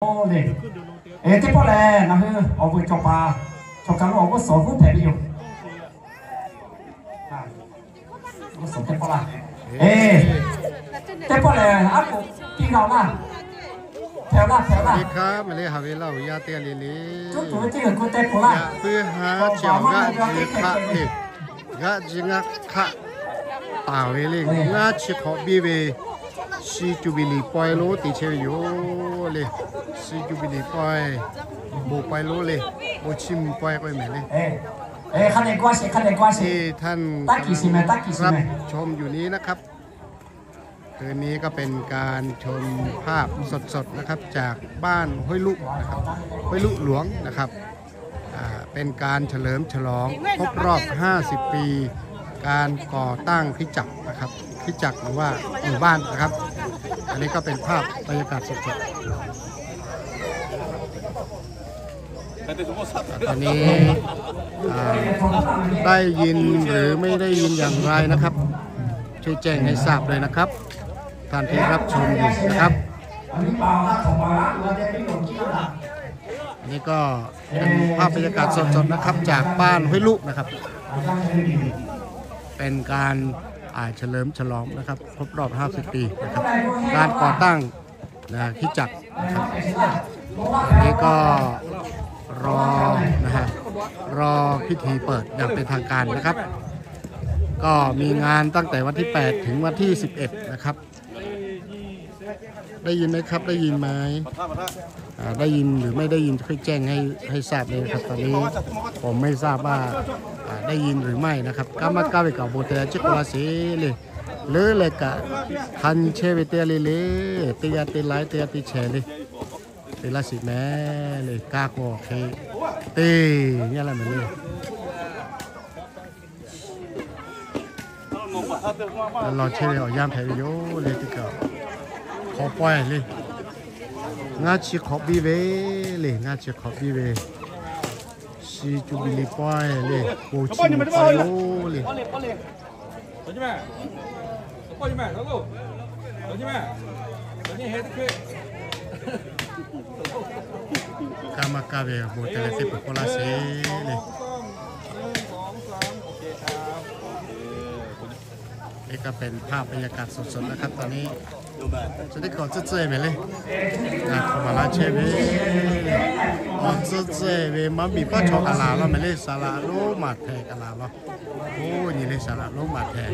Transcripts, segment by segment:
le. Teˇ pawˆ lehˬ, ngaˬ hui awˬ vuiˬ cawˬ paˍ, cawˬ kaˬ lo awˬ g'uˇ suhˍ g'uˇ hpehꞈ ve yoˬ. G'uˇ suhˍ teˇ pawˆ laˇ. Teˇ pawˆ lehˬ, aˉ k'oˍ piˇ g'a laˇ. Hpehꞈ laˇ, hpehꞈ laˇ. Teˇ hk'aˇ maˬ le, haꞈ ve laˇ oˬ yaˇ teˇ g'aˇ le le. Yaꞈ puiˉ ha chi awˬ g'aˇ ji hk'aˆ le. G'aˇ ji ngaˇ hk'aˆ taˍ ve le, ngaˇ chi hk'awꞈ biˇ ve, shi jubilee pawehˇ lonˉ te chehˇ ve yoˬ le. Shi jubilee pawehˇ, bon pawehˇ lonˉ le, bon chiˇ mvuh pawehˇ k'oˆ ve mehˍ le. ท่านรับชมอยู่นี้นะครับ คืนนี้ก็เป็นการชมภาพสดๆนะครับ จากบ้านห้วยลุนะครับ ห้วยลุหลวงนะครับ อ่า เป็นการเฉลิมฉลองครบรอบห้าสิบปี การก่อตั้งคริสตจักรนะครับ คริสตจักรหรือว่าหมู่บ้านนะครับ อันนี้ก็เป็นภาพบรรยากาศสดๆ ตอนนี้ อ่า ได้ยินหรือไม่ได้ยินอย่างไรนะครับ ช่วยแจ้งให้ทราบเลยนะครับ ท่านที่รับชมอยู่นะครับ อันนี้ก็เป็นภาพบรรยากาศสดๆนะครับ จากบ้านห้วยลุนะครับ เป็นการ อ่า เฉลิมฉลองนะครับ ครบรอบห้าสิบปีนะครับ การก่อตั้ง นะ คริสตจักรนะครับ อันนี้ก็รอ นะฮะ รอพิธีเปิดอย่างเป็นทางการนะครับ ก็มีงานตั้งแต่วันที่แปดถึงวันที่สิบเอ็ดนะครับ ได้ยินไหมครับ ได้ยินไหม อ่า ได้ยินหรือไม่ได้ยิน ช่วยแจ้งให้ ให้ทราบเลยนะครับ ตอนนี้ผมไม่ทราบว่า อ่า ได้ยินหรือไม่นะครับ Kaˇ maˇ kaˇ ve kaꞈ bon te la ciˉ k'oˆ laˇ sheˍ le. Leuˉ leh kaꞈ hk'a nyi chehˇ ve teˇ g'aˇ le le, teˇ g'aˇ te laiˉ, teˇ g'aˇ te chehˇ le. Te laˇ sheˍ mehˍ le, kaˇ k'o hk'e te nyi laˇ mehˍ le. Law chehˇ ve awˬ yanˇ hpehꞈ ve yoˬ le. Teˇ kaꞈ hk'awꞈ pawehˇ le, ngaˇ chi hk'awꞈ biˇ ve le, ngaˇ chi hk'awꞈ biˇ ve, shi jubilee pawehˇ le, bon chiˇ mvuh pawehˇ yoˬ le. Kaˇ maˇ kaˇ ve bon te leh teˇ peuˬ k'oˆ laˇ sheˍ le. นี่ก็เป็นภาพบรรยากาศสดๆนะครับ ตอนนี้ chi teˇ hkui awˬ tcuhˉ tcuhˉ e mehˍ le. Hk'aˬ ma laˇ chehˇ ve, awˬ tcuhˉ tcuhˉ e ve maˇ miˬ paˉ chaw kaˍ laˬ law mehˍ le. Saˍ laꞈ lonˉ maˬ htehˍ kaˍ laˬ law. Oˇ nyi le, saˍ laꞈ lonˉ maˬ htehˍ.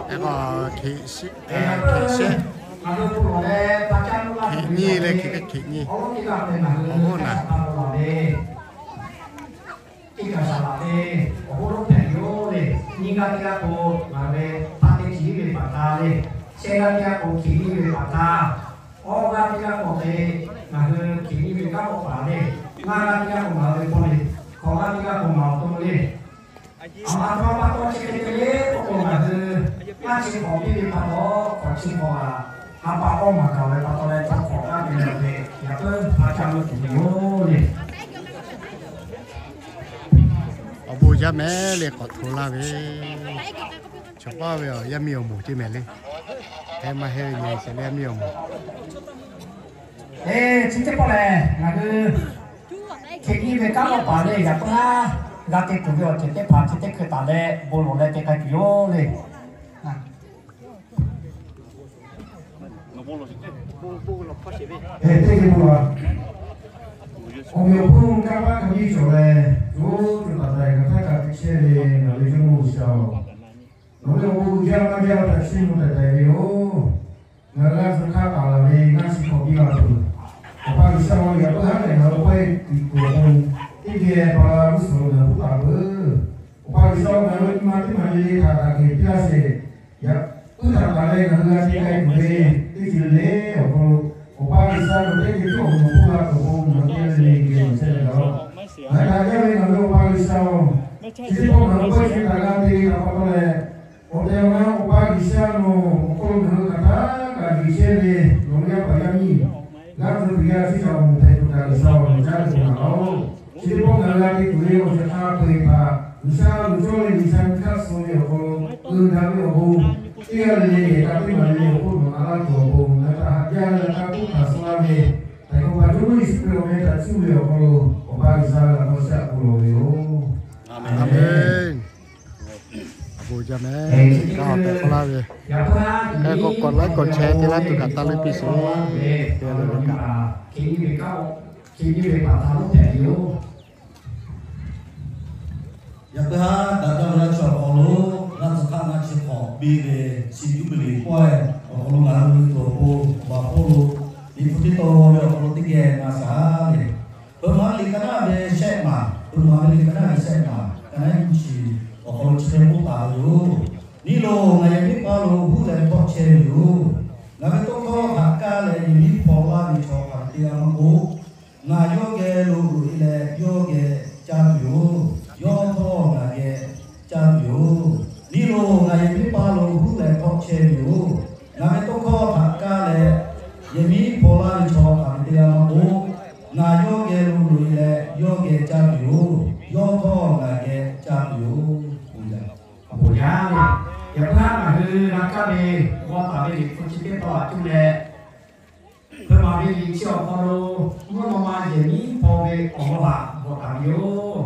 Hk'e k'o, hk'e shehˆ, hk'e nyiˇ le, hk'e nyiˇ. Awˬ hoˉ naˍ. Iˉ kaˍ saˍ laꞈ le, awˬ hoˉ lonˉ hpehꞈ yoˬ le. Nyiˇ g'aˇ teˇ g'aˇ k'o, ngaˬ hui ve hpaˇ teˇ chi ve paˍ htaˇ le, shehˆ g'aˇ teˇ g'aˇ k'o, hkiˬ nyiˇ ve paˍ htaˇ, awˇ g'aˇ teˇ g'aˇ k'o hk'e, ngaˬ hui hkiˬ nyiˇ ve kanˉ k'awꞈ paˍ le, ngaˇ g'aˇ teˇ g'aˇ k'o ngaˬ hui ve hpawˇ le, hkawꞈ g'aˇ teˇ g'aˇ k'o ngaˬ awˬ to le. Aˬ ma htaꞈ pa taw chi hk'e te le k'oˆ k'o, ngaˬ hui maˇ chi hk'awꞈ piˇ ve pa taw, hk'awꞈ chi hk'awꞈ a, ha pa awˇ maˬ gaˬ ve pa taw leh, chaw hk'awꞈ g'aˇ ve ngaˬ hui yaꞈ puiˉ hpaˇ caˇ lo tuˬ ve yoˬ le. Awˬ bon yaˇ mehˍ le, k'awꞈ hto laˇ ve, chaw paˇ ve awˬ yaˇ miˇ awˬ moˍ ceˇ mehˍ le. Heh maˇ heˆ ve nyi shehˍ le, yaˇ miˇ awˬ moˍ. Eˬ, chi teˇ pawˆ lehˬ, ngaˬ hui hkiˬ nyiˇ ve kanˉ k'awꞈ paˍ le, yaꞈ puiˉ haˉ g'a te tuˬ ve awˬ ceuˬ teˇ hpaˍ chi teˇ hkui taˍ leh bon lawˬ leh te k'ai tuˬ yoˬ le. Eˬ, teˇ geh bon lawˬ. Awˬ meꞈ awˬ hponˇ kanˇ paˆ hk'a biˇ cawˬ leh, yawˇ tuˬ taˍ taˍ kaꞈ htaˇ kaꞈ te chehˇ ve ngaˬ ve Jawˇmawˇ G'uiˬsha-oˬ, nawˬ ve awˬ bon uiˍ jaˇ maˇ jaˇ htaꞈ chiˇ mvuh tehˬ tehˬ ve yoˬ. Ngaˬ hui g'a tcuh hk'aˇ taˍ laˬ ve ngaˇ chi hk'awꞈ biˇ la tuˬ, Awˬ pa G'uiˬsha-oˬ, yaꞈ puiˉ haˉ lehˬ ngaˬ hui pawehˇ tiꞈ tuˬ awˬ pon teˇ geh pa la g'uˇ suhˍ lo ngaˬ hui hpuˇ taˍ peuˬ. Awˬ pa G'uiˬsha-oˬ, ngaˬ hui nyi ma teˇ maˬ le le htaꞈ taꞈ kehˬ piˇ laˇ sheˍ. Yaꞈ puiˉ htaꞈ taˍ leh ngaˬ hui g'a te k'ai tuˬ ve teˇ ceuˬ le le awˬ hk'aw lo, Awˬ pa G'uiˬsha nawˬ teˇ ceuˬ tiˉ awˬ moˍ hpuˇ g'a tuˬ awˬ pon ngaˬ hui teˇ g'aˇ le le geh awˬ chehˇ ve yoˬ. Ngaˬ hui htaꞈ yaˇ ve ngaˬ hui Awˬ pa G'uiˬsha-oˬ, chi teˇ pawˆ ngaˬ hui pawehˇ chi htaꞈ g'a te ve htaꞈ pa taw leh, awˬ tehˬ awˬ na Awˬ pa G'uiˬsha nawˬ awˬ hk'aw lo ngaˬ hui hk'aˬ htaˇ kaꞈ yuˬ chehˇ ve nawˬ ve yaˇ paˍ yaˇ miˇ, g'aˇ hteꞈ tuˬ yaˇ chi htaꞈ awˬ moˍ hpehꞈ tuˬ kaꞈ G'uiˬsha nawˬ jaˇ ve k'o naˍ laˇ-oˬ. Chi teˇ pawˆ ngaˬ hui g'a te tuˬ ve awˬ ceuˬ hk'a peu-eˬ htaꞈ G'uiˬsha luˬ cawˇ ve G'uiˬsha nyi hk'aˇ suh ve awˬ hk'aw lo, uiˍ daꞈ ve awˬ bon, teˇ g'aˇ le le yehˬ k'a teˇ maˬ le le awˬ hk'oˆ nawˬ na laˇ tuˬ awˬ pon ngaˬ hui htaꞈ haꞈ jaˇ leh hk'a k'oˆ hkanˍ suh laˇ ve Hk'e k'o, pa Jawˇmawˇ Yeˍsuˆ Hkriꞈ awˬ meh htaꞈ cuˇ ve awˬ hk'aw lo, Awˬ pa G'uiˬsha ve laꞈ k'aw sheh k'oˆ law ve yoˬ. Aˍmenˍ. Bon jaˇ meh. Kanˉ awˬ tehꞈ k'oˆ laˇ ve, hk'e k'o k'awꞈ laiˉ k'awꞈ chehˇ teˇ laˇ tuˬ kaꞈ taˇ leuˉ piˇ sheˍ. Teˇ g'aˇ le le kaꞈ. Yaꞈ puiˉ haˉ daꞈ jaˇ ve laˇ chi awˬ hk'aw lo, g'aˇ tcuh hk'aˆ ngaˇ chi hk'awꞈ biˇ ve chi Juˇbiˍliˍ pawehˇ awˬ hk'aw lo ngaˬ hui tuˬ awˬ pon, awˬ baˬ hpawˇ lo liꞈ hpu teˇ taw ve awˬ hk'aw lo teˇ geh na shaˍ le. Hpeuꞈ maˍ ve liꞈ ka naˉ ve shehˆ maˬ, hpeuꞈ maˍ ve liꞈ ka naˉ ve shehˆ maˬ, ka naˉ nyiˇ chi awˬ hk'aw lo chi hk'e k'oˆ taˍ ve yoˬ. Nyi loˬ, ngaˬ yehˬ miˉ paˇ lo huˉ leh hpawˆ chehˇ ve yoˬ. Ngaˬ ve tawˇ hkawˇ htaꞈ kaˇ leh yehˬ miˉ hpaw laˇ ve chaw hk'aˬ ve teˇ g'aˇ maˇ k'oˆ, ngaˬ yawˇ geh lo loꞈ e leh yawˇ geh caˇ tuˬ yoˬ. Yawˇ htawˇ ngaˬ geh caˇ tuˬ yoˬ. Nyi loˬ, ngaˬ yehˬ miˉ paˇ lo huˉ leh hpawˆ chehˇ ve yoˬ. Ngaˬ ve tawˇ hkawˇ htaꞈ kaˇ leh yehˬ miˉ hpaw laˇ ve chaw hk'aˬ ve teˇ g'aˇ maˇ k'oˆ, ngaˬ yawˇ geh lo loꞈ e leh yawˇ geh caˇ tuˬ yoˬ. Yawˇ htawˇ ngaˬ geh caˇ tuˬ yoˬ. Bon jaˇ. Bon jaˇ le. Yaꞈ hk'aˇ ngaˬ hui g'a kaˇ ve g'aw taˍ ve liꞈ hpu chi teˇ taw aꞈ cuˇ leh, hpeuꞈ maˍ ve liꞈ chi awˬ hk'aw lo mvuhˇ naw ma yehˬ miˉ hpaw ve awˬ lawn htaꞈ bvuhꞈ taˍ ve yoˬ.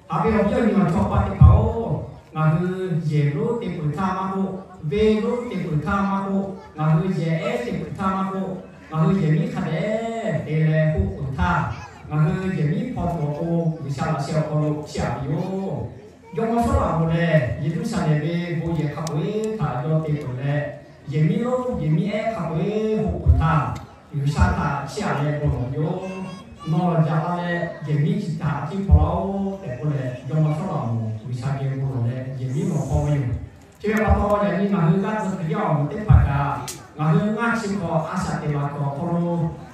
Haꞈ ve awˬ viˉ awˬ nyi awˬ chawˇ pa teˇ hpaˍ-oˬ, ngaˬ hui yehˬ lonˉ te peuˬ htaˇ maˇ k'oˆ, venˇ lonˉ te peuˬ htaˇ maˇ k'oˆ, ngaˬ hui yehˬ ehˉ te peuˬ htaˇ maˇ k'oˆ, ngaˬ hui yehˬ miˉ hk'a dehꞈ te leh hoˆ peuˬ htaˇ, ngaˬ hui yehˬ miˉ hpaw tuˬ awˬ pon G'uiˬsha laꞈ sheh awˬ hk'aw lo chiˇ aꞈ ve yoˬ. Jawˇmawˇ Sawˉlaꞈmonˍ lehˬ, Yeˍruˆsaˍlehnˍ ve bon yehˬ hk'a peu-eˬ htaꞈ yawˇ te peuˬ leh, yehˬ miˉ lonˉ yehˬ miˉ ehˉ hk'a peu-eˬ hoˆ peuˬ htaˇ, G'uiˬsha htaꞈ chiˇ aꞈ leh bon lawˬ ve yoˬ. Nawˬ yaꞈ la leh yehˬ miˉ chi htaꞈ tiˇ hpaw laˇ-oˆ tehꞈ k'oˆ leh, Jawˇmawˇ Sawˉlaꞈmonˍ G'uiˬsha geh bon lawˬ leh yehˬ miˉ lawˬ hpaw ve yoˬ. Chi ve pa taw, yaꞈ nyi ngaˬ hui g'aˇ tcuh Hkriꞈ yaˇ awˬ moˍ teˇ hpaˍ kaꞈ, ngaˬ hui ngaˇ chi hk'awꞈ a shaꞈ teꞈ laˬ kuiˬ awˬ hk'aw lo,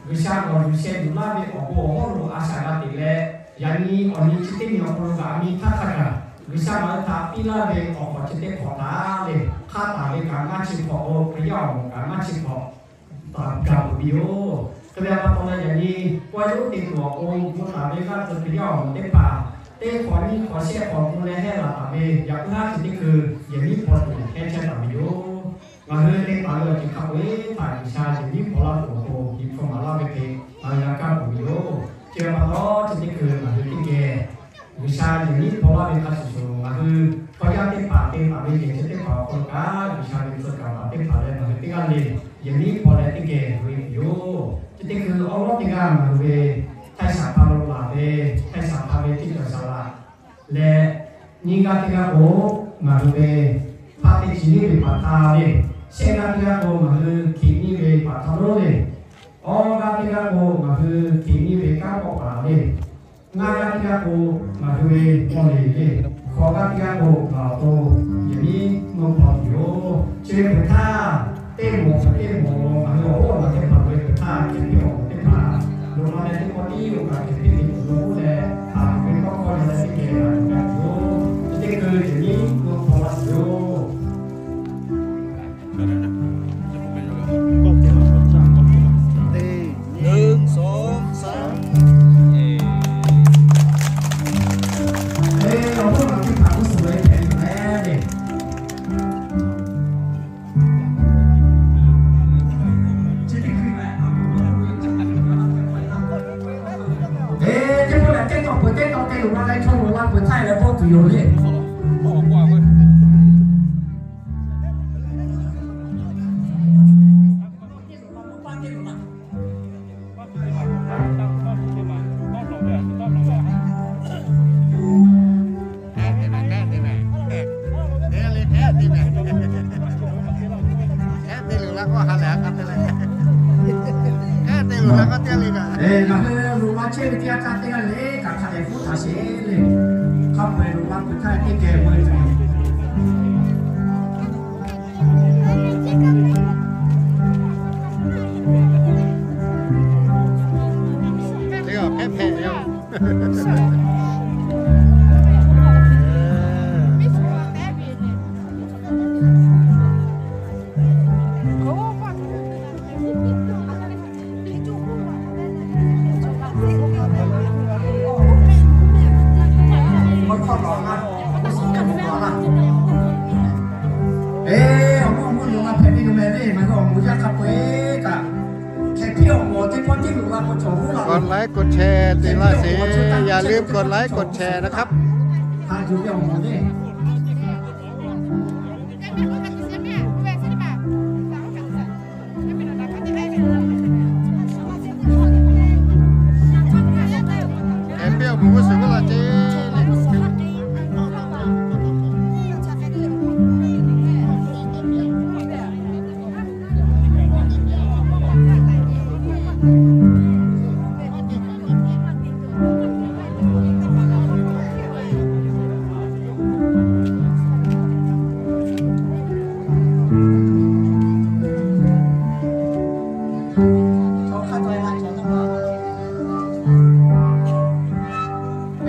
G'uiˬsha g'awˬ yuˬ sheh yuˬ laˇ ve awˬ bon awˬ hawˉ lo a shaꞈ g'a teꞈ leh, yaꞈ nyi awˬ nyi chi teˇ nyi awˬ hk'aw lo kaꞈ a nyi htaˇ hk'a gaˬ G'uiˬsha ngaˬ hui htaꞈ piˇ laˇ ve awˬ hk'awꞈ chi teˇ hk'awꞈ htaꞈ le, hk'aˇ taˍ ve kaꞈ ngaˇ chi hk'awꞈ k'o, Hkriꞈ yaˇ awˬ moˍ kaꞈ ngaˇ chi hk'awꞈ taˍ gaˬ peuˬ ve yoˬ. Hk'e ve pa taw leh, yaꞈ nyi pawehˇ lonˉ te tuˬ awˬ pon bon taˍ ve g'aˇ tcuh Hkriꞈ yaˇ awˬ moˍ teˇ hpaˍ, teˇ hk'awꞈ nyiˇ hk'awꞈ shehˆ hk'awꞈ bon leh hehˇ laˬ taˍ ve yaꞈ puiˉ haˉ chi teˇ hkui yehˬ miˉ hpaw tuˬ hehˇ chehˇ taˍ ve yoˬ. Ngaˬ hui te taˍ ve awˬ ceuˬ hk'a peu-eˬ htaꞈ G'uiˬsha yehˬ miˉ hpaw laˇ tuˬ awˬ pon liꞈ hpu maˍ laˇ ve hk'e, ngaˬ hui g'a kaˇ peuˬ ve yoˬ. Chi ve pa taw, chi teˇ hkui ngaˬ hui teˇ geh G'uiˬsha yehˬ miˉ hpaw laˇ ve hk'a shuˍ shuˍ, ngaˬ hui chaw yaˇ teˇ hpaˍ te taˍ ve yehˬ chi teˇ hpaˍ awˬ hk'aw lo kaꞈ, G'uiˬsha ve tcuh kaˍ paˍ teˇ hpaˍ leh ngaˬ hui teˇ g'aˇ le yehˬ miˉ hpaw leh teˇ geh ve yoˬ. Chi teˇ hkui awˉ lawˉ teˇ g'aˇ ngaˬ hui ve Htaiˇ shaˍ hpa lo laˬ ve, Htaiˇ shaˍ hpa ve teˇ cawˬ shaˍ laꞈ leh, nyiˇ g'aˇ teˇ g'aˇ k'o, ngaˬ hui ve hpaˇ teˇ chi nyiˇ ve paˍ htaˇ le, shehˆ g'aˇ teˇ g'aˇ k'o ngaˬ hui Hkiꞈ nyiˇ ve paˍ htaˇ lonˉ le, awˇ g'aˇ teˇ g'aˇ k'o ngaˬ hui Hkiꞈ nyiˇ ve kanˉ k'awˆ paˍ le, ngaˇ g'aˇ teˇ g'aˇ k'o ngaˬ hui ve paw leˬ le, hkawꞈ g'aˇ teˇ g'aˇ k'o ngaˬ awˬ to yehˬ miˉ mvuhˇ hpaw tuˬ yoˬ. Chi ve hpeuꞈ htaˇ, teˇ moˍ hpeuꞈ teˇ moˍ ngaˬ hui awˬ hoˉ awˬ naˬ teˇ hpaˍ ve hpeuꞈ htaˇ, hkehˬ piˇ awˬ moˍ teˇ hpaˍ loꞈ la leh teˇ k'aw tiˉ yoˬ kaꞈ hkehˬ piˇ ve tuˬ lo k'oˆ leh, haˍ ve tawˇ hkawˇ yaw leh teˇ geh g'a yuˬ g'a tuˬ yoˬ. Chi teˇ hkui yehˬ miˉ mvuhˇ hpaw laˇ tuˬ yoˬ. Teˇ pawˆ lehˬ, teˇ taw peuˬ teˇ taw te luˬ la leh chaw luˬ la peuˬ htaˇ leh bawˆ tuˬ yoˬ le. Ngaˬ hui luˬ la chehˇ ve teˇ g'aˇ htaˇ teˇ g'aˇ le kaꞈ hk'a dehꞈ k'oˆ htaꞈ sheˍ le. Hk'a peu-eˬ luˬ la peuˬ htaˇ teˇ geh veu tuˬ yoˬ. Eˬ, awˬ mawˇ mvuhˇ naw ma hpehꞈ ve yoˬ mehˍ le. Ngaˬ hui awˬ moˍ yaˇ hk'a peu-eˬ kaꞈ, hkehˬ piˇ awˬ moˍ teˇ pawˆ teˇ luˬ la k'o cawˬ ไลค์กดแชร์ ติดตามเสร็จ อย่าลืมกดไลค์กดแชร์นะครับ Ê, pia bu gu se gu la ce.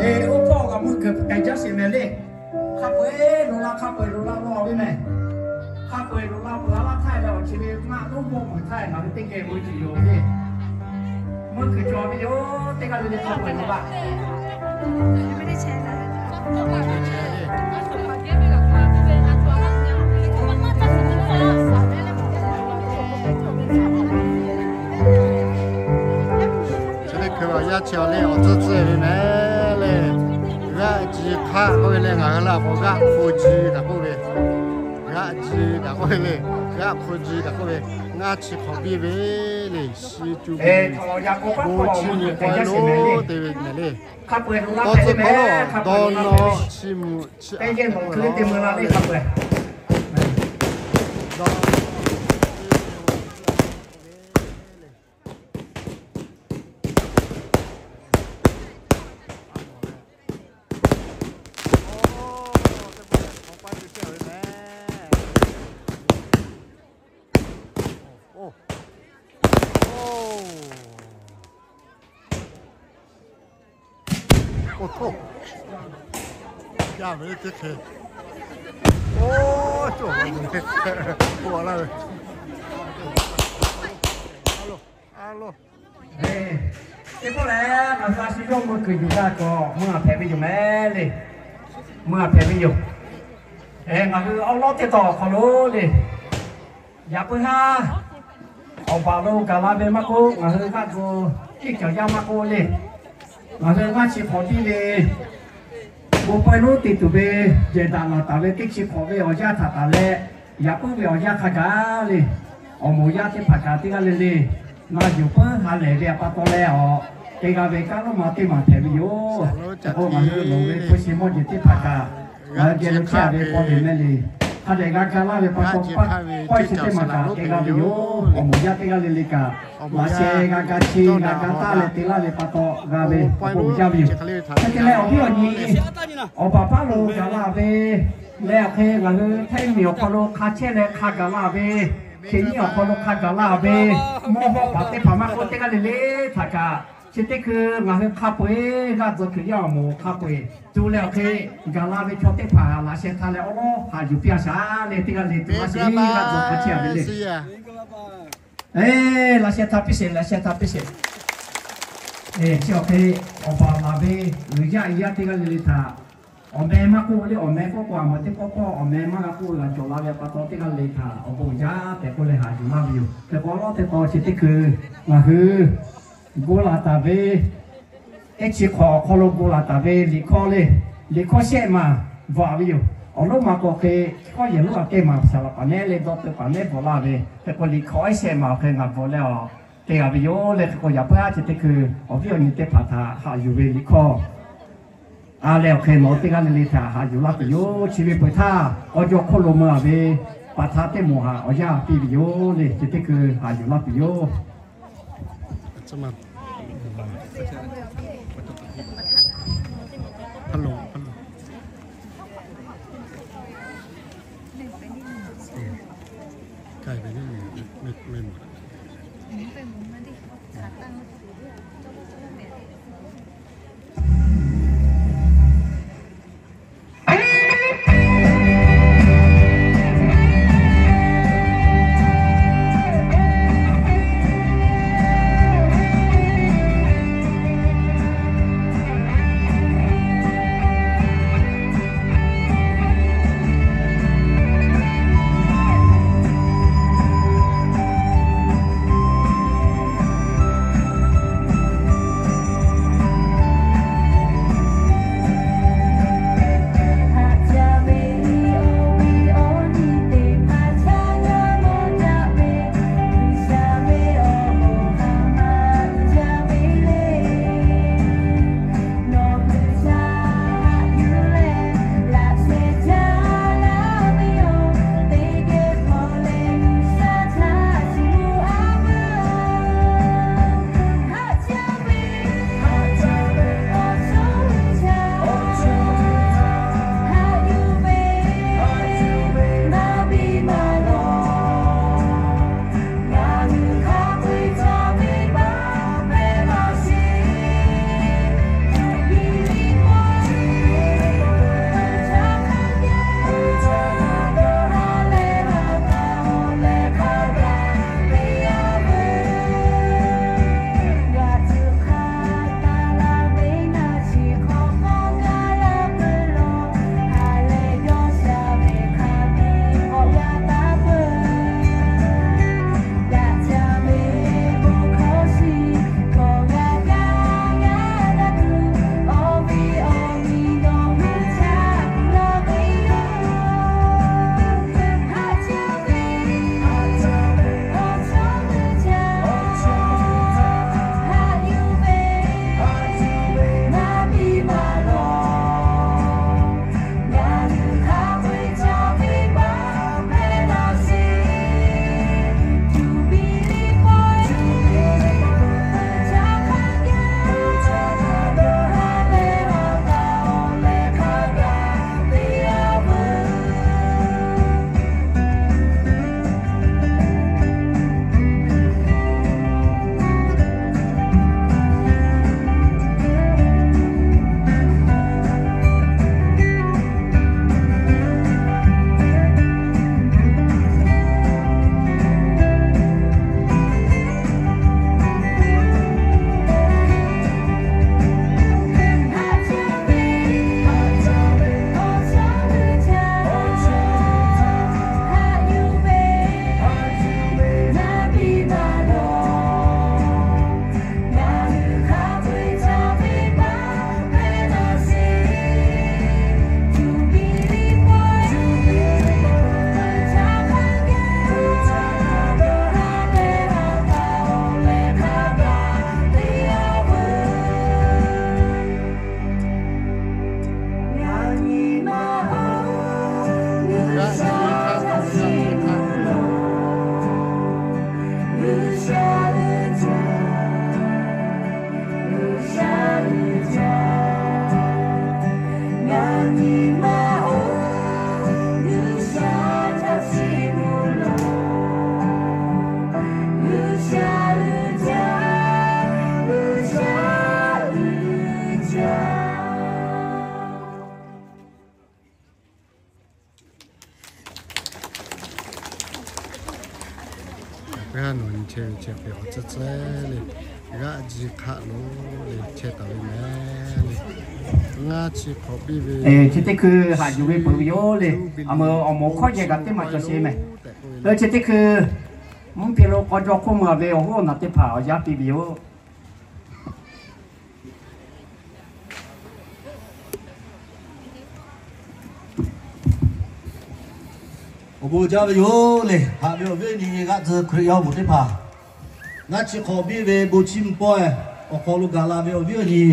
Eˬ, oˇ hpawˇ kaꞈ mui kuiˬ k'ai jaˇ sheˍ mehˍ le. Hk'a peu-eˬ lo la, hk'a peu-eˬ lo la lo ve mehˍ. Hk'a peu-eˬ lo la peuˬ a laˇ htaˇ leh awˬ chi ve ngaˆ lonˉ mawˇ peuˬ htaˇ ngaˬ hui teˇ geh mui kuiˬ yoˬ le. Mui kuiˬ cawˬ ve yoˬ. Teˇ g'aˇ le le hk'a peu-eˬ lo la. Chi teˇ hkui awˬ yanˇ chi awˬ le awˬ tcuhˇ tcuhˇ ve mehˍ le. G'aˆ ji hk'aˆ k'oˆ ve le, ngaˬ hui la k'o g'aˆ hpu ji kaꞈ k'oˆ ve, g'aˆ ji kaꞈ k'oˆ ve le, g'aˆ hpu ji kaꞈ k'oˆ ve, ngaˇ chi hk'awꞈ biˇ ve le, shi cu ve, bon chi mvuhˇ k'ai lo te ve mehˍ le. Tawˇ tcuhˉ hk'aw lo dawˇ nawˇ chi mvuhˇ chi a k'oˆ ve le. Oˇ htoˇ, yaˇ ve teˇ hk'e, oˇ cawˬ ve, oˇ a laˇ ve, a lo, a lo. Teˇ pawˆ lehˬ, ngaˬ hui a shu yawˇ mui kuiˬ yuˬ g'a k'awꞈ mui a hpehꞈ ve yoˬ mehˍ le. Mui a hpehꞈ ve yoˬ. Ngaˬ hui awˉ lawˉ teˇ tawn awˬ hk'aw lo le, yaꞈ puiˉ haˉ awˬ baˬ lo gaˬ la ve maˇ k'oˆ, ngaˬ hui g'aˆ gu tiˇ caˬ yaˇ maˇ k'oˆ le, ngaˬ hui g'aˇ chi hk'awꞈ tiˇ ve bon pawehˇ lonˉ te tuˬ ve jehˬ daꞈ laˬ taˍ ve teˇ chi hk'awꞈ ve awˬ yanˇ htaꞈ taˍ leh, yaꞈ puiˉ ve awˬ yanˇ hk'a gaˬ le, awˬ moˍ yaˇ teˇ hpaˍ kaꞈ teˇ g'aˇ le le na yuˬ puiˉ ha lehˬ ve pa taw leh, awˬ te g'a ve kanˉ lonˉ ma teˇ maˬ hpehꞈ ve yoˬ. K'o ngaˬ hui loˍ ve hpu shi mawˇ jeˬ teˇ hpaˍ kaꞈ ngaˬ hui geh lo chehˇ a ve paw ve mehˍ le. Hk'a dehꞈ g'a ga laˇ ve pa taw, pawehˇ chi teˇ maˬ kaꞈ te g'a ve yoˬ. Awˬ moˍ yaˇ teˇ g'aˇ le le kaꞈ, laꞈ sheh g'a ga chi g'a ga taˇ leh te laˇ ve pa taw g'a ve awˬ bon jaˇ ve yoˬ. Hk'e te leh awˬ viˉ awˬ nyi, awˬ baˬ paˉ lo gaˬ la ve leh, awˬ hk'e ngaˬ hui hteˇ miˬ awˬ hk'aw lo hk'a chehˇ leh hk'a gaˬ la ve, hkeꞈ nyiˇ awˬ hk'aw lo hk'a gaˬ la ve, mawˇ hawˉ paˍ teˇ hpaˍ maˇ k'oˆ teˇ g'aˇ le le htaꞈ kaꞈ, chi teˇ hkui ngaˬ hui hk'a peu-eˬ g'aˇ tcuh Hkriꞈ yaˇ awˬ moˍ hk'a peu-eˬ tu leh awˬ hk'e gaˬ la ve chaw teˇ hpaˍ laꞈ sheh htaˇ leh awˉ lawˉ haꞈ yuˬ piˇ a shaˍ le. Teˇ g'aˇ le le tu laˇ sheˍ, g'aˇ tcuh hk'a chehˇ a ve le. Laꞈ sheh htaˇ piˇ sheˍ, laꞈ sheh htaˇ piˇ sheˍ. Chi awˬ hk'e awˬ baˬ laˬ ve uiˍ yaˇ i yaˇ teˇ g'aˇ le le htaꞈ awˬ meh maˇ k'oˆ le, awˬ meh k'oˆ k'o a mawˬ teˇ pawˆ pawˆ awˬ meh maˇ g'a k'oˆ ve g'a cawˬ la ve pa taw teˇ g'aˇ le le htaꞈ awˬ bon jaˇ tehꞈ k'oˆ leh haꞈ yuˬ laˇ ve yoˬ. Hk'e k'o awˉ lawˉ teˇ tawn chi teˇ hkui ngaˬ hui gu laˬ taˍ ve teˇ chi hk'awꞈ awˬ hk'aw lo gu laˬ taˍ ve liꞈ hkawˇ le, liꞈ hkawˇ shehˆ maˬ bvuhꞈ ve yoˬ. Awˬ lonˉ ma k'o hk'e, hkawˇ yehˬ lonˉ aꞈ kehˉ maˬ saˍ laꞈ paˍ nehˉ leh dawˇ teuˆ paˍ nehˉ bvuhꞈ laˇ ve, hk'e k'o liꞈ hkawˇ shehˆ maˬ awˬ hk'e ngaˬ bvuhꞈ leh awˬ te g'a ve yoˬ le. Hk'e k'o yaꞈ puiˉ haˉ chi teˇ hkui awˬ viˉ awˬ nyi teˇ hpaˍ htaꞈ haꞈ yuˬ ve liꞈ hkawˇ a leh awˬ hk'e nawˬ teˇ g'aˇ le le htaꞈ haꞈ yuˬ laˇ tuˬ yoˬ. Chi ve peuˬ htaˇ, awˬ jaw hk'oˆ lo mui a ve pa htaˇ teˇ moˍ haꞈ awˬ yanˇ piˇ ve yoˬ le. Chi teˇ hkui haꞈ yuˬ laˇ tuˬ yoˬ. Chehˇ ve chehˇ hk'e k'awꞈ tcuhˉ tcuhˉ le, g'aˆ ji hk'aˆ lo le chehˇ taˍ ve mehˍ le. Ngaˇ chi hk'awꞈ piˇ ve, chi teˇ hkui haꞈ yuˬ ve peuˬ ve yoˬ le. A meuˬ awˬ moˍ hkawˇ yehˬ kaꞈ teˇ maˬ cawˬ sheˍ mehˍ. Chi teˇ hkui mvuhˇ hpe lo k'aw jaw hk'oˆ mui ve awˬ hoˉ awˬ naˬ teˇ hpaˍ awˬ yanˇ piˇ ve yoˬ. Awˬ bon jaˇ ve yoˬ le. Haꞈ ve awˬ viˉ awˬ nyi g'aˆ tcuh Hkriꞈ yaˇ awˬ moˍ teˇ hpaˍ, ngaˇ chi hk'awꞈ biˇ ve bon chiˇ mvuh pawehˇ awˬ hk'aw lo gaˬ la ve awˬ viˉ awˬ nyi,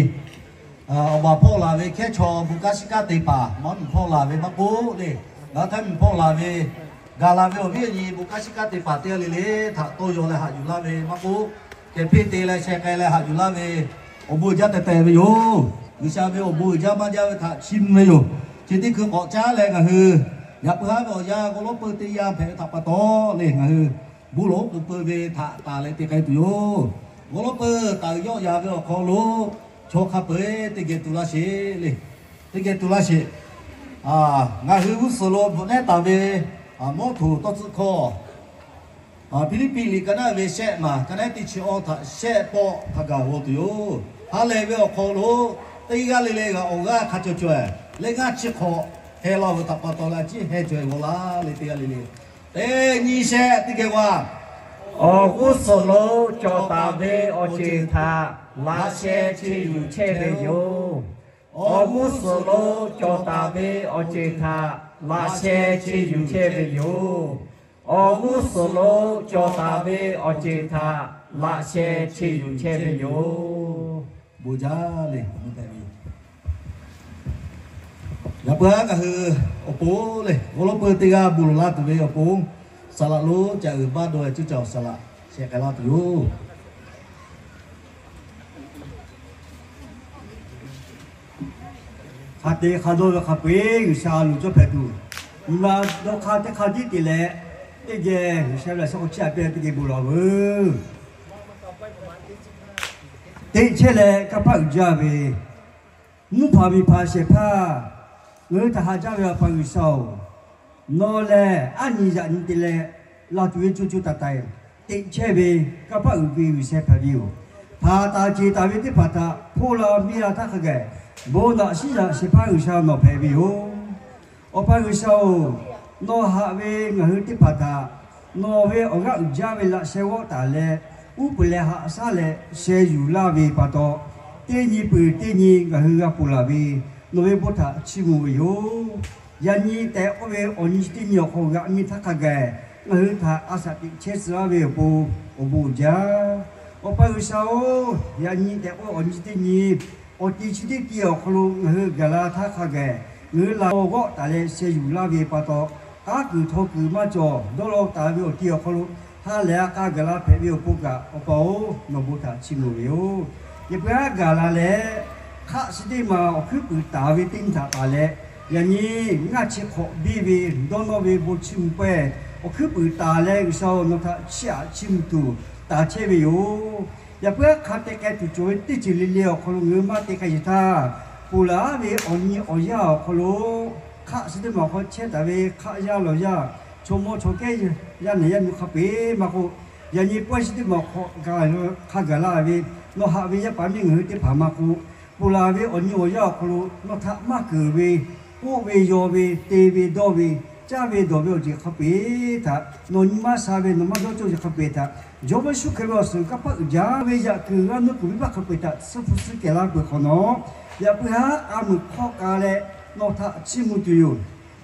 awˬ baˬ hpawˇ laˬ ve hkehˉ chaw bon kanˉ shiˉ kanˉ te paˍ maˇ nuˬ hpawˇ laˬ ve maˇ k'oˆ le, ngaˬ hui htaiˇ miˬ hpawˇ laˬ ve gaˬ la ve awˬ viˉ awˬ nyi bon kanˉ shiˉ kanˉ te paˍ teˇ g'aˇ le le htaꞈ tawˇ yaw leh haꞈ yuˬ laˇ ve maˇ k'oˆ, kehˬ hpeˇ te leh sheh k'ai leh haꞈ yuˬ laˇ ve awˬ bon uiˍ jaˇ teh teh ve yoˬ. G'uiˬsha ve awˬ bon uiˍ jaˇ maˇ jaˇ ve htaꞈ chiˇ mvuh ve yoˬ. Chi teˇ hkui k'awꞈ caˉ leh ngaˬ hui yaꞈ puiˉ haˉ ve awˬ yanˇ g'awˇ lawˉ peu teˇ yanˇ hpehꞈ ve htaꞈ pa taw le, ngaˬ hui bon lawˬ oˉ k'oˍ peu ve htaꞈ taˍ leh te k'ai tuˬ yoˬ. G'awˇ lawˉ peu taˍ uiˍ yawˆ yan ve awˬ hk'aw lo chaw hk'a peu-eˬ teˇ geh tu laˇ sheˍ le. Teˇ geh tu laˇ sheˍ. Ngaˬ hui g'uˇ suhˍ lo bvuhꞈ nehˉ taˍ ve mawˇ htoꞈ tawˇ tcuhˆ hkawˇ Hpiˇliˇpiˆ liꞈ ka naˉ ve shehˆ maˬ ka naˉ teˇ chi awˇ htaꞈ shehˆ pawˆ hk'a gaˬ g'aw tuˬ yoˬ. Ha lehˬ ve awˬ hk'aw lo teˇ g'aˇ le le g'aꞈ awˬ g'aˇ hk'a cawˬ caweh leh ngaˇ chi hk'awꞈ heh la ve htaꞈ pa taw leh a ciˉ heh caweh g'aw laˇ le teˇ g'aˇ le le. Teˇ nyi shehˆ teˇ geh g'aw. Awˬ g'uˇ suhˍ lo cawˬ taˍ ve awˬ ceuˬ htaꞈ laꞈ sheh chi yuˬ chehˇ ve yoˬ. Awˬ g'uˇ suhˍ lo cawˬ taˍ ve awˬ ceuˬ htaꞈ laꞈ sheh chi yuˬ chehˇ ve yoˬ. Awˬ g'uˇ suhˍ lo cawˬ taˍ ve awˬ ceuˬ htaꞈ laꞈ sheh chi yuˬ chehˇ ve yoˬ. Bon jaˇ le. Yaꞈ puiˉ haˉ ngaˬ hui awˬ pon le, g'awˇ lawˉ peu teˇ g'aˇ bon lawˬ laˇ tuˬ ve awˬ pon, saˍ laꞈ lonˉ ca uiˍ baˆ dawˇ ve cuˇ caˬ awˬ saˍ laꞈ shehˍ k'ai laˇ tuˬ yoˬ. Hk'a te hk'a dawˇ ve hk'a peu-eˬ G'uiˬsha a loˍ cawˇ hpehꞈ tuˬ, nyi ma dawˇ hk'aˇ teˇ hk'aˇ tiˉ te leh, teˇ geh G'uiˬsha ve laꞈ sheh k'aw chiˇ aꞈ piˇ teˇ geh bon lawˬ veuˬ. Teˇ chehˇ leh kanˇ paˆ uiˍ jaˇ ve, mvuhˇ hpaˍ miˬ hpaˍ shehˍ hpaˇ ngaˬ hui htaꞈ haꞈ jaˇ ve Awˬ pa G'uiˬsha-oˬ, nawˬ lehˬ aˉ nyi yaꞈ nyi te leh laˬ tuˬ ve co co taiˍ taiˍ teꞈ chehˇ ve kanˇ paˆ uiˍ ve G'uiˬsha hpehꞈ ve yoˬ. Hpanˍ taˍ ceˬ taˍ ve teˇ hpaˍ htaꞈ hpoˇ la miˇ la htaˇ hk'a gaˬ, bon naꞈ shiˉ yaꞈ shehˍ hpaˇ G'uiˬsha nawˬ hpehꞈ ve yoˬ. Awˬ pa G'uiˬsha-oˬ, nawˬ haꞈ ve ngaˬ hui teˇ hpaˍ htaꞈ nawˬ ve awˬ g'aˇ uiˍ jaˇ ve laꞈ sheh g'awˆ taˍ leh, uˉ peunˍ leh haꞈ shaˉ leh sheh yuˬ laˇ ve pa taw, teˇ nyi peuˬ teˇ nyi ngaˬ hui g'a ponˬ laˬ ve nawˬ ve bon htaꞈ chiˇ mvuh ve yoˬ. Yaꞈ nyi tehꞈ k'oˆ ve awˬ nyi chi teˇ nyi awˬ hk'aw g'aꞈ nyi htaˇ hk'a gaˬ, ngaˬ hui htaꞈ a shaꞈ teꞈ chehˇ tcuh laˇ ve awˬ pon awˬ bon uiˍ jaˇ. Awˬ pa G'uiˬsha-oˬ, yaꞈ nyi tehꞈ k'oˆ ve awˬ nyi chi teˇ nyi awˬ ti chi teˇ ti awˬ hk'aw lo ngaˬ hui gaˬ la htaˇ hk'a gaˬ, ngaˬ hui laꞈ g'awˆ taˍ leh sheh yuˬ laˇ ve pa taw, k'aˉ kuiˬ htaw kuiˬ maˇ cawˬ dawˇ law taˍ ve awˬ ti awˬ hk'aw lo ha lehˬ a k'a gaˬ la hpehꞈ ve awˬ pon kaꞈ, Awˬ pa-oˬ, nawˬ bon htaꞈ chiˇ mvuh ve yoˬ. Yaꞈ puiˉ haˉ gaˬ la leh, hk'aˆ chi teˇ maˬ awˬ hkuiˉ puiˍ taˍ ve teˇ nyi htaꞈ taˍ leh, yaꞈ nyi ngaˇ chi hk'awꞈ biˇ ve dawˇ nawˇ ve bon chiˇ mvuh pawehˇ awˬ hkuiˉ puiˍ taˍ leh G'uiˬsha-oˬ, nawˬ htaꞈ chiˇ aꞈ chiˇ mvuh tuˬ taˍ chehˇ ve yoˬ. Yaꞈ puiˉ haˉ hk'a te k'ai tuˬ cawˬ ve teˇ ceuˬ le le awˬ hk'aw lo ngaˬ hui maˇ te k'ai sheˍ htaˇ, ponˬ laˬ ve awˬ nyi awˬ yanˇ awˬ hk'aw lo hk'aˆ chi teˇ maˬ awˬ hk'aw chehˇ taˍ ve hk'aˆ yaˇ lawˬ yaˇ, chaw mawˇ chaw kehˉ, yaˇ nehˬ yaˇ nu hk'a peu-eˬ maˇ k'oˆ, yaꞈ nyi pawehˇ chi teˇ maˬ awˬ hk'aw hk'a gaˬ la ve nawˬ haꞈ ve yaˇ paˍ miˇ ngaˬ hui teˇ hpaˍ maˇ k'oˆ, ponˬ laˬ ve awˬ nyi awˬ yanˇ awˬ hk'aw lo nawˬ htaꞈ maˇ keunˍ ve, k'oˆ ve yaw ve, te ve dawˇ ve, caˇ ve dawˬ ve awˬ ceuˬ hk'a peu-eˬ htaꞈ, nawˬ nyi maˇ sha ve nawˬ maˇ dawˇ cawˇ ve hk'a peu-eˬ htaꞈ, Jawˇmawˇ Yeˍsuˆ Hkriꞈ ve awˬ suhˍ kanˇ paˆ uiˍ jaˇ ve yaꞈ kuiˬ g'a nuˇ kuiˬ venˇ baˆ hk'a peu-eˬ htaꞈ suh hpu suh kehˬ la peuˬ hk'awꞈ nawˉ, yaꞈ puiˉ haˉ k'a muiˬ hk'awˆ k'a leh nawˬ htaꞈ chiˇ mvuh tuˬ yoˬ.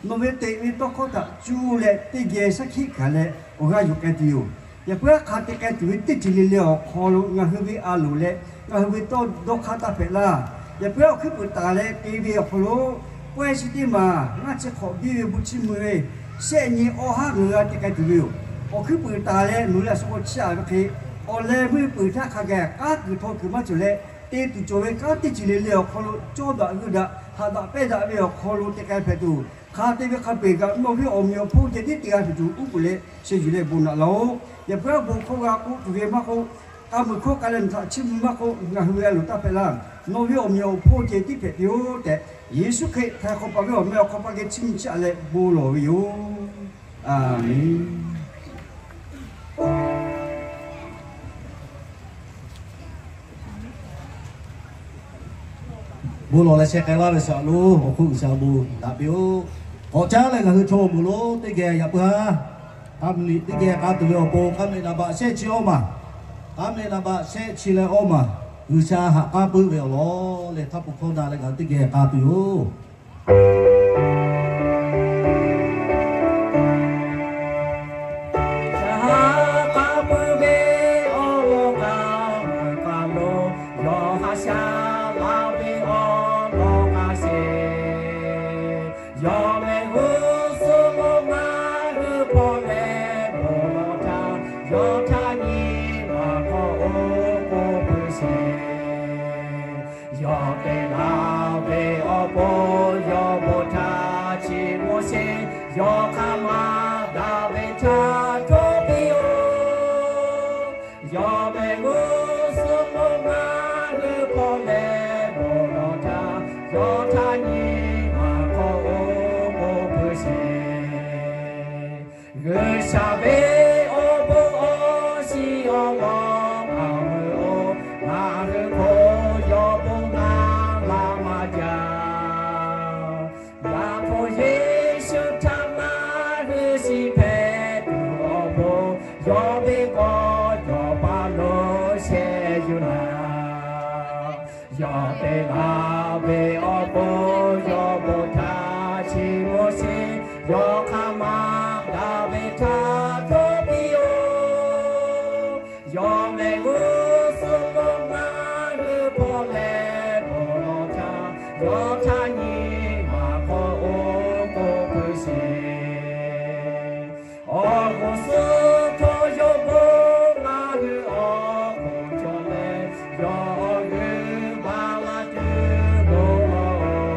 Nawˬ ve teꞈ ve tawˇ hkawˇ htaꞈ cuˇ leh teˇ geh shaˉ hkiˆ hkanˍ leh awˬ g'aˇ yuˬ k'ai tuˬ yoˬ. Yaꞈ puiˉ haˉ hk'a te k'ai tuˬ ve teˇ ceuˬ le le awˬ hk'aw lo ngaˬ hui ve a loˍ leh ngaˬ hui ve tawˇ dawˇ hk'aˇ taˇ hpehꞈ laˇ. Yaꞈ puiˉ haˉ awˬ hkuiˉ puiˍ taˍ leh te ve awˬ hk'aw lo, pawehˇ chi teˇ maˬ ngaˇ chi hk'awꞈ biˇ ve bon chiˇ mvuh ve shehˆ nyi awˇ haˉ ngaˬ hui g'a te k'ai tuˬ ve yoˬ. Awˬ hkuiˉ puiˍ taˍ leh nawˬ hui a shu k'aw chiˇ aꞈ ve hk'e, awˬ leh meuˇ peuˬ htaˇ hk'a gaˬ k'aˉ kuiˬ htaw kuiˬ maˇ cawˬ leh, te tuˬ cawˬ ve kanˉ teˇ ceuˬ le le awˬ hk'aw lo cawˇ daꞈ g'uiˇ daꞈ haꞈ daꞈ pehnˇ daꞈ ve awˬ hk'aw lo te k'ai hpehꞈ tuˬ, hk'a te ve hk'a peu-eˬ kaꞈ nawˬ ve awˬ meꞈ awˬ hponˇ ceh tiˉ te g'a tuˬ uˉ peunˍ leh sheh yuˬ leh bon naꞈ laˇ-oˆ. Yaꞈ puiˉ haˉ bon hkawˇ g'a k'oˆ tuˬ ve maˇ k'oˆ, k'a muiˬ hkawˇ k'a leh nawˬ htaꞈ chiˇ mvuh maˇ k'oˆ, ngaˬ hui ve a loˍ taˇ hpehꞈ laˇ. Nawˬ ve awˬ meꞈ awˬ hponˇ ceh tiˉ hpehꞈ piˇ-oˆ tehꞈ, Yeˍsuˆ Hkriꞈ htaiˍ hk'awꞈ paˍ ve awˬ meh awˬ hk'aw pa geh chiˇ mvuh chiˇ aꞈ leh bon lawˬ ve yoˬ. A menˬ. Bon lawˬ leh sheh k'ai laˇ ve shaˍ lo awˬ hk'oˆ G'uiˬsha bon daꞈ piˇ-oˆ. K'awꞈ caˉ leh ngaˬ hui chaw awˬ moˍ lo teˇ geh yaꞈ puiˉ haˉ, ka meꞈ liꞈ teˇ geh k'a tuˬ ve awˬ pon ka meꞈ naˍ baꞈ shehˆ chi awˇ maˬ, ka meꞈ naˍ baꞈ shehˆ chi leh awˇ maˬ, G'uiˬsha haꞈ k'aˉ puiˉ ve awˬ lawn leh htaˇ pu hkawˇ na leh ngaˬ hui teˇ geh k'a tuˬ yoˬ. Haꞈ k'aˉ puiˉ ve awˬ lawn k'a meuˬ k'a lo, yawˇ haꞈ shaˉ laˇ ve awˬ lawn k'a sheˍ. Yawˇ mehˆ g'uˇ suhˍ lo ngaˬ hui hpawˇ leh bon lawˬ htaˇ, yawˇ htaꞈ nyi ma hk'aw oˇ k'oˍ pui sheˍ. Yawˇ te laˇ ve awˬ pon yawˇ bon htaꞈ chiˇ mvuh sheˍ, yawˇ hk'aˬ ma daꞈ ve htaꞈ htawˇ piˇ-oˆ. Yawˇ mehˆ g'uˇ suhˍ lo ngaˬ hui hpawˇ leh bon lawˬ htaˇ, yawˇ htaꞈ nyi ma hk'aw oˇ k'oˍ pui sheˍ. G'uiˬsha ve awˬ bon awˬ shiˍ awˬ lawn ngaˬ hui oˬ, ngaˬ hui hk'oˆ yawˇ bon na laˇ maˇ jaˇ. Yaꞈ hk'aˇ Yeˍsuˆ htaꞈ ngaˬ hui shiˍ hpehꞈ tuˬ awˬ pon, yawˇ ve kawˇ cawˬ paˍ lo sheh yuˬ laˇ. Yawˇ te laˇ ve awˬ pon yawˇ bon htaꞈ chiˇ mvuh sheˍ, yawˇ hk'aˬ ma daꞈ ve htaꞈ htawˇ piˇ-oˆ. Yawˇ mehˆ g'uˇ suhˍ lo ngaˬ hui hpawˇ leh bon lawˬ htaˇ, yawˇ htaꞈ nyi ma hk'aw oˇ k'oˍ pui sheˍ. Awˬ g'uˇ suhˍ htaw yawˇ bon ngaˬ hui awˬ hk'oˆ cawˬ leh, yawˇ awˬ g'euˆ baˬ laˇ tuˬ bon lawˬ-oˬ.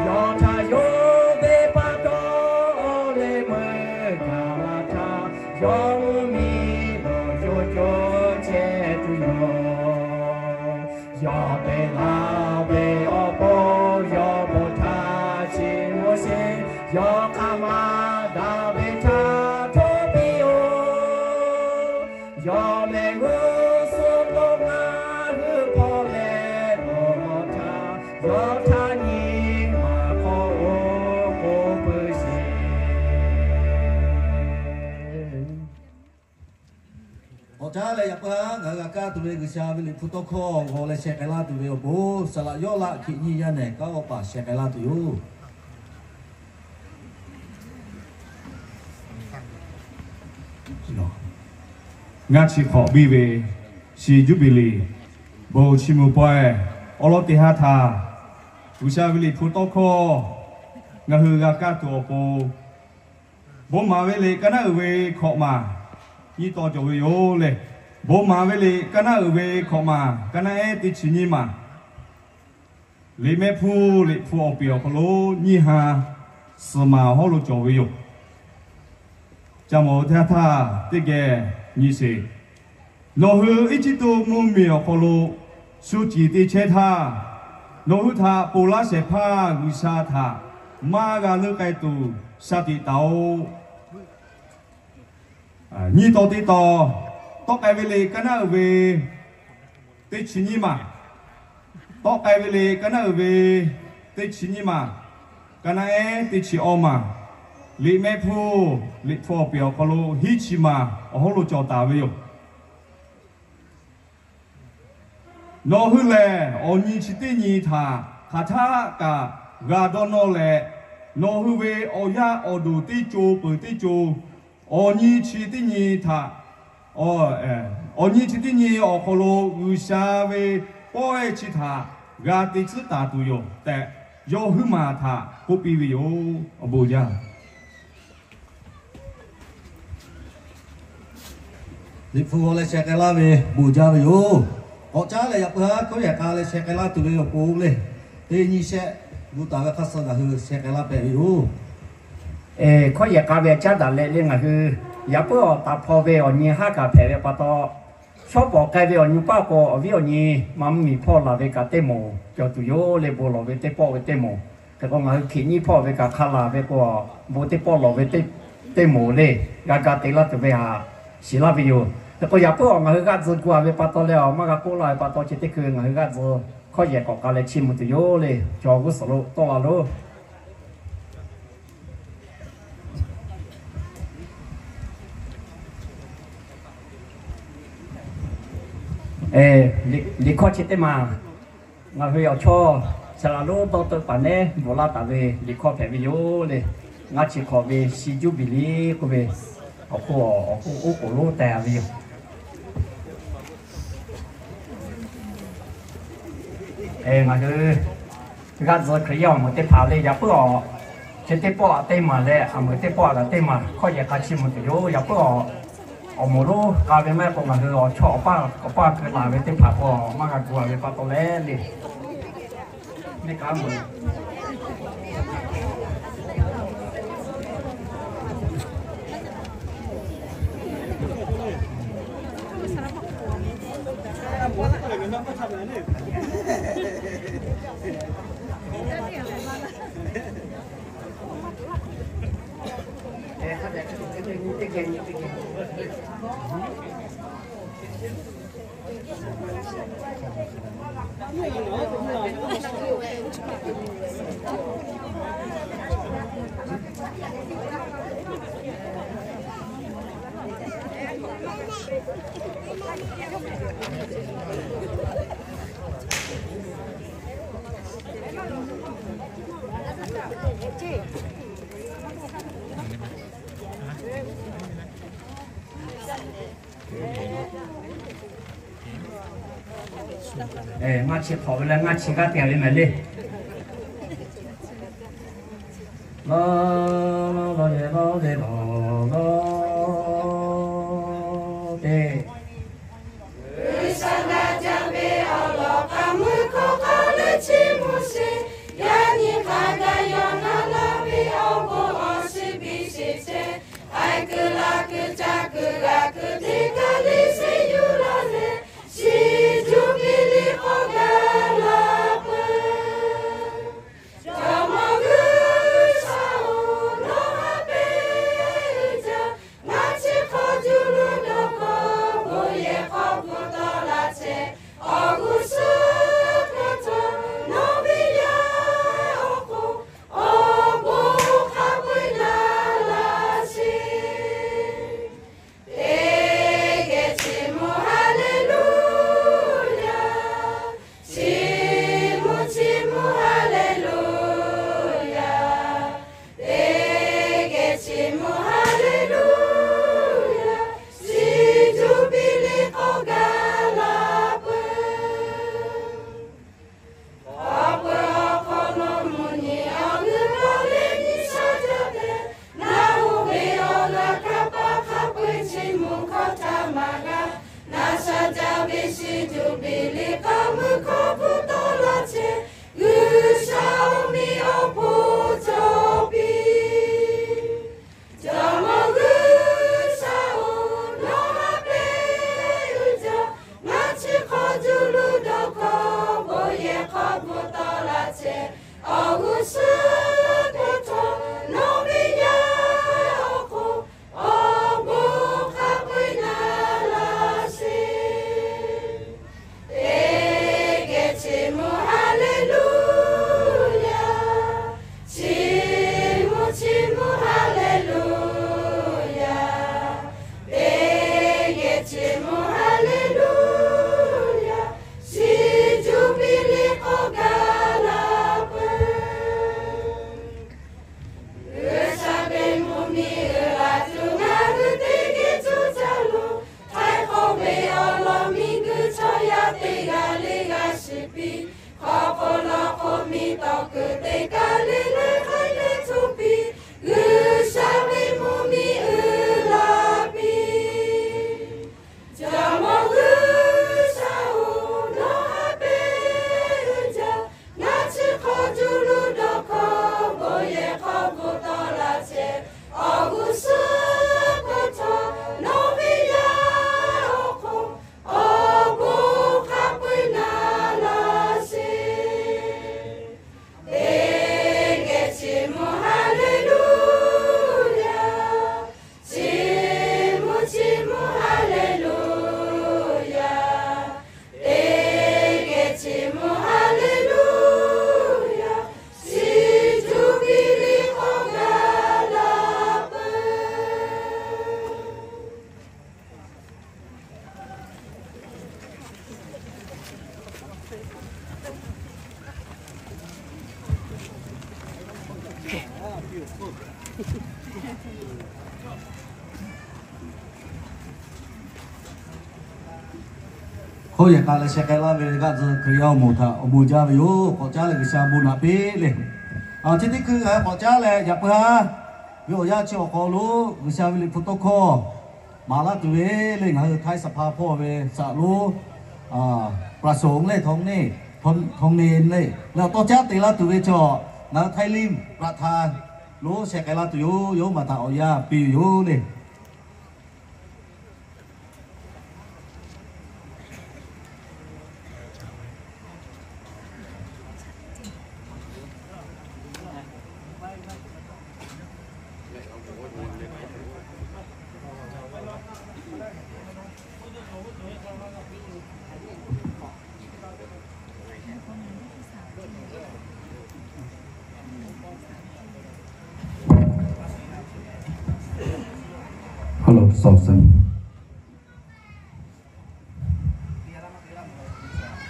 Yawˇ htaꞈ yonˍ ve pa taw, awˬ leh meuˇ gaˬ la htaˇ, yawˇ mvuhˇ miˬ lo co co chehˇ tuˬ yoˬ. Yawˇ te laˇ ve awˬ pon yawˇ bon htaꞈ chiˇ mvuh sheˍ, yawˇ hk'aˬ ma daꞈ ve htaꞈ htawˇ piˇ-oˆ. Yawˇ mehˆ g'uˇ suhˍ lo ngaˬ hui hpawˇ leh bon lawˬ htaˇ, yawˇ htaꞈ nyi ma hk'aw oˇ k'oˍ pui sheˍ. K'awꞈ caˉ leh yaꞈ puiˉ haˉ ngaˬ hui g'a kaˇ tuˬ ve G'uiˬsha ve Liꞈ hpu tawˇ hkawˇ g'aw leh sheh k'ai laˇ tuˬ ve awˬ pon, saˍ laꞈ yawˇ laꞈ hkiꞈ nyiˇ yaˇ nehˬ kanˉ awˬ paˍ sheh k'ai laˇ tuˬ yoˬ. Ngaˇ chi hk'awꞈ biˇ ve, shi juˇ biˍ liˍ, bon chi mvuh pawehˇ awˉ lawˉ teˇ haˉ htaˇ, G'uiˬsha ve Liꞈ hpu tawˇ hkawˇ ngaˬ hui g'a kaˇ tuˬ awˬ pon, bon maˍ ve liꞈ ka naˉ uiˍ ve hkawꞈ maˬ nyiˇ taw cawˬ ve yoˬ le. Bon maˍ ve liꞈ ka naˉ uiˍ ve hkawꞈ maˬ ka naˉ ehˉ teˇ chi nyiˇ maˬ, Liꞈ mehˆ hpu, Liꞈ hpu awˬ peˍ awˬ hk'aw lo nyiˇ ha suhˍ maˬ awˬ hawˉ lo cawˬ ve yoˬ. Ca mawˬ teˇ haˉ htaˇ teˇ geh nyi sheˍ. Nawˬ hui Eˇjiˇtuꞈ mvuhˇmiˬ awˬ hk'aw lo shu ciˍ te chehˇ htaˇ, nawˬ hui htaꞈ ponˬ laˇ shehˍ hpaˇ G'uiˬsha htaꞈ maˇ g'a leuˆ k'ai tuˬ shaˍ tiꞈ taˍ-oꞈ. Nyiˇ taw teˇ taw, tawˆ k'ai ve liꞈ ka naˉ uiˍ ve teˇ chi nyiˇ maˬ, tawˆ k'ai ve liꞈ ka naˉ uiˍ ve teˇ chi nyiˇ maˬ, ka naˉ ehˉ teˇ chi awˇ maˬ, Liꞈ mehˆ hpu, Liꞈ hpu awˬ peˍ awˬ hk'aw lo hiˉ chi maˬ awˬ hawˉ lo cawˬ taˍ ve yoˬ. Nawˬ hui lehˬ, awˬ nyi chi teˇ nyi htaꞈ hk'aˬ htaˆ kaꞈ g'a dawˇ nawˇ leh, nawˬ hui ve awˬ yaˇ awˬ duˬ teˇ co peuˬ teˇ co, awˬ nyi chi teˇ nyi htaꞈ, awˬ nyi chi teˇ nyi awˬ hk'aw lo G'uiˬsha ve pawehˇ chi htaꞈ g'a te tcuhˉ taˍ tuˬ yoˬ tehꞈ, yawˇ huiˉ maˬ htaꞈ k'oˆ piˇ ve yoˬ. Awˬ bon jaˇ. Liꞈ hpu g'aw leh sheh k'ai laˇ ve bon jaˇ ve yoˬ. K'awꞈ caˉ leh yaꞈ puiˉ haˉ hkawˇ yehˬ k'a leh sheh k'ai laˇ tuˬ ve awˬ pon le, teˇ nyi shehˆ gu taˍ ve hk'aˇ suh ngaˬ hui sheh k'ai laˇ pehꞈ ve yoˬ. Hkawˇ yehˬ k'a ve caˉ daꞈ leh le ngaˬ hui yaꞈ puiˉ awˬ taˍ hpaw ve awˬ nyi haˉ kaꞈ hpehꞈ ve pa taw, shawˉ pawˍ k'ai ve awˬ nyi paˇ k'o, awˬ viˉ awˬ nyi ma mvuhˇmiˬ hpawˇ laˬ ve kaꞈ teˇ moˍ cawˬ tuˬ yoˬ le. Bon lawˬ ve teˇ pawˆ ve teˇ moˍ, hk'e k'o ngaˬ hui hkiꞈ nyiˇ hpawˇ ve kaꞈ hk'a laˬ ve k'o, bon teˇ pawˆ lawˬ ve teˇ moˍ le. G'a ga te laˇ tuˬ ve htaꞈ shiˍ laˇ ve yoˬ. Hk'e k'o, yaꞈ puiˉ awˬ ngaˬ hui g'aˇ tcuh gu-a ve pa taw leh, awˬ maˇ g'a k'oˆ laˇ ve pa taw, chi teˇ hkui ngaˬ hui g'aˇ tcuh hkawˇ yehˬ k'awꞈ k'ai leh chiˇ mvuh tuˬ yoˬ le. Chaw g'uˇ suhˍ lo tawˆ la loˬ. Liꞈ hkawˇ chi teˇ maˬ ngaˬ hui awˬ chawˇ saˍ laˍ lonˉ dawˇ teuˆ paˍ nehˉ bvuhꞈ laˇ taˍ ve liꞈ hkawˇ hpehꞈ ve yoˬ le. Ngaˇ chi hk'awꞈ ve shi juˇbiˍliˍ k'oˆ ve awˬ hk'oˆ awˬ hk'oˆ oˉ k'oˍ lonˉ teh ve yoˬ. Ngaˬ hui g'aˇ tcuh Hkriꞈ yaˇ awˬ moˍ teˇ hpaˍ le, yaꞈ puiˉ awˬ chi teˇ pawˆ aꞈ teˇ maˬ leh, aˬ meuˍ teˇ pawˆ aꞈ kaꞈ teˇ maˬ hkawˇ yehˬ k'a chiˇ mvuh tuˬ yoˬ. Yaꞈ puiˉ awˬ, awˬ moˍ lonˉ k'a ve maˇ heˆ k'o, ngaˬ hui awˬ chawˇ awˬ paˇ awˬ paˇ keu laˬ ve teˇ hpaˍ k'o, maˇ g'a gu-a ve pa taw leh le. Neˇ k'a meuˍ Ngaˇ chi hk'awꞈ ve leh ngaˇ chi g'aˇ te ve mehˍ le. Lawˇ, lawˇ, lawˇ, lawˇ, lawˇ, lawˇ, lawˇ, teˇ. G'uiˬsha g'a jaˇ ve awˬ lawn k'aˍ mui hkawˇ hk'a leh chiˇ mvuh sheˍ. Yaꞈ nyi hk'a gaˬ yawˇ na laˇ ve awˬ bon awˬ shiˍ biˇ sheˍ chehˇ. Aiˬ kuiˬ laˬ kuiˬ caˇ kuiˬ g'a kuiˬ teˇ kaˬ le sheˍ yuˬ laˇ leh, shiˍ juˇ piˇ liꞈ k'awꞈ gaˬ la peuˬ. Jawˇmawˇ G'uiˬsha-oˬ, nawˬ haꞈ pehnˇ uiˍ jaˇ. Ngaˇ chi hk'awꞈ juˇ lo dawˇ kawˆ bon yehˬ hk'aw gu tawˆ la chehˇ. Awˬ g'uˇ suhˉ hk'e htawˇ nawˬ ve yaˇ awˬ hk'oˆ awˬ bon hk'a peu-eˬ na laˇ sheˍ. Teˇ geh chiˇ mvuh Haˍleˍluˇyaˬ. Chiˇ mvuh, chiˇ mvuh Haˍleˍluˇyaˬ. Teˇ geh chiˇ mvuh Haˍleˍluˇyaˬ. Shiˍ juˇ piˇ liꞈ k'awꞈ gaˬ la peuˬ. Awˬ peuˬ awˬ hk'aw lo mvuhˇ nyi awˬ g'euˆ k'awꞈ leh nyi shaˉ jaˇ tehꞈ, naˬ hoꞈ ve awˬ g'aˇ hk'a paˇ hk'a peu-eˬ chiˇ mvuh hkawˇ htaꞈ maˇ g'a. Naˬ shaˉ jaˇ ve shiˍ juˇ piˇ liꞈ k'aˍ mui hkawˇ hpu tawˆ la chehˇ. G'uiˬsha awˬ miˇ awˬ hponˇ cawˬ piˇ. Jawˇmawˇ G'uiˬsha-oˬ, nawˬ haꞈ pehnˇ uiˍ jaˇ. Ngaˇ chi hk'awꞈ juˇ lo dawˇ hkawˇ bon yehˬ hk'aw gu tawˆ la chehˇ. Awˬ g'uˇ suhˉ hk'e htawˇ nawˬ ve yaˇ awˬ hk'oˆ awˬ bon hk'a peu-eˬ na laˇ sheˍ. Teˇ geh chiˇ mvuh Haˍleˍluˇyaˬ. Chiˇ mvuh, chiˇ mvuh Haˍleˍluˇyaˬ. Teˇ geh chiˇ mvuh Haˍleˍluˇyaˬ. Shiˍ juˇ piˇ liꞈ k'awꞈ gaˬ la peuˬ. G'uiˬsha ve mvuhˇmiˬ uiˍ la tuˬ ngaˬ hui teˇ geh cuˇ caˇ loˬ. Htaiˍ hk'awꞈ ve awˬ lawn miˬguiˬ chaw yaˇ teˇ g'aˇ le g'a shiˍ piˇ. Hk'aw hk'oˆ lawˇ hk'oˆ miˬ tawˬ kuiˬ teˇ kaˬ le le hk'aˬ hk'e htoꞈ piˇ. G'uiˬsha ve mvuhˇmiˬ uiˍ la piˇ. Jawˇmawˇ G'uiˬsha-oˬ, nawˬ haꞈ pehnˇ uiˍ jaˇ. Ngaˇ chi hk'awꞈ juˇ lo dawˇ hkawˇ bon yehˬ hk'aw gu tawˆ la chehˇ. Awˬ g'uˇ suhˉ hk'e htawˇ nawˬ ve yaˇ awˬ hk'oˆ awˬ bon hk'a peu-eˬ na laˇ sheˍ. Hkawˇ yehˬ k'a leh sheh k'ai laˇ ve g'aˆ tzuh Hkriꞈ yaˇ awˬ moˍ htaꞈ awˬ bon jaˇ ve yoˬ. K'awꞈ caˉ leh G'uiˬsha bon naꞈ piˇ le. Chi teˇ hkui ngaˬ hui k'awꞈ caˉ leh yaꞈ puiˉ haˉ ve awˬ yanˇ chi awˬ hk'aw lo G'uiˬsha ve liꞈ hpu tawˇ hkawˇ maˍ laˇ tuˬ ve le, ngaˬ hui htaiˇ saˍ hpaˇ hpawˇ ve saˍ lonˉ ประสงค์ le, ทองเนตร le, leh awˬ tawˇ caˉ te laˇ tuˬ ve chaw ngaˬ hui ไทยริม ประธาน lo sheh k'ai laˇ tuˬ yoˬ. Yawˇ maˬ htaꞈ awˬ yanˇ piˇ ve yoˬ le.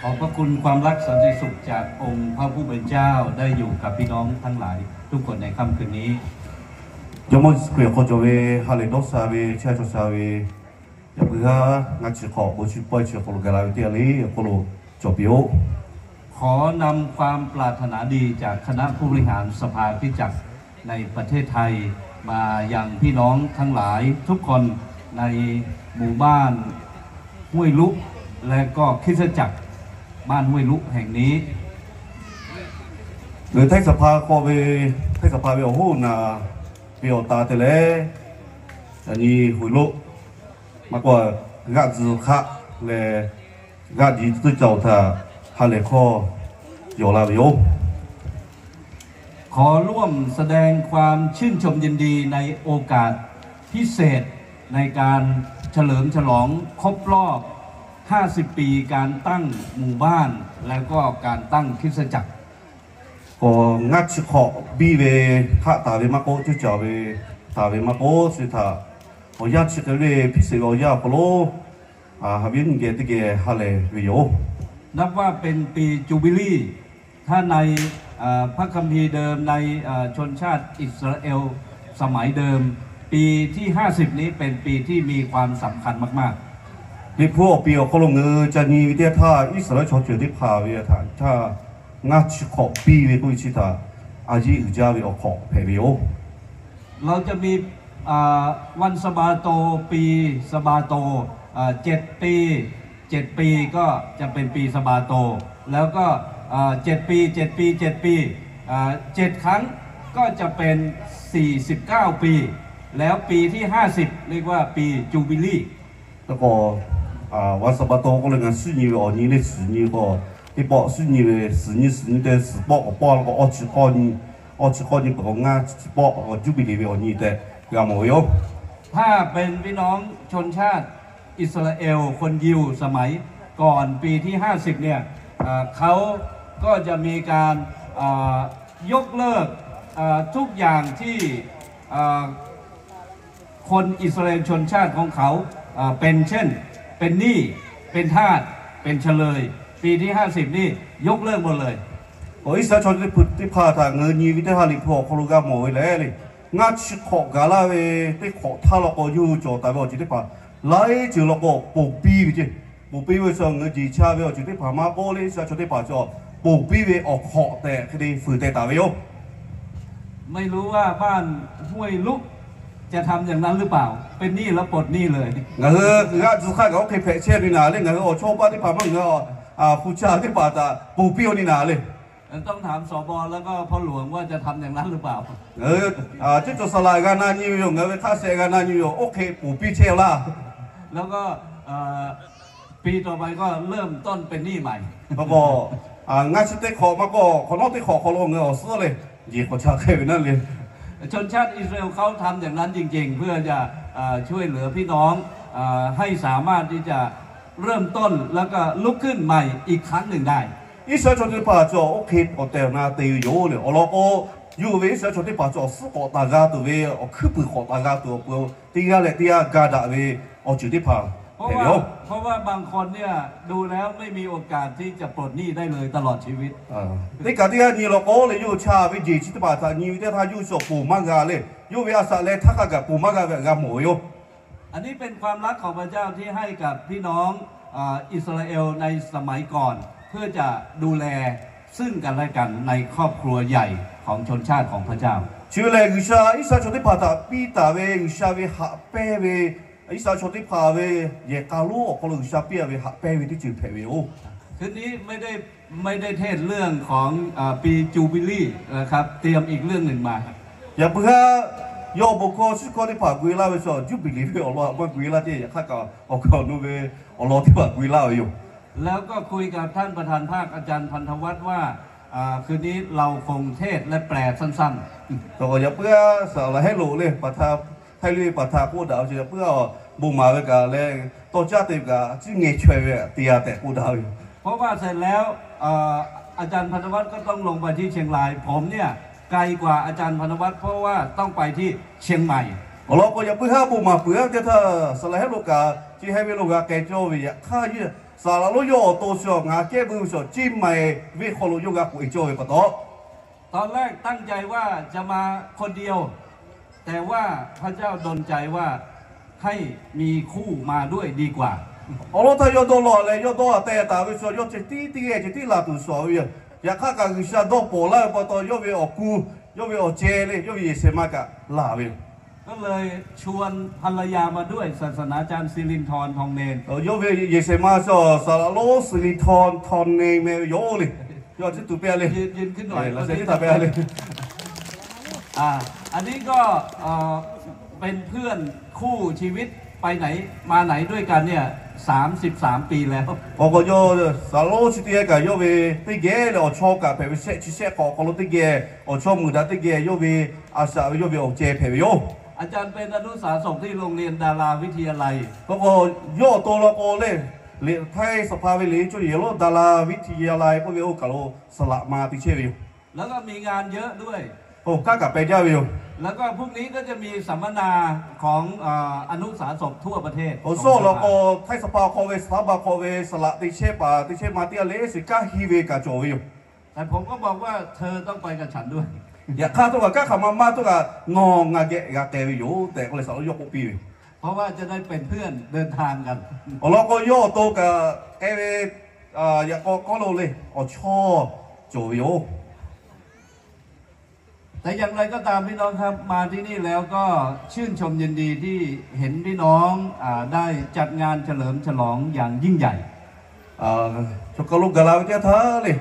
ขอบพระคุณความรักสันติสุขจากองค์พระผู้เป็นเจ้าได้อยู่กับพี่น้องทั้งหลายทุกคนในค่ำคืนนี้ Jawˇmawˇ Yeˍsuˆ Hkriꞈ awˬ hk'aw cawˬ ve ha lehˬ dawˇ sha ve, chehˇ sha cawˬ sha ve, yaꞈ puiˉ haˉ ngaˇ chi hk'awꞈ bon chi pawehˇ chi awˬ hk'aw lo gaˬ la ve teˇ g'aˇ le awˬ hk'aw lo cawˬ piˇ oˆ. ขอนำความปรารถนาดีจากคณะผู้บริหารสภาคริสตจักรในประเทศไทยมายังพี่น้องทั้งหลายทุกคนในหมู่บ้านห้วยลุ และก็คริสตจักรบ้านห้วยลุแห่งนี้ Ngaˬ htaiˇ saˍ hpaˇ k'awꞈ ve, htaiˇ saˍ hpaˇ ve awˬ hoˉ naˍ ve awˬ ta te leh, yaꞈ nyi Huiˍ loˆ maˇ k'oˆ, g'aˆ tzuh hk'aˆ leh g'aˆ ji tcuhˇ cawˬ htaꞈ ha lehˬ hkawˇ yawˬ la ve yoˬ. ขอร่วมแสดงความชื่นชมยินดีในโอกาสพิเศษในการเฉลิมฉลองครบรอบ ห้าสิบ ปีการตั้งหมู่บ้าน แล้วก็การตั้งคริสตจักร K'awꞈ ngaˇ chi hk'awꞈ biˇ ve hk'aˆ taˍ ve maˇ k'oˆ, cuˇ caˍ ve taˍ ve maˇ k'oˆ, chi htaꞈ awˬ yanˇ chi hk'e ve hpiˇ sheˍ ve awˬ yanˇ awˬ hk'aw lo, haꞈ viˉ nyi geh teˇ geh ha lehˬ ve yoˬ. นับว่าเป็นปีจูบิลี ถ้าในพระคัมภีร์เดิม ในชนชาติอิสราเอลสมัยเดิม ปีที่ ห้าสิบ นี้เป็นปีที่มีความสำคัญมากๆ Liꞈ hpu awˬ piˍ awˬ hk'aw lo ngaˬ hui ca nyi ve teˇ htaˇ, Iˉsaˍreˍlaˆ chaw ceuˬ teˇ hpaˍ ve htaꞈ htaˇ ngaˇ chi hk'awꞈ biˇ ve k'oˆ ve chi htaꞈ a yiˆ uiˍ jaˇ ve awˬ hk'awꞈ hpehꞈ ve yoˬ. เราจะมีอ่าวันสะบาโต ปีสะบาโตอ่าเจ็ดปี เจ็ดปีก็จะเป็นปีสะบาโต แล้วก็อ่าเจ็ดปี เจ็ดปี เจ็ดปีอ่าเจ็ดครั้งก็จะเป็น สี่สิบเก้า ปี แล้วปีที่ ห้าสิบ เรียกว่าปีจูบิลี K'o, วันสะบาโต k'oˆ leh ngaˬ suhˉ nyi ve awˬ nyi le, suhˉ nyi k'o, teˇ pawˆ suhˉ nyi ve suhˉ nyi suhˉ nyi te suhˉ pawˆ k'awꞈ pawˆ la k'o, awˇ chi k'awˇ nyi, awˇ chi k'awˇ nyi peuˬ k'o, ngaˇ chi pawˆ k'awꞈ juˇ biˇ le ve awˬ nyi tehꞈ g'a mawˬ ve yoˬ. ถ้าเป็นพี่น้องชนชาติอิสราเอล คนยิวสมัยก่อนปีที่ ห้าสิบ เนี่ยเอ่อเขาก็จะมีการเอ่อยกเลิกเอ่อทุกอย่างที่เอ่อ คนอิสราเอลชนชาติของเขาเอ่อเป็นเช่น เป็นหนี้ เป็นทาส เป็นเฉลย ปีที่ ห้าสิบ นี่ยกเลิกหมดเลย K'o Iˉsaˍreˍlaˆ chaw teˇ hpaˍ htaꞈ ngaˬ hui nyi ve teˇ ha Liꞈ hpu awˬ hk'aw lo g'a mawˬ ve lehˬ le, ngaˇ chi hk'awꞈ gaˬ laˇ ve teˇ hk'awꞈ htaˇ law k'o, yawˇ hui cawˬ taˍ ve awˬ ceuˬ teˇ hpaˍ laiˉ ceuˬ law k'o ponˬ piˇ ve ceˇ. Ponˬ piˇ ve chaw ngaˬ hui jeˬ cha ve awˬ ceuˬ teˇ hpaˍ maˇ k'oˆ le, Iˉsaˍreˍlaˆ chaw teˇ hpaˍ cawˬ ponˬ piˇ ve awˬ hk'awꞈ tehꞈ hk'e te fuiˍ teh taˍ ve yoˬ. ไม่รู้ว่าบ้านห้วยลุกจะทำอย่างนั้นหรือเปล่า เป็นหนี้แล้วปลดหนี้เลย Ngaˬ hui g'aˆ tzuh hk'aˆ kaꞈ oˇ hk'e hpehꞈ chehˇ ve naˍ le, ngaˬ hui awˬ chawˇ paˆ teˇ hpaˍ maˇ ngaˬ hui hpu cha teˇ hpaˍ htaꞈ ponˬ piˇ-oˆ nyi naˍ le. ต้องถาม สบ แล้วก็พ่อหลวงว่าจะทำอย่างนั้นหรือเปล่า Ngaˬ hui ceˇ cawˬ saˍ laꞈ g'a na nyi ve yoˬ, ngaˬ hui ve hk'a shehˍ g'a na nyi ve yoˬ, oˇ hk'e ponˬ piˇ chehˇ-oˆ laˇ. แล้วก็เอ่อปีต่อไปก็เริ่มต้นเป็นหนี้ใหม่ K'o k'o, ngaˇ chi teˇ hk'awꞈ maˇ k'oˆ, hk'awꞈ nawˉ teˇ hk'awꞈ hk'aw lo ngaˬ hui awˬ suhˉ le, jeˬ k'awꞈ cha hk'e ve naˉ le. ชนชาติอิสราเอลเขาทำอย่างนั้นจริงๆ เพื่อจะเอ่อช่วยเหลือพี่น้องเอ่อให้สามารถที่จะเริ่มต้นแล้วก็ลุกขึ้นใหม่อีกครั้งหนึ่งได้ Iˉsaˍreˍlaˆ chaw teˇ hpaˍ cawˬ oˇ hk'e k'awꞈ tehˬ na te ve yoˬ le. Awˬ lawn k'o, yawˇ hui ve Iˉsaˍreˍlaˆ chaw teˇ hpaˍ cawˬ awˬ suhˉ k'awꞈ taˍ g'a tuˬ ve, awˬ hkuiˉ puiˍ k'awꞈ taˍ g'a tuˬ awˬ pon, teˇ g'aˇ leh teˇ g'aˇ ga daꞈ ve awˬ ceuˬ teˇ hpaˍ เพราะว่า เพราะว่าบางคนเนี่ย ดูแล้วไม่มีโอกาสที่จะปลดหนี้ได้เลยตลอดชีวิต Teˇ kaꞈ teˇ g'aˇ nyi law k'o leh yawˇ hui chaˇ ve jeˬ chi teˇ hpaˍ htaꞈ nyi ve teˇ htaˇ yawˇ hui shu awˬ poˬ maˇ g'a leh, yawˇ ve a shaꞈ leh htaˇ hk'a gaˬ poˬ maˇ g'a ve htaꞈ g'a mawˬ ve yoˬ. อันนี้เป็นความรักของพระเจ้าที่ให้กับพี่น้องอ่าอิสราเอลในสมัยก่อนเพื่อจะดูแลซึ่งกันและกันในครอบครัวใหญ่ของชนชาติของพระเจ้า Chi ve lehˬ, G'uiˬsha Iˉsaˍreˍlaˆ chaw teˇ hpaˍ htaꞈ piˇ taˍ ve G'uiˬsha ve haꞈ pehnˇ ve, Iˉsaˍreˍlaˆ chaw teˇ hpaˍ ve yehˬ k'a lonˉ awˬ hk'aw lo G'uiˬsha piˇ a ve haꞈ pehnˇ ve teˇ ceuˬ hpehꞈ ve yoˬ. คืนนี้ไม่ได้ไม่ได้เทศน์เรื่องของอ่าปีจูบิลีนะครับ เตรียมอีกเรื่องหนึ่งมา Yaꞈ puiˉ haˉ yawˇ awˬ bon hkawˇ shuˉ hkawˇ teˇ hpaˍ gu e laˇ ve chaw, Juˇbiˍliˍ ve awˬ lawn htaꞈ maˇ gu e laˇ ceˇ. Yaꞈ hk'aˇ kaꞈ awˬ hk'aw lo ve awˬ lawn teˇ hpaˍ gu e laˇ ve yoˬ. แล้วก็คุยกับท่านประธานภาคอาจารย์พันธวัฒน์ว่า อ่าคืนนี้เราคงเทศน์และแปลสั้นๆ Yaꞈ puiˉ haˉ saˍ laˍ hehˉ loꞈ leh paˍ htaˇ, Htaiˇ lehˬ paˍ htaˇ k'oˆ daꞈ ve chi yaꞈ puiˉ haˉ bon maˍ ve kaꞈ leh tawˇ caˉ te ve kaꞈ ciˉ ngeh chaweh ve te a tehꞈ k'oˆ daꞈ ve yoˬ. เพราะว่าเสร็จแล้วเอ่ออาจารย์พันธวัฒน์ก็ต้องลงไปที่เชียงราย ผมเนี่ยไกลกว่าอาจารย์พันธวัฒน์ เพราะว่าต้องไปที่เชียงใหม่ Awˬ lawn k'o, yaꞈ puiˉ haˉ bon maˍ peuˬ a ve teˇ htaˇ, saˍ laˍ hehˉ loꞈ kaꞈ chi hehˉ ve lo g'a k'ai cawˇ ve, yaꞈ hk'aˇ saˍ laˍ lonˉ yawˇ awˬ to shu ngaˬ kehˉ buiˇ ve shu Ciˇ maiˍ venˇ hk'aw lo yawˇ g'a k'oꞈ e cawˇ ve pa taw, ตอนแรกตั้งใจว่าจะมาคนเดียว แต่ว่าพระเจ้าดลใจว่าให้มีคู่มาด้วยดีกว่า Awˬ lawn htaˇ yawˇ dawˇ law leh yawˇ dawˇ a teh taˍ ve shu yawˇ ceh tiˉ teˇ geh ceh tiˉ laˬ tuˬ shuˍ ve yoˬ. Yaꞈ hk'aˇ kaꞈ G'uiˬsha dawˇ pawˍ laˇ ve pa taw, yawˇ ve awˬ ku, yawˇ ve awˬ ceh leh yawˇ ve yehˬ shehˍ ma kaꞈ laˬ ve yoˬ. ก็เลยชวนภรรยามาด้วย ศาสนาจารย์สิรินทร ทองเณร Yawˇ ve yehˬ shehˍ ma shu saˍ laˍ lonˉ Siˍriˍhtawn Htawˇneˍ meh ve yoˬ le. Yawˇ chi tuˬ pehˇ le. ยืนขึ้นหน่อย Laꞈ sheh teˇ htaꞈ pehˇ le. อ่า อันนี้ก็เอ่อเป็นเพื่อนคู่ชีวิต ไปไหนมาไหนด้วยกันเนี่ย สามสิบสามปีแล้ว K'awꞈ k'o yawˇ saˍ laˍ lonˉ chi teˇ geh kaꞈ yawˇ ve teˇ geh leh awˬ chawˇ kaꞈ hpehꞈ ve shehˆ chi shehˆ hk'awꞈ awˬ hk'aw lo teˇ geh, awˬ chawˇ meuꞈ daꞈ teˇ geh yawˇ ve a shaꞈ ve yawˇ ve awˬ ceh hpehꞈ ve yoˬ. อาจารย์เป็นอนุสาสกที่โรงเรียนดาราวิทยาลัย K'awꞈ k'o yawˇ awˬ to law k'o leh, Htaiˇ สภา ve liꞈ co yehˬ lonˉ ดาราวิทยาลัย k'oˆ ve oˇ kaˬ lo saˍ laꞈ ma te chehˇ ve yoˬ. แล้วก็มีงานเยอะด้วย Oˇ kanˉ kaꞈ peh jaˇ ve yoˬ. แล้วก็พรุ่งนี้ก็จะมีสัมมนาของเอ่ออนุสาสกทั่วประเทศ Awˬ suhˉ awˬ lawn k'o, Htaiˇ สภา hk'aw ve saˍ laꞈ ba hk'aw ve saˍ laꞈ te chehˇ paˍ te chehˇ ma teˇ g'aˇ leh shiˍ kanˉ henˇ ve kaꞈ cawˬ ve yoˬ. แต่ผมก็บอกว่าเธอต้องไปกับฉันด้วย Yaꞈ hk'aˇ htawˇ kaꞈ kanˉ hk'aˬ ma maˇ htawˇ kaꞈ nawˬ ngaˬ geh g'a k'ai ve yoˬ tehꞈ k'oˆ leh saˍ laˍ lonˉ yawˇ k'oˆ piˇ ve yoˬ. เพราะว่าจะได้เป็นเพื่อนเดินทางกัน Awˬ lawn k'o yawˇ awˬ to kaꞈ k'ai ve yaꞈ k'aw k'aw lo leh awˬ chawˇ cawˬ ve yoˬ. แต่อย่างไรก็ตามพี่น้องครับ มาที่นี่แล้วก็ชื่นชมยินดีที่เห็นพี่น้องอ่าได้จัดงานเฉลิมฉลองอย่างยิ่งใหญ่ Chaw hk'aˬ lo gaˬ la ve teˇ htaˇ leh,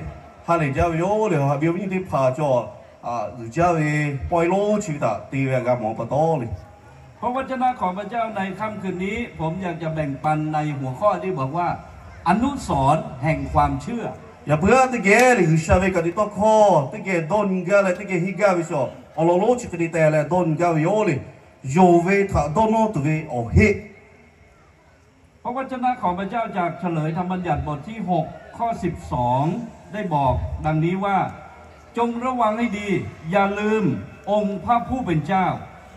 ha lehˬ jaˇ ve yoˬ leh, awˬ ha ve awˬ viˉ nyi teˇ hpaˍ cawˬ uiˍ jaˇ ve pawehˇ lonˉ chi ve htaꞈ te ve g'a mawˬ pa taw leh. พระวจนะของพระเจ้าในค่ำคืนนี้ ผมอยากจะแบ่งปันในหัวข้อที่บอกว่า อนุสรณ์แห่งความเชื่อ Yaꞈ puiˉ haˉ teˇ geh leh G'uiˬsha ve ka tiꞈ tawˇ hkawˇ teˇ geh dawˇ nyi gaˇ leh teˇ geh henˇ gaˇ ve shu awˬ lawn lonˉ chi hk'e te teh leh dawˇ nyi gaˇ ve yoˬ leh, yonˍ ve htaꞈ dawˇ nawˇ tuˬ ve awˬ heˆ พระวจนะของพระเจ้าจากเฉลยธรรมบัญญัติบทที่หกข้อสิบสองได้บอกดังนี้ว่า จงระวังให้ดี อย่าลืมองค์พระผู้เป็นเจ้า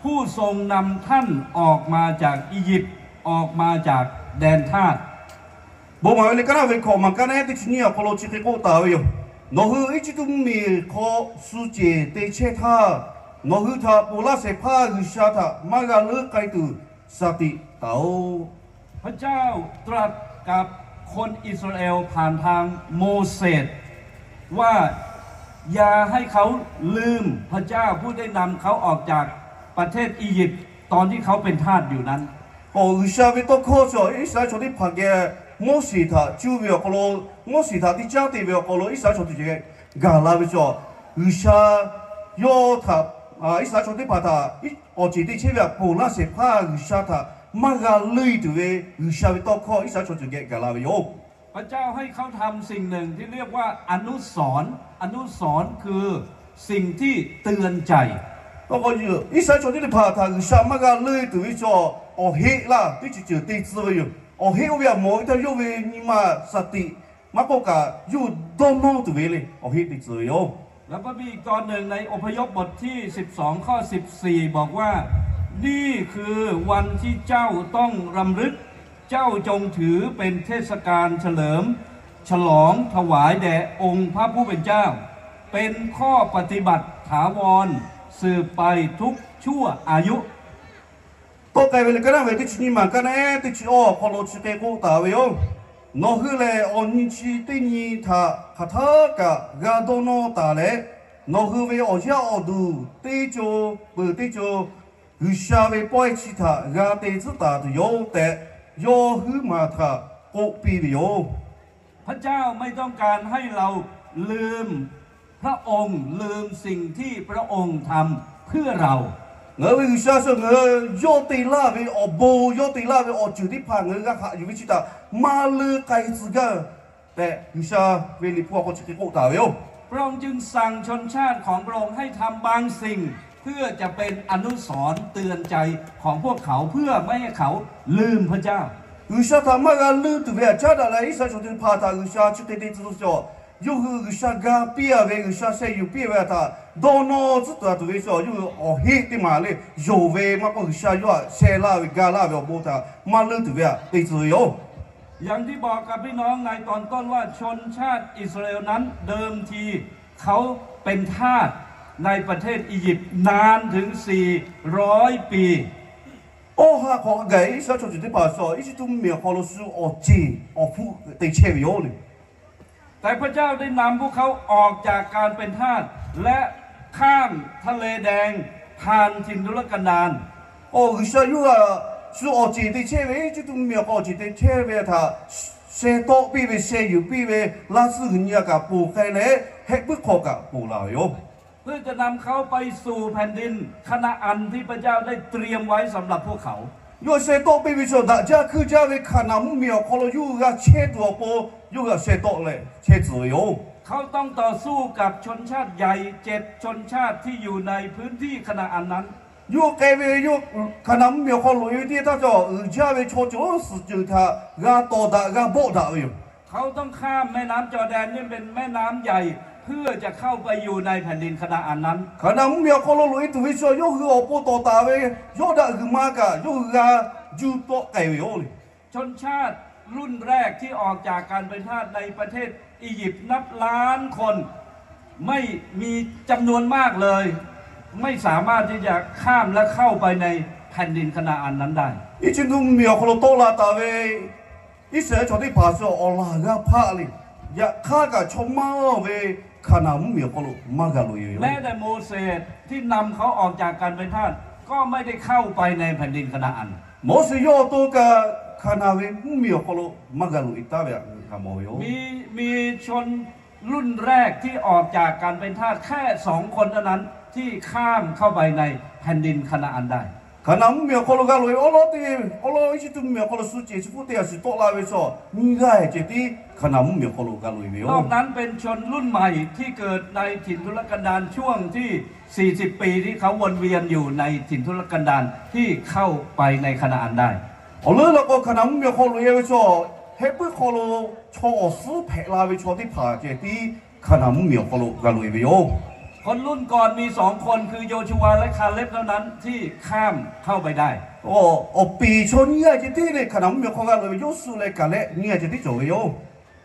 ผู้ทรงนำท่านออกมาจากอียิปต์ ออกมาจากแดนทาส Bon maˍ ve leh kaˉ naˉ ve hkawꞈ maˍ kaˉ naˉ teˇ chi nyiˇ awˬ hk'aw lo chi hk'e k'oˆ taˍ ve yoˬ. Nawˬ hui Eˇjiˇtuꞈ mvuhˇmiˬ hk'aw suh ceˬ te chehˇ htaˇ, nawˬ hui htaꞈ ponˬ laˇ shehˍ hpaˇ G'uiˬsha htaꞈ maˇ g'a leuˆ k'ai tuˬ shaˍ tiꞈ taˍ-oꞈ. พระเจ้าตรัสกับคนอิสราเอลผ่านทางโมเสสว่า อย่าให้เขาลืมพระเจ้าผู้ได้นำเขาออกจากประเทศอียิปต์ตอนที่เขาเป็นทาสอยู่นั้น K'o G'uiˬsha ve tawˇ hkawˇ shu Iˉsaˍreˍlaˆ chaw teˇ hpaˍ geh Moˉseˍ htaꞈ cuˇ ve awˬ hk'aw lo, Moˉseˍ htaꞈ teˇ caˉ te ve awˬ hk'aw lo Iˉsaˍreˍlaˆ chaw ceuˬ geh gaˬ la ve chaw, G'uiˬsha yawˇ htaꞈ Iˉsaˍreˍlaˆ chaw teˇ hpaˍ htaꞈ awˬ ceˬ te chehˇ ve htaꞈ ponˬ laˇ shehˍ hpaˇ G'uiˬsha htaꞈ maˇ g'a leuˆ tuˬ ve G'uiˬsha ve tawˇ hkawˇ Iˉsaˍreˍlaˆ chaw ceuˬ geh gaˬ la ve yoˬ. พระเจ้าให้เขาทำสิ่งหนึ่งที่เรียกว่าอนุสรณ์ อนุสรณ์คือสิ่งที่เตือนใจ K'o Iˉsaˍreˍlaˆ chaw teˇ hpaˍ htaꞈ G'uiˬsha maˇ g'a leuˆ tuˬ ve chaw awˬ heˆ laˇ teˇ ceuˬ ceuˬ te tcuh ve yoˬ. Awˬ heˆ oˇ ve htaꞈ mawˬ ve htaˇ yawˇ ve nyi ma shaˍ tiꞈ maˇ k'oˆ kaꞈ yawˇ dawˇ nawˇ tuˬ ve le awˬ heˆ te tcuh ve yoˬ. แล้วก็มีอีกตอนหนึ่งในอพยพบทที่สิบสองข้อสิบสี่บอกว่า นี่คือวันที่เจ้าต้องรำลึก เจ้าจงถือเป็นเทศกาลเฉลิมฉลองถวายแด่องค์พระผู้เป็นเจ้า เป็นข้อปฏิบัติถาวรสืบไปทุกชั่วอายุ Tawˆ k'ai ve leh kaˇ naˉ ve teˇ chi nyiˇ maˬ kaˇ naˉ teˇ chi awˬ hk'aw lo chi hk'e k'oˆ taˍ ve yoˬ. Nawˬ hui lehˬ awˬ nyi chi teˇ nyi htaꞈ hk'aˬ htaˇ kaꞈ g'a dawˇ nawˇ taˍ leh, nawˬ hui ve awˬ yaˇ awˬ duˬ teˇ co peuˬ teˇ co G'uiˬsha ve pawehˇ chi htaꞈ g'a te tcuhˉ taˍ tuˬ yoˬ tehꞈ, yawˇ huiˉ maˬ htaꞈ k'oˆ piˇ ve yoˬ. พระเจ้าไม่ต้องการให้เราลืมพระองค์ ลืมสิ่งที่พระองค์ทำเพื่อเรา Ngaˬ hui ve G'uiˬsha shu ngaˬ hui yawˇ te laˇ ve awˬ bon, yawˇ te laˇ ve awˬ ceuˬ teˇ hpaˍ ngaˬ hui g'a haꞈ yuˬ ve chi htaꞈ maˇ leuˉ k'ai tcuh gaˇ tehꞈ, G'uiˬsha ve liꞈ hpu awˬ hk'aw chi hk'e k'oˆ taˍ ve yoˬ. พระองค์จึงสั่งชนชาติของพระองค์ให้ทำบางสิ่ง เพื่อจะเป็นอนุสรณ์เตือนใจของพวกเขา เพื่อไม่ให้เขาลืมพระเจ้า G'uiˬsha htaꞈ maˇ g'a leuˉ tuˬ ve htaꞈ caˉ daꞈ leh, Iˉsaˍreˍlaˆ chaw teˇ hpaˍ htaꞈ G'uiˬsha chi hk'e te tcuh ve chaw, yawˇ hui G'uiˬsha ga piˇ a ve, G'uiˬsha sheh yuˬ piˇ ve htaꞈ dawˇ nawˇ tcuhˉ taˍ tuˬ ve chaw, yawˇ hui awˬ heˆ teˇ maˬ lehˬ yonˍ ve maˇ k'oˆ, G'uiˬsha yawˇ htaꞈ sheh laˇ ve ga laˇ ve awˬ bon htaꞈ maˇ leuˉ tuˬ ve htaꞈ te tcuh ve yoˬ. อย่างที่บอกกับพี่น้องในตอนต้นว่าชนชาติอิสราเอลนั้นเดิมทีเขาเป็นชาติ Awˬ ha hk'awꞈ gaˬ Iˉsaˍreˍlaˆ chaw ceuˬ teˇ hpaˍ chaw, Iˉsaˍreˍlaˆ chaw ceuˬ teˇ hpaˍ shu awˬ ceˬ awˬ hpfuhˆ te chehˇ ve yoˬ le. แต่พระเจ้าได้นำพวกเขาออกจากการเป็นทาสและข้ามทะเลแดง ผ่านถิ่นทุรกันดาร Awˬ G'uiˬsha yawˇ hui shu awˬ ceˬ te chehˇ ve, Iˉsaˍreˍlaˆ mvuhˇmiˬ awˬ hk'aw awˬ ceˬ te chehˇ ve htaꞈ sheh tawˆ piˇ ve, sheh yuˬ piˇ ve, laˇ suhˉ g'uiˬ nyi a kaꞈ ponˬ k'ai leh, hehˆ puiˉ hk'aw kaꞈ ponˬ laˬ ve yoˬ. เพื่อจะนำเขาไปสู่แผ่นดินคานาอันที่พระเจ้าได้เตรียมไว้สำหรับพวกเขา Yawˇ sheh tawˆ piˇ ve chaw daꞈ jaˇ hkuiˇ jaˇ ve Hkaˍnanˍ mvuhˇmiˬ awˬ hk'aw lo yawˇ hui g'a chehˇ tuˬ awˬ pon, yawˇ hui g'a sheh tawˆ leh chehˇ tcuh ve yoˬ. เขาต้องต่อสู้กับชนชาติใหญ่เจ็ดชนชาติที่อยู่ในพื้นที่คานาอันนั้น Yawˇ hui k'ai ve, yawˇ Hkaˍnanˍ mvuhˇmiˬ awˬ hk'aw loꞈ e ve teˇ htaˇ cawˬ uiˍ jaˇ ve chaw ceuˬ suhˍ ceuˬ htaꞈ g'a tawˍ daꞈ g'a bawˆ daꞈ ve yoˬ. เขาต้องข้ามแม่น้ำจอร์แดน ซึ่งเป็นแม่น้ำใหญ่ เพื่อจะเข้าไปอยู่ในแผ่นดินคานาอันนั้น Hkaˍnanˍ mvuhˇmiˬ awˬ hk'aw lo loꞈ e tuˬ ve chaw, yawˇ hui awˬ pon tawˍ taˍ ve Yawˇdanˍ g'uiˬ ma kaꞈ yawˇ hui g'a juˇ tawˆ k'ai ve yoˬ. ชนชาติรุ่นแรกที่ออกจากการเป็นทาสในประเทศอียิปต์นับล้านคน ไม่มีจำนวนมากเลย ไม่สามารถที่จะข้ามและเข้าไปในแผ่นดินคานาอันนั้นได้ Iˉsaˍreˍlaˆ mvuhˇmiˬ awˬ hk'aw lo tawˆ la taˍ ve Iˉsaˍreˍlaˆ chaw teˇ hpaˍ shu awˬ laˬ g'a hpaˆ le. Yaꞈ hk'aˇ kaꞈ chaw maˇ ve Hkaˍnanˍ mvuhˇmiˬ awˬ hk'aw lo maˇ g'a loꞈ e ve yoˬ. แม้แต่โมเสสที่นำเขาออกจากการเป็นทาส ก็ไม่ได้เข้าไปในแผ่นดินคานาอัน Moˉseˍ yawˇ awˬ to kaꞈ Hkaˍnanˍ ve mvuhˇmiˬ awˬ hk'aw lo maˇ g'a loꞈ e taˉ ve htaꞈ g'a mawˬ ve yoˬ. มีมีชนรุ่นแรกที่ออกจากการเป็นทาสแค่สองคนเท่านั้นที่ข้ามเข้าไปในแผ่นดินคานาอันได้ Hkaˍnanˍ mvuhˇmiˬ awˬ hk'aw lo g'a loꞈ e awˉ lawˉ teˇ, awˉ lawˉ Iˉsaˍreˍlaˆ mvuhˇmiˬ awˬ hk'aw lo shu ceˬ chi hpfuhˆ te a shu tawˆ la ve chaw nyiˇ g'aˇ ceh tiˉ Hkaˍnanˍ mvuhˇmiˬ awˬ hk'aw lo g'a loꞈ e ve yoˬ. นอกนั้นเป็นชนรุ่นใหม่ที่เกิดในถิ่นทุรกันดารช่วงที่สี่สิบปีที่เขาวนเวียนอยู่ในถิ่นทุรกันดารที่เข้าไปในคานาอันได้ Awˬ leuˉ la k'o Hkaˍnanˍ mvuhˇmiˬ awˬ hk'aw loꞈ e ve chaw, hehˆ puiˉ hk'aw lo chaw awˬ suhˉ hpehꞈ la ve chaw teˇ hpaˍ ceh tiˉ Hkaˍnanˍ mvuhˇmiˬ awˬ hk'aw lo g'a loꞈ e ve yoˬ. คนรุ่นก่อนมีสองคน คือโยชูวาและคาเล็บ เท่านั้นที่ข้ามเข้าไปได้ Awˬ, awˬ peˍ chaw nyiˇ g'aˇ ceh tiˉ leh Hkaˍnanˍ mvuhˇmiˬ awˬ hk'aw g'a loꞈ e ve Yoˇsuˆ leh Kaˍlehˆ nyiˇ g'aˇ ceh tiˉ cawˬ ve yoˬ.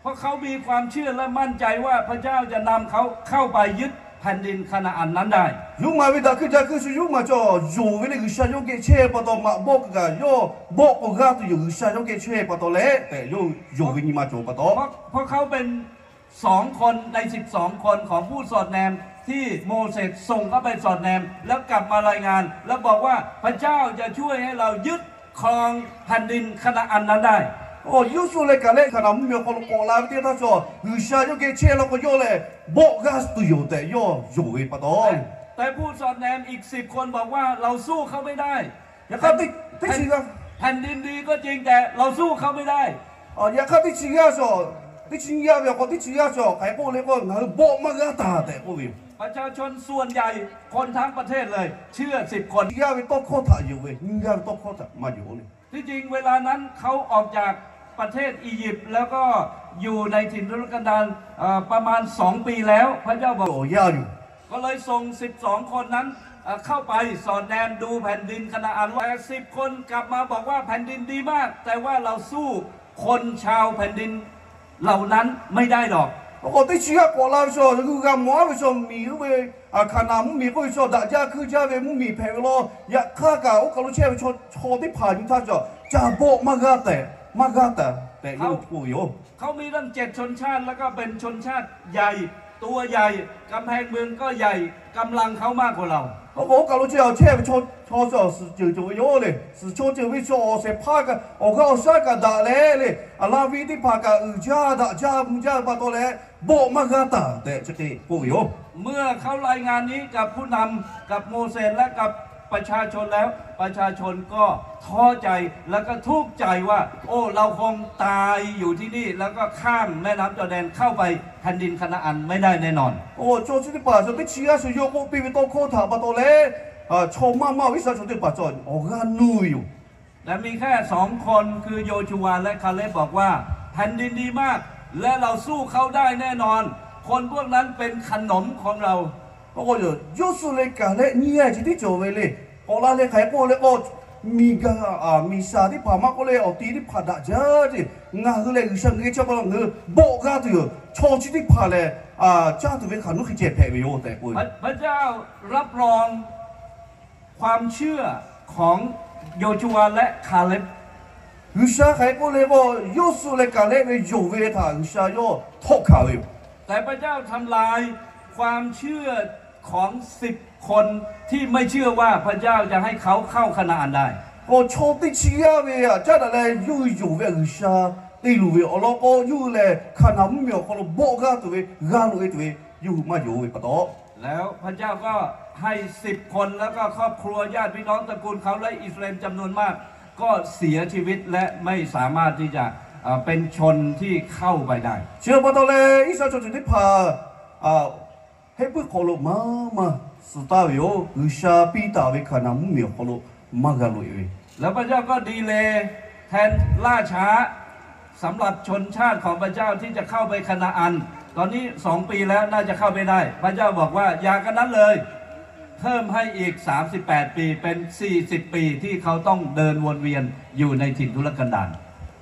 เพราะเขามีความเชื่อและมั่นใจว่าพระเจ้าจะนำเขาเข้าไปยึดแผ่นดินคานาอันนั้นได้ Yawˇ maˬ ve daꞈ hkuiˇ jaˇ hkuiˇ shu yawˇ maˬ cawˬ yonˍ ve leh G'uiˬsha yawˇ geh chehˇ pa taw maꞈ bawˆ kuiˬ kaꞈ yawˇ bawˆ k'o g'aˇ tuˬ yoˬ, G'uiˬsha yawˇ geh chehˇ pa taw leh tehꞈ yawˇ yonˍ ve nyi ma cawˬ pa taw เพราะเขาเป็นสองคนในสิบสองคนของผู้สอดแนมที่โมเสสส่งเข้าไปสอดแนม แล้วกลับมารายงาน แล้วบอกว่าพระเจ้าจะช่วยให้เรายึดครองแผ่นดินคานาอันนั้นได้ Awˬ, Yoˇsuˆ leh Kaˍlehˆ Hkaˍnanˍ mvuhˇmiˬ awˬ hk'aw lo k'awꞈ la ve teˇ htaˇ cawˬ G'uiˬsha yawˇ geh chehˇ law k'o yawˇ lehˬ bawˆ g'aˇ tuˬ yoˬ tehꞈ yawˇ yonˍ ve pa taw แต่ผู้สอดแนมอีกสิบคนบอกว่าเราสู้เขาไม่ได้ Yaꞈ hk'aˇ teˇ chi g'aˇ แผ่นดินดีก็จริง แต่เราสู้เขาไม่ได้ Yaꞈ hk'aˇ teˇ chi g'aˇ cawˬ, teˇ chi nyiˇ g'aˇ ve awˬ hk'aw teˇ chi g'aˇ cawˬ hk'aˬ hk'e k'oˆ le k'o, ngaˬ hui bawˆ maˇ g'aˇ taˍ tehꞈ k'oˆ ve yoˬ. ประชาชนส่วนใหญ่ คนทั้งประเทศเลย เชื่อสิบคน Chi g'aˇ ve tawˇ hkawˇ htaꞈ yonˍ ve, nyiˇ g'aˇ ve tawˇ hkawˇ htaꞈ maˇ yonˍ le. ที่จริงเวลานั้นเขาออกจากประเทศอียิปต์ แล้วก็อยู่ในถิ่นทุรกันดารเอ่อประมาณสองปีแล้ว พระเจ้าบอก Awˬ yaˇ yoˬ. ก็เลยส่งสิบสองคนนั้น เอ่อ เข้าไปสอดแนมดูแผ่นดินคานาอัน ว่า สิบคนกลับมาบอกว่าแผ่นดินดีมาก แต่ว่าเราสู้คนชาวแผ่นดินเหล่านั้นไม่ได้หรอก K'o teˇ chi g'aˇ k'awꞈ la ve chaw, g'uiˬ g'a mawˬ aˉ ve chaw, miˬ oˇ ve Hkaˍnanˍ mvuhˇmiˬ k'oˆ ve chaw daꞈ jaˇ hkuiˇ jaˇ ve mvuhˇmiˬ hpehꞈ ve law. Yaꞈ hk'aˇ kaꞈ oˇ kaˬ lo chehˇ ve chaw teˇ hpaˍ nyi htaˇ cawˬ ca bawˆ maˇ g'aˇ tehꞈ, maˇ g'aˇ taˍ tehꞈ k'oˆ ve yoˬ. เขามีตั้งเจ็ดชนชาติ แล้วก็เป็นชนชาติใหญ่ ตัวใหญ่ กำแพงเมืองก็ใหญ่ กำลังเขามากกว่าเรา K'o oˇ kaˬ lo chehˇ chehˇ ve chaw cawˬ suhˍ ceuˬ cawˬ ve yoˬ le. Suhˍ chaw ceuˬ ve chaw awˬ shehˍ hpaˇ kaꞈ awˬ g'aˇ awˬ shaˉ kaꞈ daꞈ leh le, a la vi teˇ hpaˍ kaꞈ uiˍ jaˇ daꞈ jaˇ mvuh jaˇ ve pa taw leh, bawˆ maˇ g'aˇ taˍ tehꞈ chi hk'e k'oˆ ve yoˬ. เมื่อเขารายงานนี้กับผู้นำ กับโมเสส และกับประชาชนแล้ว ประชาชนก็ท้อใจ แล้วก็ทุกข์ใจว่า โอ้ เราคงตายอยู่ที่นี่ แล้วก็ข้ามแม่น้ำจอร์แดนเข้าไปแผ่นดินคานาอันไม่ได้แน่นอน K'o chaw chi teˇ hpaˍ chaw teˇ chi g'aˇ shu yawˇ k'oˆ piˇ ve tawˇ hkawˇ htaꞈ pa taw leh, chaw maˇ maˇ ve Iˉsaˍreˍlaˆ chaw teˇ hpaˍ cawˬ awˬ g'aˇ nuˇ ve yoˬ. แต่มีแค่สองคน คือโยชูวาและคาเลบ บอกว่าแผ่นดินดีมาก และเราสู้เขาได้แน่นอน คนพวกนั้นเป็นขนมของเรา K'o Yoˇsuˆ leh Kaˍlehˆ nyiˇ g'aˇ chi tiˉ cawˬ ve le. K'awꞈ la leh hk'aˬ hk'e k'oˆ le k'o, miˬ gaˬ, miˬ shaˍ teˇ hpaˍ maˇ k'oˆ leh awˬ ti teˇ hpaˍ daꞈ jaˇ ce. Ngaˬ hui lehˬ G'uiˬsha ngaˬ hui chehˇ k'o ngaˬ hui bawˆ g'aˇ tuˬ yoˬ. Chaw chi teˇ hpaˍ lehˬ caˇ tuˬ ve hk'aˬ nuˇ hk'e ceh hpehꞈ ve yoˬ tehꞈ k'oˆ ve. พระเจ้ารับรองความเชื่อของโยชูวาและคาเลบ G'uiˬsha hk'aˬ hk'e k'oˆ le k'o, Yoˇsuˆ leh Kaˍlehˆ ve yonˍ ve htaꞈ G'uiˬsha yawˇ htawˆ hkanˍ ve yoˬ. แต่พระเจ้าทำลายความเชื่อของสิบคนที่ไม่เชื่อว่าพระเจ้าจะให้เขาเข้าคานาอันได้ K'o chaw teˇ chi g'aˇ ve htaꞈ caˉ daꞈ leh yawˇ hui yonˍ ve G'uiˬsha te luˬ ve awˬ lawn k'o, yawˇ hui lehˬ Hkaˍnanˍ mvuhˇmiˬ awˬ hk'aw lo bawˆ g'aˇ tuˬ ve g'a loꞈ-e tuˬ ve yawˇ hui maˇ yonˍ ve pa taw, แล้วพระเจ้าก็ให้ สิบคน แล้วก็ครอบครัวญาติพี่น้องตระกูลเขาและอิสราเอลจำนวนมาก ก็เสียชีวิตและไม่สามารถที่จะเอ่อเป็นชนที่เข้าไปได้ Chi pa taw leh Iˉsaˍreˍlaˆ chaw ceuˬ teˇ hpaˍ hehˆ puiˉ hk'aw lo maˇ maˇ suh taˍ ve yoˬ. G'uiˬsha piˇ taˍ ve Hkaˍnanˍ mvuhˇmiˬ awˬ hk'aw lo maˇ g'a loꞈ-e ve แล้วพระเจ้าก็ดีเลย์ แทน ล่าช้า สำหรับชนชาติของพระเจ้าที่จะเข้าไปคานาอัน ตอนนี้สองปีแล้วน่าจะเข้าไปได้ พระเจ้าบอกว่าอย่ากันนั้นเลย เพิ่มให้อีกสามสิบแปดปี เป็นสี่สิบปี ที่เขาต้องเดินวนเวียนอยู่ในถิ่นทุรกันดาร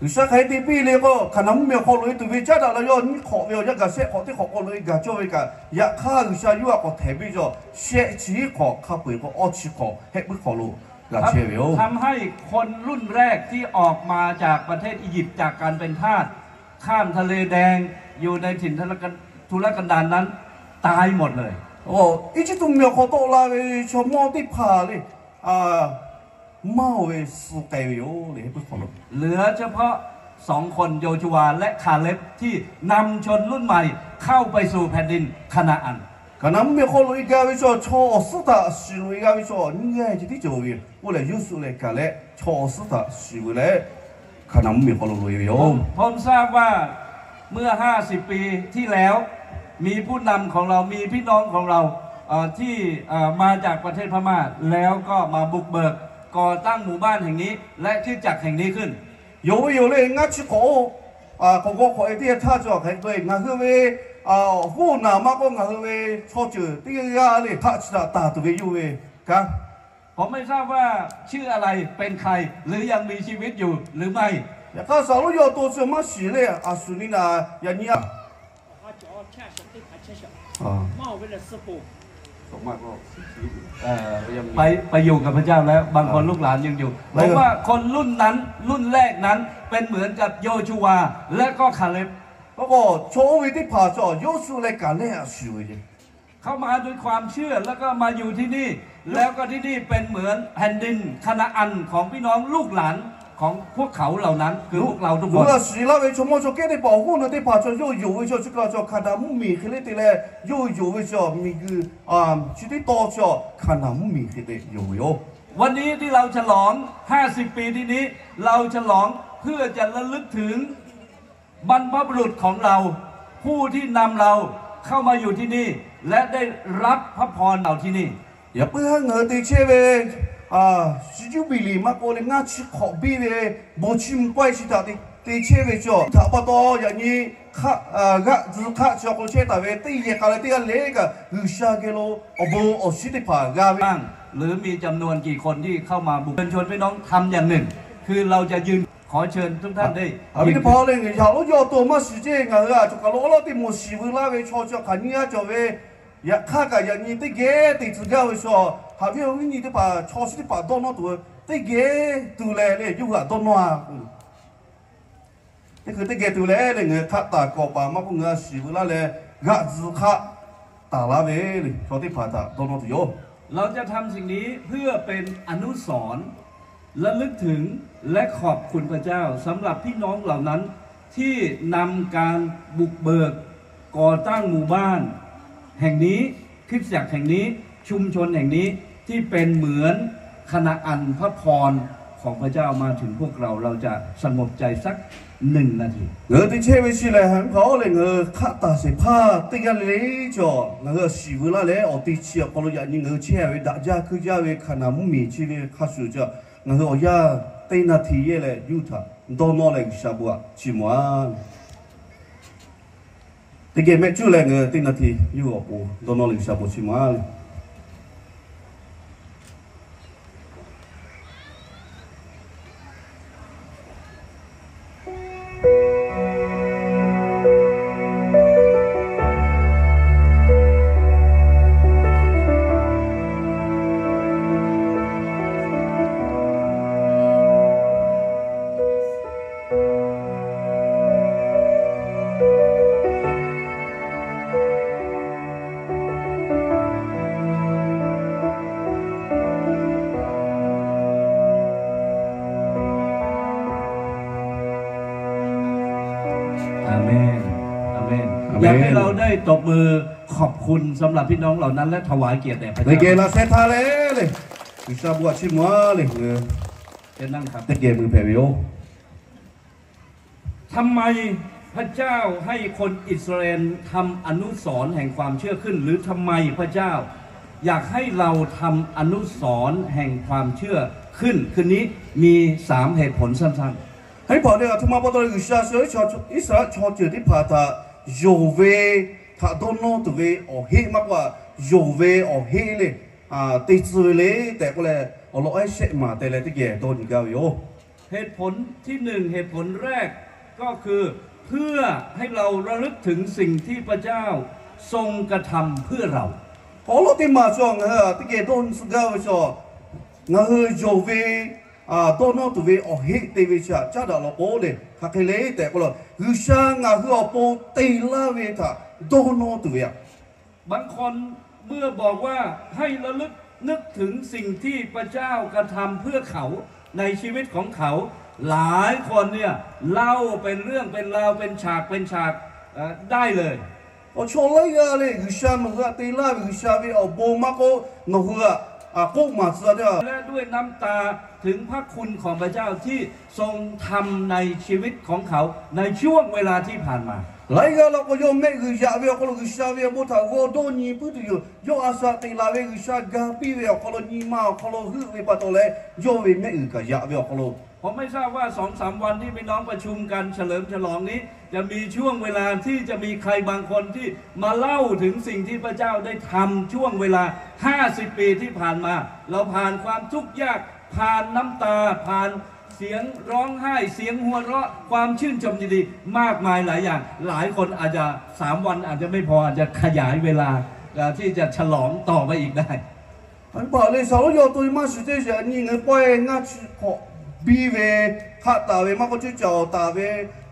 G'uiˬsha hk'aˬ hk'e te piˇ le k'o, Hkaˍnanˍ mvuhˇmiˬ awˬ hk'aw loꞈ-e tuˬ ve caˉ daꞈ la yawˇ nyiˇ hk'awꞈ ve awˬ yanˇ gaˬ shehˆ hk'awꞈ teˇ hk'awꞈ k'aw loꞈ-e gaˬ cawˇ ve kaꞈ, yaꞈ hk'aˇ G'uiˬsha yawˇ htaꞈ k'awꞈ hteꞈ piˇ cawˬ shehˆ chi hiˉ hk'awꞈ hk'a peu-eˬ k'o awˇ chi hk'awꞈ hehˆ puiˉ hk'aw lo g'a chehˇ ve yoˬ. ทำให้คนรุ่นแรกที่ออกมาจากประเทศอียิปต์ จากการเป็นทาส ข้ามทะเลแดง อยู่ในถิ่นทุรกันดารนั้น ตายหมดเลย Eˇjiˇtuꞈ mvuhˇmiˬ awˬ hk'aw tawˆ la ve chaw mawˇ teˇ hpaˍ le, maˇ-oˬ ve, suh k'ai ve yoˬ le, hehˆ puiˉ hk'aw lo. เหลือเฉพาะสองคน โยชูวาและคาเลบ ที่นำชนรุ่นใหม่เข้าไปสู่แผ่นดินคานาอัน Hkaˍnanˍ mvuhˇmiˬ hk'aw loꞈ-e gaˇ ve chaw, chaw awˬ suhˉ htaꞈ shiˍ loꞈ-e gaˇ ve chaw nyiˇ g'aˇ chi tiˉ cawˬ ve yoˬ. Oˇ lehˬ Yoˇsuˆ leh Kaˍlehˆ chaw awˬ suhˉ htaꞈ shiˍ ve leh, Hkaˍnanˍ mvuhˇmiˬ hk'aw lo loꞈ-e ve yoˬ. ผมทราบว่าเมื่อห้าสิบปีที่แล้ว มีผู้นำของเรา มีพี่น้องของเรา เอ่อ ที่ เอ่อ มาจากประเทศพม่า แล้วก็มาบุกเบิก ก่อตั้งหมู่บ้านแห่งนี้ และคริสตจักรแห่งนี้ขึ้น Yonˍ ve yoˬ le, ngaˇ chi hk'awꞈ-oˬ, k'awꞈ g'aw k'awꞈ-e teˇ yanˇ htaˇ cawˬ hk'aˬ hk'e k'o, ngaˬ hui ve hoˉ naˍ maˇ k'oˆ, ngaˬ hui ve chaw ceuˬ teˇ g'aˇ le htaꞈ chi htaꞈ taˍ tuˬ ve yawˇ ve kanˉ ผมไม่ทราบว่าชื่ออะไร เป็นใคร หรือยังมีชีวิตอยู่หรือไม่ Yaꞈ hk'aˇ, saˍ lonˉ yawˇ to chi maˇ shiˍ le, a shuˍ nyi naˍ yaꞈ nyi a ไปอยู่กับพระเจ้าแล้ว บางคนลูกหลานยังอยู่ ผมว่าคนรุ่นนั้น รุ่นแรกนั้น เป็นเหมือนกับโยชูวา และก็คาเลบ K'o chaw oˇ ve teˇ hpaˍ cawˬ Yoˇsuˆ leh Kaˍlehˆ a shuˍ ve เข้ามาด้วยความเชื่อ แล้วก็มาอยู่ที่นี่ แล้วก็ที่นี่เป็นเหมือนแผ่นดินคานาอันของพี่น้องลูกหลานของพวกเขาเหล่านั้น คือพวกเราทุกคน Nawˬ g'a shiˍ laˇ ve chaw mawˇ chaw kehˉ teˇ hpaˍ, awˬ hoˉ naˬ teˇ hpaˍ cawˬ yawˇ yonˍ ve chaw chi kaꞈ cawˬ Hkaˍnanˍ mvuhˇmiˬ hk'e le te leh, yawˇ yonˍ ve chaw miˬguiˬ chi teˇ taw cawˬ Hkaˍnanˍ mvuhˇmiˬ hk'e te yonˍ ve yoˬ. วันนี้ที่เราฉลอง ห้าสิบปีที่นี้ เราฉลองเพื่อจะระลึกถึงบรรพบุรุษของเรา ผู้ที่นำเราเข้ามาอยู่ที่นี่ และได้รับพระพรเราที่นี่ Yaꞈ puiˉ haˉ ngaˬ hui te chehˇ ve, a, chi juˇbiˍliˍ maˇ k'oˆ leh ngaˇ chi hk'awꞈ biˇ ve bon chiˇ mvuh pawehˇ chi htaꞈ te Te chehˇ ve chaw htaꞈ pa taw yaꞈ nyi hk'aˆ, g'aˆ tzuhˇ hk'aˆ chi awˬ hk'aw lo chehˇ taˍ ve teˇ yehˬ k'a leh teˇ g'aˇ le kaꞈ G'uiˬsha geh lo awˬ bon awˬ shiˉ teˇ hpaˍ g'a ve หรือมีจำนวนกี่คนที่เข้ามาบุก เชิญชวนพี่น้องทำอย่างหนึ่ง คือเราจะยืน ขอเชิญทุกท่านได้ Aˬ ve teˇ hpaˍ lehˬ, ngaˬ hui yaꞈ lonˉ yawˇ awˬ to maˇ shiˍ ceˇ, ngaˬ hui a cawˬ kaˬ lo awˉ lawˉ teˇ moˍ shiˍ veu laˇ ve chaw chi hk'aˬ nyiˇ g'aˇ cawˬ ve, yaꞈ hk'aˇ kaꞈ yaꞈ nyi teˇ geh te tcuh gaˇ ve chaw, haꞈ viˉ awˬ viˉ nyi teˇ hpaˍ chaw shiˉ teˇ hpaˍ dawˇ nawˇ tuˬ ve, teˇ geh tuˬ leh le yawˇ hui htaꞈ dawˇ nawˇ a Teˇ hkui teˇ geh tuˬ leh le ngaˬ hui htaꞈ taˍ kawꞈ paˍ maˇ k'oˆ, ngaˬ hui shiˍ veu laˇ leh g'aˆ tzuhˇ hk'aˆ taˍ laˇ ve le chaw teˇ hpaˍ htaꞈ dawˇ nawˇ tuˬ yoˬ. เราจะทำสิ่งนี้ เพื่อเป็นอนุสรณ์ ระลึกถึง และขอบคุณพระเจ้า สำหรับพี่น้องเหล่านั้น ที่นำการบุกเบิก ก่อตั้งหมู่บ้านแห่งนี้ คริสตจักรแห่งนี้ ชุมชนแห่งนี้ ที่เป็นเหมือนคานาอัน พระพรของพระเจ้ามาถึงพวกเรา เราจะสงบใจสักหนึ่งนาที Ngaˬ hui te chehˇ ve chi lehˬ, ha hpaˍ-oˬ leh ngaˬ hui hk'aˆ taˍ shehˍ hpaˇ teˇ g'aˇ le le cawˬ ngaˬ hui shiˍ veu laˇ leh awˬ te chi awˬ hk'aw lo yaꞈ nyi ngaˬ hui chehˇ ve daꞈ jaˇ hkuiˇ jaˇ ve hkaˍnanˍ mvuhˇmiˬ chi ve hk'a shuˍ cawˬ ngaˬ hui awˬ yanˇ teˇ naˇ hti yehˇ leh yuˇ htaꞈ dawˇ nawˇ leh G'uiˬsha bon htaꞈ chiˇ mvuh a Teˇ geh mehˆ cuˇ leh ngaˬ hui teˇ naˇ hti yuˇ awˬ pon dawˇ nawˇ leh G'uiˬsha bon chiˇ mvuh a le. Amen. Amen. อยากให้เราได้ตบมือขอบคุณสำหรับพี่น้องเหล่านั้นและถวายเกียรติแด่พระเจ้า Teˇ geh laꞈ sheh htaˇ leh le G'uiˬsha bon htaꞈ chiˇ mvuh a le. Teˇ geh mui hpehꞈ ve yoˬ. ทำไมพระเจ้าให้คนอิสราเอลทำอนุสรณ์แห่งความเชื่อขึ้น หรือทำไมพระเจ้าอยากให้เราทำอนุสรณ์แห่งความเชื่อขึ้น คืนนี้มีสามเหตุผลสั้นๆ Haˉ hpaˍ lehˬ, a htoꞈ ma pa taw G'uiˬsha suh Iˉsaˍreˍlaˆ chaw ceuˬ teˇ hpaˍ htaꞈ yonˍ ve htaꞈ dawˇ nawˇ tuˬ ve awˬ heˆ maˇ k'oˆ, yonˍ ve awˬ heˆ le te tcuh ve le tehꞈ k'oˆ leh, awˬ lawn ehˉ shehˆ maˬ te leh teˇ geh dawˇ nyi gaˇ ve yoˬ. เหตุผลที่หนึ่ง เหตุผลแรกก็คือ เพื่อให้เราระลึกถึงสิ่งที่พระเจ้าทรงกระทำเพื่อเรา Awˬ lawn teˇ maˬ cawˬ ngaˬ hui teˇ geh dawˇ nyi tcuh gaˇ ve cawˬ, ngaˬ hui yonˍ ve dawˇ nawˇ tuˬ ve awˬ heˆ te ve chi htaꞈ caˉ daꞈ law k'o le, hk'aˬ hk'e le tehꞈ k'oˆ la, G'uiˬsha ngaˬ hui awˬ pon te laˇ ve htaꞈ dawˇ nawˇ tuˬ ve aꞈ บางคนเมื่อบอกว่าให้ระลึกนึกถึงสิ่งที่พระเจ้าทรงกระทำเพื่อเรา หลายคนเนี่ยเล่าเป็นเรื่องเป็นราวเป็นฉากเป็นฉากเอ่อได้เลย Awˬ chaw laiˉ g'aˇ le G'uiˬsha nawˬ hui htaꞈ te laˇ ve G'uiˬsha ve awˬ bon maˇ k'oˆ, nawˬ hui htaꞈ k'oˆ maˍ tcuh a teˇ และด้วยน้ำตาถึงพระคุณของพระเจ้าที่ทรงทำในชีวิตของเขา ในช่วงเวลาที่ผ่านมา Laiˉ g'aˇ law k'o, yawˇ mehˆ g'uiˬ yaꞈ ve awˬ hk'aw lo G'uiˬsha ve awˬ bon htaꞈ g'aw dawˇ nyi puiˉ tuˬ yoˬ. Yawˇ a shaꞈ teꞈ laˬ ve G'uiˬsha ga piˇ ve awˬ hk'aw lo, nyi ma awˬ hk'aw lo heuˆ ve pa taw leh, yawˇ ve mehˆ g'uiˬ kaꞈ yaꞈ ve awˬ hk'aw lo ผมไม่ทราบว่าสองสามวันที่พี่น้องประชุมกันเฉลิมฉลองนี้ จะมีช่วงเวลาที่จะมีใครบางคนที่มาเล่าถึงสิ่งที่พระเจ้าได้ทำ ช่วงเวลาห้าสิบปีที่ผ่านมา เราผ่านความทุกข์ยาก ผ่านน้ำตา ผ่านเสียงร้องไห้ เสียงหัวเราะ ความชื่นชมยินดี มากมายหลายอย่าง หลายคนอาจจะสามวันอาจจะไม่พอ อาจจะขยายเวลาเอ่อที่จะฉลองต่อไปอีกได้ Aˬ hpaˍ lehˬ, shaˍlonˉ yawˇ awˬ to maˇ shiˍ ceˇ, yaꞈ nyi ngaˬ hui pawehˇ ngaˇ chi hk'awꞈ biˇ ve hk'aˆ taˍ ve maˇ k'oˆ, cuˇ caˍ awˬ taˍ ve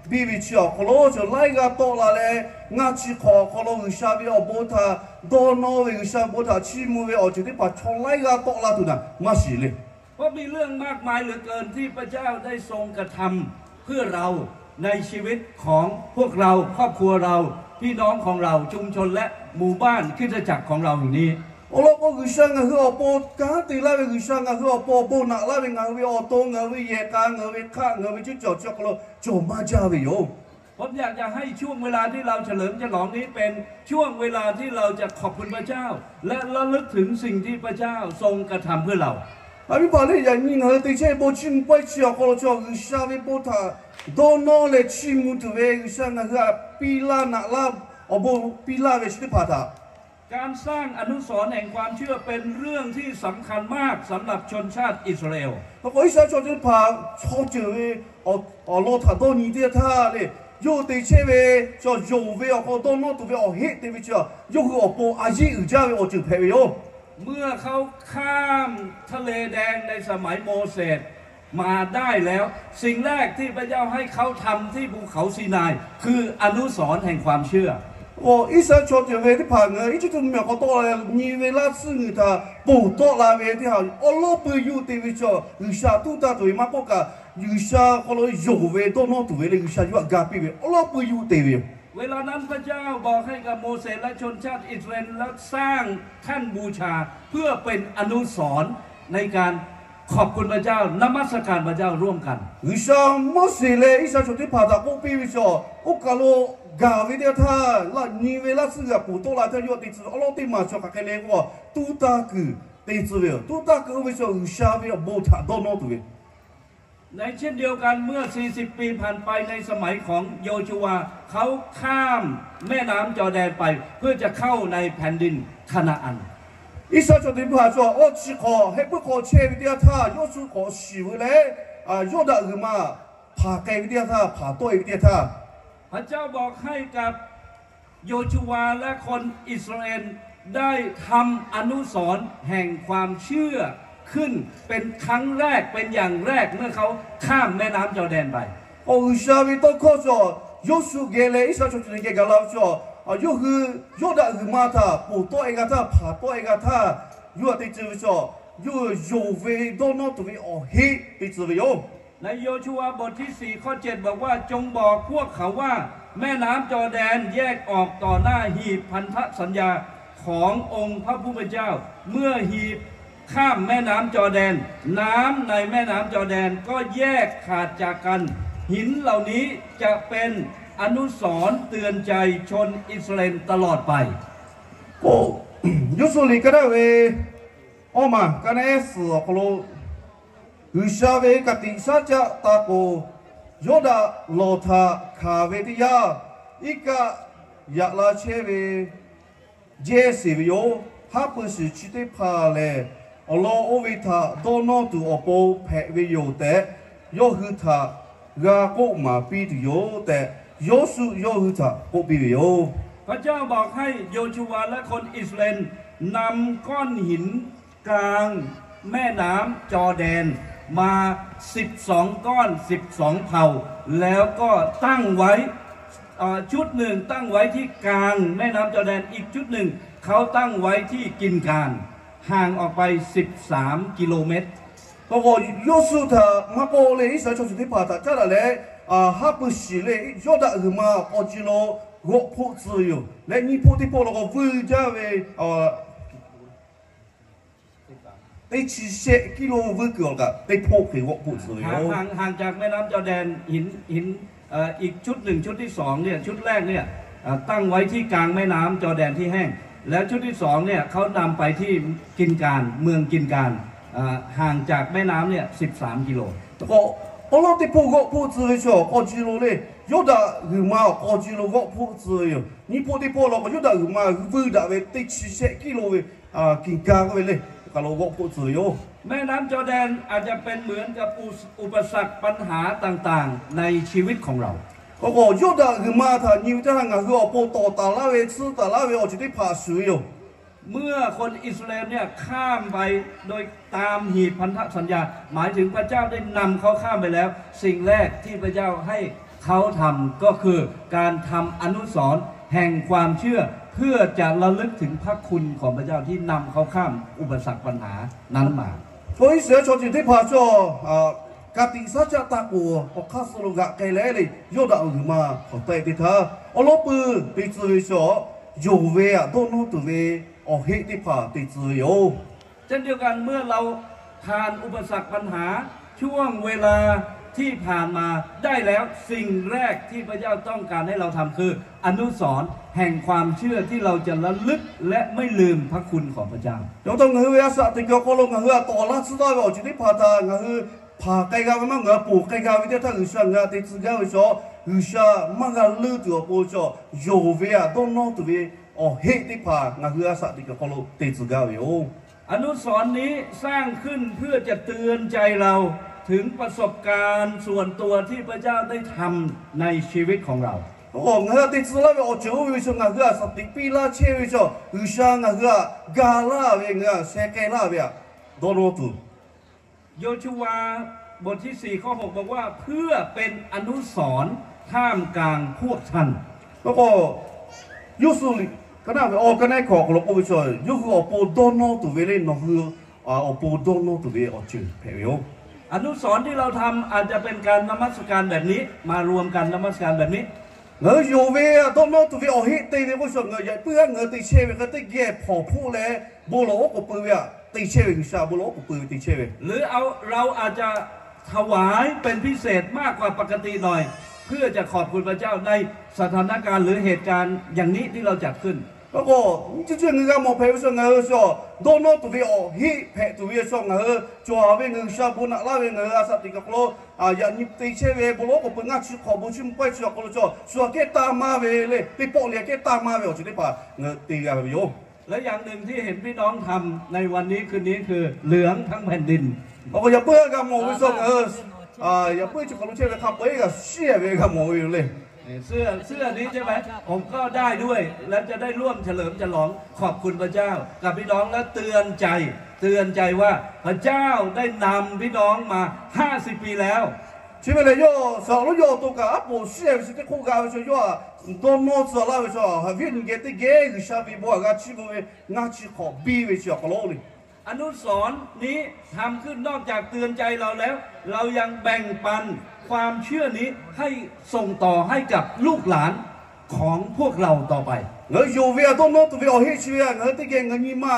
biˇ ve chi awˬ hk'aw lo cawˬ laiˉ g'aˇ tawˆ la leh, ngaˇ chi hk'awꞈ awˬ hk'aw lo G'uiˬsha ve awˬ bon htaꞈ dawˇ nawˇ ve, G'uiˬsha bon htaꞈ chiˇ mvuh ve awˬ ceuˬ teˇ hpaˍ chaw laiˉ g'aˇ tawˆ la tuˬ naˍ maˇ shiˍ le. เพราะมีเรื่องมากมายเหลือเกินที่พระเจ้าได้ทรงกระทำเพื่อเรา ในชีวิตของพวกเรา ครอบครัวเรา พี่น้องของเรา ชุมชนและหมู่บ้านคริสตจักรของเราแห่งนี้ Awˬ lawn k'o, G'uiˬsha ngaˬ hui awˬ pon kanˉ te laˇ ve, G'uiˬsha ngaˬ hui awˬ pon awˬ bon naꞈ laˇ ve, ngaˬ hui ve awˬ to, ngaˬ hui ve yehˬ k'a, ngaˬ hui ve hk'aˆ, ngaˬ hui ve cuˇ caˍ chi awˬ hk'aw lo cawˬ maˇ jaˇ ve yoˬ. ผมอยากจะให้ช่วงเวลาที่เราเฉลิมฉลองนี้เป็นช่วงเวลาที่เราจะขอบคุณพระเจ้า และระลึกถึงสิ่งที่พระเจ้าทรงกระทำเพื่อเรา Aˬ viˉ paˍ lehˬ, yaꞈ nyi ngaˬ hui te chehˇ ve bon chiˇ mvuh pawehˇ chi awˬ hk'aw lo chaw G'uiˬsha ve bon htaꞈ dawˇ nawˇ leh chiˇ mvuh tuˬ ve G'uiˬsha ngaˬ hui htaꞈ piˇ laˇ naꞈ laˇ, awˬ bon piˇ laˇ ve chi teˇ hpaˍ htaꞈ การสร้างอนุสรณ์แห่งความเชื่อเป็นเรื่องที่สำคัญมากสำหรับชนชาติอิสราเอล K'o Iˉsaˍreˍlaˆ chaw teˇ hpaˍ chaw ceuˬ ve awˬ lawn htaꞈ dawˇ nyi teˇ yanˇ htaˇ lehˬ, yawˇ hui te chehˇ ve chaw yonˍ ve awˬ hk'aw dawˇ nawˇ tuˬ ve awˬ heˆ te ve chi, yawˇ hui awˬ pon a yeˇ uiˍ jaˇ ve awˬ ceuˬ hpehꞈ ve yoˬ. เมื่อเขาข้ามทะเลแดงในสมัยโมเสส มาได้แล้ว สิ่งแรกที่พระเจ้าให้เขาทำที่ภูเขาซีนายคืออนุสรณ์แห่งความเชื่อ K'o Iˉsaˍreˍlaˆ chaw ceuˬ ve teˇ hpaˍ ngaˬ hui Eˇjiˇtuꞈ mvuhˇmiˬ awˬ hk'aw tawˆ la leh nyi ve laˇ tsuhˇ g'uiˬ htaꞈ ponˬ tawˆ la ve teˇ hpaˍ awˬ lawn pui yuˬ te ve chi, G'uiˬsha tuˉ taˇ tuˬ ve maˇ k'oˆ kaꞈ, G'uiˬsha hk'aw lo yonˍ ve dawˇ nawˇ tuˬ ve leh G'uiˬsha yawˇ htaꞈ ga piˇ ve awˬ lawn pui yuˬ te ve yoˬ. เวลานั้นพระเจ้าบอกให้กับโมเสสและชนชาติอิสราเอลแล้วสร้างแท่นบูชาเพื่อเป็นอนุสรณ์ในการขอบคุณพระเจ้านมัสการพระเจ้าร่วมกัน G'uiˬsha Moˉseˍ leh Iˉsaˍreˍlaˆ chaw teˇ hpaˍ htaꞈ k'oˆ piˇ ve chaw, oˇ kaˬ lo gaˬ ve teˇ yanˇ htaˇ, laꞈ nyi ve laˇ tsuhˇ g'uiˬ htaꞈ ponˬ tawˆ la htaˇ yawˇ htaꞈ te tcuh ve awˬ lawn teˇ maˬ chaw hk'aˬ hk'e le k'o, tuˉ taˇ kuiˬ te tcuh ve yoˬ. Tuˉ taˇ kuiˬ oˇ ve chaw G'uiˬsha ve awˬ bon htaꞈ dawˇ nawˇ tuˬ ve ในเช่นเดียวกัน เมื่อสี่สิบปีผ่านไป ในสมัยของโยชูวา เขาข้ามแม่น้ำจอร์แดนไปเพื่อจะเข้าในแผ่นดินคานาอัน Iˉsaˍreˍlaˆ chaw teˇ hpaˍ chaw awˇ chi hk'awꞈ heh puiˉ hk'aw chehˇ ve teˇ yanˇ htaˇ, Yoˇsuˆ k'awꞈ shiˍ ve leh, Yawˇdanˍ g'uiˬ ma hpanˍ k'ai ve teˇ yanˇ htaˇ, hpanˍ tawˆ e ve teˇ yanˇ htaˇ, พระเจ้าบอกให้กับโยชูวาและคนอิสราเอลได้ทำอนุสรณ์แห่งความเชื่อ ขึ้นเป็นครั้งแรกเป็นอย่างแรกเมื่อเขาข้ามแม่น้ำจอร์แดนไป K'o G'uiˬsha ve tawˇ hkawˇ chaw, Yoˇsuˆ geh leh Iˉsaˍreˍlaˆ chaw ceuˬ geh gaˬ la ve chaw, yawˇ hui Yawˇdanˍ g'uiˬ ma htaꞈ ponˬ tawˆ e g'a htaˇ, hpanˍ tawˆ e g'a htaˇ, yawˇ htaꞈ te tcuh ve chaw, yawˇ hui yonˍ ve dawˇ nawˇ tuˬ ve awˬ heˆ te tcuh ve yoˬ. ในโยชูวาบทที่สี่ข้อเจ็ดบอกว่า จงบอกพวกเขาว่า แม่น้ำจอร์แดนแยกออกต่อหน้าหีบพันธสัญญาขององค์พระผู้เป็นเจ้า เมื่อหีบข้ามแม่น้ำจอร์แดน น้ำในแม่น้ำจอร์แดนก็แยกขาดจากกัน หินเหล่านี้จะเป็นอนุสรณ์เตือนใจชนอิสราเอลตลอดไป K'o, Yoˇsuˆ liꞈ ka daˇ ve awˇ maˬ ka naˉ ehˉ suhˍ awˬ hk'aw lo, G'uiˬsha ve ka tiꞈ shaˉ caˆ ta k'o, Yawˇdanˍ lawˬ htaꞈ hkanˍ ve teˇ yanˇ, iˉ kaˆ yaꞈ la chehˇ ve jehˇ sheˍ ve yoˬ. Haˉ pui shiˍ chi teˇ hpaˍ lehˬ, awˬ lawn oˇ ve htaꞈ dawˇ nawˇ tuˬ awˬ pon hpehꞈ ve yoˬ tehꞈ, yawˇ hui htaꞈ g'a k'oˆ maˍ piˇ tuˬ yoˬ tehꞈ, Yoˇsuˆ yawˇ hui htaꞈ k'oˆ piˇ ve yoˬ. พระเจ้าบอกให้โยชูวาและคนอิสราเอลนำก้อนหินกลางแม่น้ำจอร์แดน มาสิบสองก้อน สิบสองเผ่า แล้วก็ตั้งไว้ เอ่อ ชุดหนึ่งตั้งไว้ที่กลางแม่น้ำจอร์แดน อีกชุดหนึ่งเขาตั้งไว้ที่กินกาน ห่างออกไปสิบสามกิโลเมตร K'o, Yoˇsuˆ htaꞈ maˇ k'oˆ leh Iˉsaˍreˍlaˆ chaw ceuˬ teˇ hpaˍ htaꞈ caˉ daꞈ leh, haˉ pui shiˍ leh Yawˇdanˍ g'uiˬ ma k'aw ji lo g'awˆ hpoˆ tcuh ve yoˬ. Leh nyiˇ hpoˆ teˇ hpoˆ law k'o vuiˇ jaˇ ve teˇ chi shehˆ กิโล vuiˇ kuiˬ awˬ kaꞈ teˇ hpoˆ hk'e g'awˆ hpoˆ tcuh ve yoˬ. ห่างห่างจากแม่น้ำจอร์แดน หินหิน เอ่อ อีกชุดหนึ่ง ชุดที่สองเนี่ย ชุดแรกเนี่ย เอ่อ ตั้งไว้ที่กลางแม่น้ำจอร์แดนที่แห้ง แล้วชุดที่สองเนี่ย เขานำไปที่กินกาน เมืองกินกาน เอ่อ ห่างจากแม่น้ำเนี่ย สิบสามกิโล K'o, awˉ lawˉ teˇ hpoˆ g'awˆ hpoˆ tcuh ve chaw k'aw ji lo leh, Yawˇdanˍ g'uiˬ ma awˬ k'aw ji lo g'awˆ hpoˆ tcuh ve yoˬ. Nyiˇ hpoˆ teˇ hpoˆ law k'o, Yawˇdanˍ g'uiˬ ma vuiˇ daꞈ ve teˇ chi shehˆ กิโล ve กิ่งกาน k'oˆ ve le, awˬ kaˬ lo g'awˆ hpoˆ tcuh ve yoˬ. แม่น้ำจอร์แดนอาจจะเป็นเหมือนกับอุปสรรคปัญหาต่างๆในชีวิตของเรา K'o k'o, Yawˇdanˍ g'uiˬ ma htaꞈ nyi ve teˇ htaˇ ngaˬ hui awˬ pon tawˍ taˍ laˇ ve, tsuhˇ taˍ laˇ ve awˬ ceuˬ teˇ hpaˍ shuˍ ve yoˬ. เมื่อคนอิสราเอลเนี่ยข้ามไปโดยตามหีบพันธสัญญา หมายถึงพระเจ้าได้นำเขาข้ามไปแล้ว สิ่งแรกที่พระเจ้าให้เขาทำก็คือการทำอนุสรณ์แห่งความเชื่อ เพื่อจะระลึกถึงพระคุณของพระเจ้าที่นำเขาข้ามอุปสรรคปัญหานั้นมา K'o Iˉsaˍreˍlaˆ chaw ceuˬ teˇ hpaˍ chaw, ka tiꞈ shaˉ caˆ ta k'o, awˬ hk'aˇ suh lo g'aꞈ k'ai leh leh, Yawˇdanˍ g'uiˬ ma hk'awꞈ teh teˇ htaˇ, awˉ lawˉ pui te tcuh ve chaw, yonˍ ve htaꞈ dawˇ nawˇ tuˬ ve awˬ heˆ teˇ hpaˍ te tcuh ve yoˬ. เช่นเดียวกัน เมื่อเราผ่านอุปสรรคปัญหา ช่วงเวลา ที่ผ่านมาได้แล้ว สิ่งแรกที่พระเจ้าต้องการให้เราทำคืออนุสรณ์แห่งความเชื่อที่เราจะระลึกและไม่ลืมพระคุณของพระเจ้า Yawˇ taw ngaˬ hui ve a shaꞈ teꞈ kuiˬ awˬ hk'aw lo ngaˬ hui htaꞈ tawˍ laˇ tcuh taˍ ve awˬ ceuˬ teˇ hpaˍ htaꞈ ngaˬ hui hpanˍ k'ai g'a ve maˇ, ngaˬ hui ponˬ k'ai g'a ve teˇ htaˇ G'uiˬsha ngaˬ hui htaꞈ te tcuh gaˇ ve chaw, G'uiˬsha maˇ g'a leuˆ tuˬ awˬ pon chaw, yonˍ ve htaꞈ dawˇ nawˇ tuˬ ve awˬ heˆ teˇ hpaˍ ngaˬ hui a shaꞈ teꞈ kuiˬ awˬ hk'aw lo te tcuh gaˇ ve yoˬ. อนุสรณ์นี้สร้างขึ้นเพื่อจะเตือนใจเราถึงประสบการณ์ส่วนตัวที่พระเจ้าได้ทำในชีวิตของเรา Awˬ, ngaˬ hui htaꞈ te tcuh laˇ ve awˬ ceuˬ oˇ ve chaw ngaˬ hui a shaꞈ teꞈ piˇ laˇ chehˇ ve chaw, G'uiˬsha ngaˬ hui htaꞈ ga laˇ ve ngaˬ hui htaꞈ sheh k'ai laˇ ve htaꞈ dawˇ nawˇ tuˬ โยชูวาบทที่สี่ข้อหกบอกว่าเพื่อเป็นอนุสรณ์ท่ามกลางพวกท่าน Yawˇ suh liꞈ ka naˆ ve awˬ ka naˆ hkawꞈ awˬ hk'aw lo k'oˆ ve chaw, yawˇ hui awˬ pon dawˇ nawˇ tuˬ ve le, nawˬ hui awˬ pon dawˇ nawˇ tuˬ ve awˬ ceuˬ hpehꞈ ve yoˬ. อนุสรณ์ที่เราทำอาจจะเป็นการนมัสการแบบนี้ มารวมกันนมัสการแบบนี้ Ngaˬ hui yonˍ ve htaꞈ dawˇ nawˇ tuˬ ve awˬ heˆ te ve k'oˆ ve chaw, ngaˬ hui yaꞈ puiˉ g'aˇ ngaˬ hui te chehˇ ve hk'e teˇ geh hpawˍ hpoˆ leh bon lawˬ oˉ k'oˍ pui ve htaꞈ te chehˇ ve, G'uiˬsha bon lawˬ oˉ k'oˍ pui ve te chehˇ ve หรือเอา เราอาจจะถวายเป็นพิเศษมากกว่าปกติหน่อย เพื่อจะขอบคุณพระเจ้าในสถานการณ์หรือเหตุการณ์อย่างนี้ Awˬ k'o, nyi chi chi ngaˬ hui g'a mawˬ hpehꞈ ve chaw, ngaˬ hui chaw dawˇ nawˇ tuˬ ve awˬ heˆ hpehꞈ tuˬ ve chaw, ngaˬ hui cawˬ ve ngaˬ hui G'uiˬsha bon naꞈ laˇ ve ngaˬ hui a shaꞈ teꞈ kuiˬ awˬ hk'aw lo yaꞈ nyi te chehˇ ve bon lawˬ oˉ k'oˍ pui ngaˇ chi hk'awꞈ bon chi mvuhˇ pawehˇ chi awˬ hk'aw lo chaw shu aꞈ kehˉ taˇ maˇ ve le, teˇ pawˆ le aꞈ kehˉ taˇ maˇ ve awˬ ceuˬ teˇ hpaˍ ngaˬ hui te g'a ve yoˬ. และอย่างหนึ่งที่เห็นพี่น้องทำในวันนี้คืนนี้คือเหลืองทั้งแผ่นดิน Awˬ k'o, yaꞈ puiˉ g'a mawˬ ve chaw ngaˬ hui, yaꞈ puiˉ chi hk'awꞈ lo chehˇ ve hk'a peu-eˬ g'a shiˍ ve g'a mawˬ ve yoˬ le. เสื้อ เสื้อนี้ใช่ไหม ผมก็ได้ด้วย และจะได้ร่วมเฉลิมฉลองขอบคุณพระเจ้ากับพี่น้อง และเตือนใจ เตือนใจว่าพระเจ้าได้นำพี่น้องมาห้าสิบปีแล้ว Chi ve lehˬ, yawˇ shaˍ lo yawˇ awˬ to kaꞈ aˉ poꞈ shiˍ ve chi teˇ hk'oˆ g'a ve chaw, yawˇ htaꞈ dawˇ nawˇ tcuh laˇ ve chaw, haꞈ viˉ nyi geh teˇ geh G'uiˬsha ve bon htaꞈ g'a chiˇ mvuh ve ngaˇ chi hk'awꞈ biˇ ve chi awˬ hk'aw lo le. อนุสรณ์นี้ทำขึ้นนอกจากเตือนใจเราแล้ว เรายังแบ่งปันความเชื่อนี้ให้ส่งต่อให้กับลูกหลานของพวกเราต่อไป Ngaˬ hui yonˍ ve htaꞈ dawˇ nawˇ tuˬ ve awˬ heˆ chi ve htaꞈ ngaˬ hui teˇ geh ngaˬ nyi ma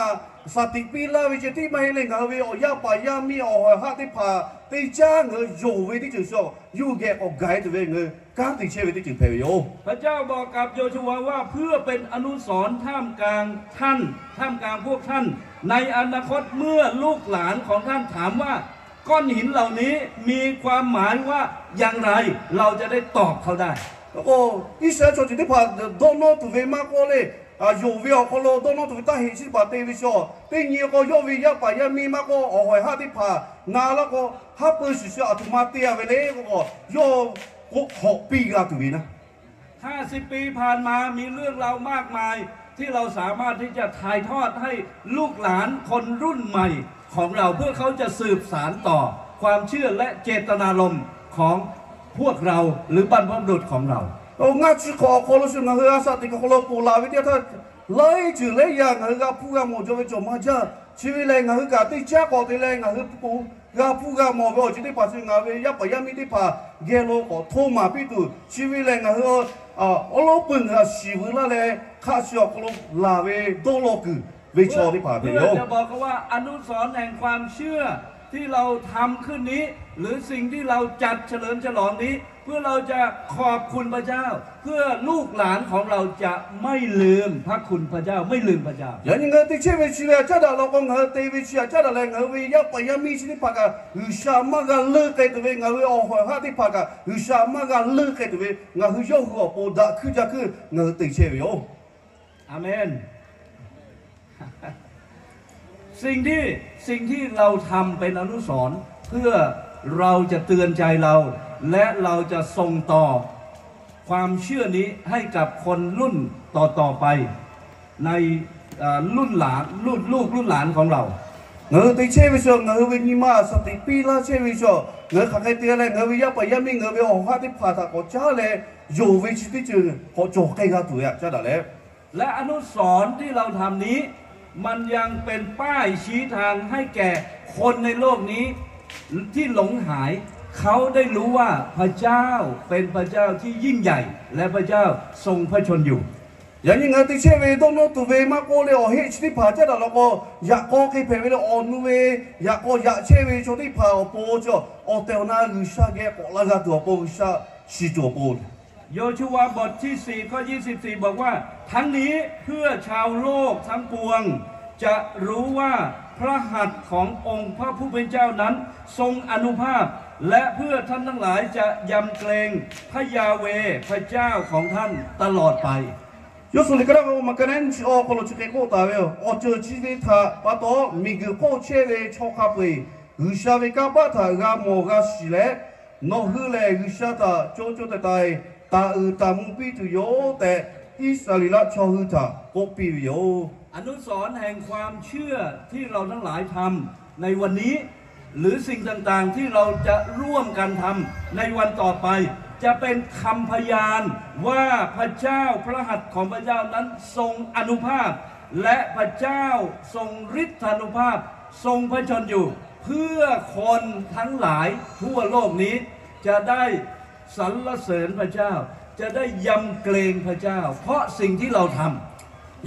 shaˍ tiꞈ piˇ laˇ ve ceh tiˉ maˇ heˆ le, ngaˬ hui ve awˬ yaˇ paˍ yaˇ miˇ awˬ hawˬ haˆ teˇ hpaˍ teˇ caˉ ngaˬ hui yonˍ ve teˇ ceuˬ chaw, yawˇ hui geh k'awꞈ gaˬ-e tuˬ ve ngaˬ hui kanˉ te chehˇ ve teˇ ceuˬ hpehꞈ ve yoˬ. พระเจ้าบอกกับโยชูวาว่าเพื่อเป็นอนุสรณ์ท่ามกลางท่าน ท่ามกลางพวกท่าน ในอนาคตเมื่อลูกหลานของท่านถามว่าก้อนหินเหล่านี้มีความหมายว่าอย่างไร เราจะได้ตอบเขาได้ Awˬ k'o, Iˉsaˍreˍlaˆ chaw ceuˬ teˇ hpaˍ dawˇ nawˇ tuˬ ve maˇ k'oˆ le, yonˍ ve awˬ hk'aw lo dawˇ nawˇ tuˬ ve taˇ heꞈ chi teˇ hpaˍ te ve chaw, teˇ nyi k'o yawˇ ve yaˇ paˍ yaˇ miˇ maˇ k'oˆ, awˬ hawˬ haˆ teˇ hpaˍ na laˇ k'o, haˉ pui shiˍ shiˍ aˬ htoꞈ ma te a ve le k'o, yawˇ k'oˆ hk'awꞈ piˇ g'a tuˬ ve naˉ ห้าสิบปีผ่านมามีเรื่องราวมากมายที่เราสามารถที่จะถ่ายทอดให้ลูกหลานคนรุ่นใหม่ของเราเพื่อเขาจะสืบสานต่อความเชื่อและเจตนารมณ์ของพวกเราหรือบรรพบุรุษของเรา Awˬ, ngaˇ chi hk'awꞈ awˬ hk'aw lo shu ngaˬ hui a shaꞈ teꞈ kuiˬ hk'aw lo ponˬ laˬ ve teˇ htaˇ, laiˉ ceuˬ laiˉ yaˇ ngaˬ hui g'a hpuˇ g'a mawˬ jaw ve cawˬ maˇ jaˇ. Chi ve lehˬ, ngaˬ hui kaꞈ teˇ caˉ k'awꞈ te leh ngaˬ hui ponˬ g'a hpuˇ g'a mawˬ ve awˬ ceuˬ teˇ hpaˍ chi ngaˬ hui ve yaˇ paˍ yaˇ miˇ teˇ hpaˍ geh lo k'awꞈ htoˇ maˍ piˇ tuˬ, chi ve lehˬ ngaˬ hui awˬ lawn peuˬ ngaˬ hui shiˍ veu laˇ leh hk'aˆ chi awˬ hk'aw lo laˬ ve dawˇ law kuiˬ ve chaw teˇ hpaˍ hpehꞈ ve yoˬ. เพื่อจะบอกเขาว่าอนุสรณ์แห่งความเชื่อที่เราทำขึ้นนี้ หรือสิ่งที่เราจัดเฉลิมฉลองนี้ เพื่อเราจะขอบคุณพระเจ้า เพื่อลูกหลานของเราจะไม่ลืมพระคุณพระเจ้า ไม่ลืมพระเจ้า Yaꞈ nyi ngaˬ hui te chehˇ ve chi ve htaꞈ caˉ daꞈ law k'o, ngaˬ hui te ve chi htaꞈ caˉ daꞈ leh ngaˬ hui ve yaˇ paˍ yaˇ miˇ chi teˇ hpaˍ kaꞈ G'uiˬsha maˇ g'a leuˆ k'ai tuˬ ve, ngaˬ hui ve awˬ hawˬ haˆ teˇ hpaˍ kaꞈ G'uiˬsha maˇ g'a leuˆ k'ai tuˬ ve, ngaˬ hui yawˇ hui awˬ pon daꞈ hkuiˇ jaˇ hkuiˇ ngaˬ hui te chehˇ ve yoˬ. Amen. สิ่งที่ สิ่งที่เราทำเป็นอนุสรณ์ เพื่อเราจะเตือนใจเรา และเราจะส่งต่อความเชื่อนี้ให้กับคนรุ่นต่อๆไป ใน เอ่อ รุ่นหลาน รุ่นลูกรุ่นหลานของเรา Ngaˬ hui te chehˇ ve chaw, ngaˬ hui ve nyi ma shaˍ tiꞈ piˇ laˇ chehˇ ve chaw, ngaˬ hui hk'aˬ hk'e te leh ngaˬ hui ve yaˇ paˍ yaˇ miˇ ngaˬ hui ve awˬ hawˬ haˆ teˇ hpaˍ htaꞈ k'awꞈ caˉ leh, yonˍ ve chi teˇ ceuˬ k'awꞈ cawˬ k'ai g'a tuˬ ve htaꞈ caˉ daꞈ leh และอนุสรณ์ที่เราทำนี้ มันยังเป็นป้ายชี้ทางให้แก่คนในโลกนี้ที่หลงหาย เขาได้รู้ว่าพระเจ้าเป็นพระเจ้าที่ยิ่งใหญ่ และพระเจ้าทรงพระชนม์อยู่ Awˬ Yaꞈ nyi ngaˬ hui te chehˇ ve dawˇ nawˇ tuˬ ve maˇ k'oˆ leh awˬ heˆ chi teˇ hpaˍ caˉ daꞈ law k'o, yaꞈ k'aw hk'e hpehꞈ ve leh awˬ nu ve, yaꞈ k'aw yaꞈ chehˇ ve chaw teˇ hpaˍ awˬ pon chi awˬ tehˬ awˬ na G'uiˬsha geh k'awꞈ la g'a tuˬ awˬ pon, G'uiˬsha shiˍ tuˬ awˬ pon โยชูวาบทที่สี่ข้อยี่สิบสี่บอกว่า ทั้งนี้เพื่อชาวโลกทั้งปวงจะรู้ว่าพระหัตถ์ขององค์พระผู้เป็นเจ้านั้นทรงอานุภาพ และเพื่อท่านทั้งหลายจะยำเกรงพระยาห์เวห์พระเจ้าของท่านตลอดไป Yawˇ suhˍ liꞈ ka daˇ ve awˬ ma ka neˉ nyiˇ chi awˬ hk'aw lo chi hk'e k'oˆ taˍ ve yoˬ. Awˬ ceuˬ chi ve htaꞈ pa taw, miˬguiˬ hk'oˆ chehˇ ve chaw hk'a peu-eˬ G'uiˬsha ve kanˇ paˆ htaꞈ g'a mawˬ g'a shiˍ leh, nawˬ hui lehˬ G'uiˬsha htaꞈ co co taiˍ taiˍ taˍ uiˍ taˍ mvuh piˇ tuˬ yoˬ tehꞈ, Iˉsaˍreˍlaˆ chaw hui htaꞈ k'oˆ piˇ ve yoˬ. อนุสรณ์แห่งความเชื่อที่เราทั้งหลายทำในวันนี้ หรือสิ่งต่างๆที่เราจะร่วมกันทำในวันต่อไป จะเป็นคำพยานว่าพระเจ้าพระหัตถ์ของพระเจ้านั้นทรงอานุภาพ และพระเจ้าทรงฤทธานุภาพ ทรงพระชนม์อยู่ เพื่อคนทั้งหลายทั่วโลกนี้ จะได้สรรเสริญพระเจ้า จะได้ยำเกรงพระเจ้า เพราะสิ่งที่เราทำ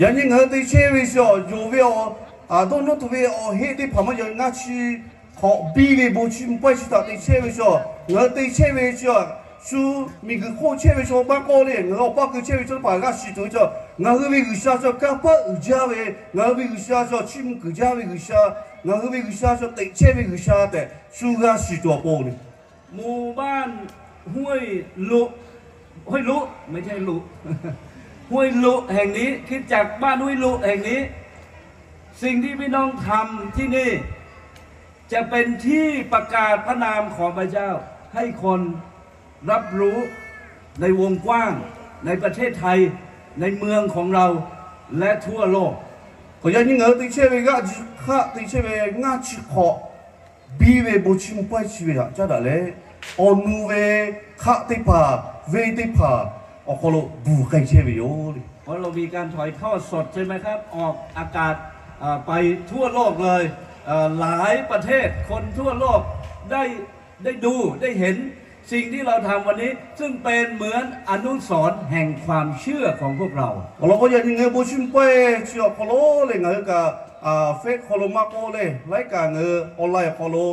Yaꞈ nyi ngaˬ hui te chehˇ ve chi awˬ yonˍ ve awˬ, dawˇ nawˇ tuˬ ve awˬ heˆ teˇ hpaˍ maˇ yaꞈ nyi ngaˇ chi hk'awꞈ biˇ ve bon chiˇ mvuh pawehˇ chi htaꞈ te chehˇ ve chi, ngaˬ hui te chehˇ ve chi, shu miˬguiˬ hk'oˆ chehˇ ve chaw maˇ k'oˆ le, ngaˬ hui awˬ paˇ keu chehˇ ve chaw teˇ hpaˍ g'a shiˍ tuˬ ve chi, ngaˬ hui ve G'uiˬsha chi kanˇ paˆ uiˍ jaˇ ve, ngaˬ hui ve G'uiˬsha chi chiˇ mvuh kuiˬ jaˇ ve G'uiˬsha, ngaˬ hui ve G'uiˬsha chi teꞈ chehˇ ve G'uiˬsha tehꞈ shu g'a shiˍ tuˬ awˬ pon le. หมู่บ้านห้วยลุ ห้วยลุ ไม่ใช่ลุ ห้วยลุแห่งนี้ คริสตจักรบ้านห้วยลุแห่งนี้ สิ่งที่พี่น้องทำที่นี่ จะเป็นที่ประกาศพระนามของพระเจ้า ให้คนรับรู้ในวงกว้าง ในประเทศไทย ในเมืองของเรา และทั่วโลก K'awꞈ yaꞈ nyi ngaˬ hui te chehˇ ve g'aˇ ji hk'aˆ te chehˇ ve ngaˇ chi hk'awꞈ biˇ ve bon chiˇ mvuh pawehˇ chi ve htaꞈ caˉ daꞈ leh, awˬ nu ve hk'aˆ teˇ hpaˍ, venˇ teˇ hpaˍ awˬ hk'aw lo bvuhˬ k'ai chehˇ ve yoˬ. เพราะเรามีการถ่ายทอดสดใช่ไหมครับ ออกอากาศ เอ่อ ไปทั่วโลกเลย เอ่อ หลายประเทศ คนทั่วโลกได้ ได้ดู ได้เห็นสิ่งที่เราทำวันนี้ ซึ่งเป็นเหมือนอนุสรณ์แห่งความเชื่อของพวกเรา Awˬ lawn k'o, yaꞈ nyi ngaˬ hui bon chiˇ mvuh pawehˇ chi awˬ hk'aw lo lehˬ, ngaˬ hui kaꞈ Facebook hk'aw lo maˇ k'oˆ leh, laiˉ kaꞈ ngaˬ hui online awˬ hk'aw lo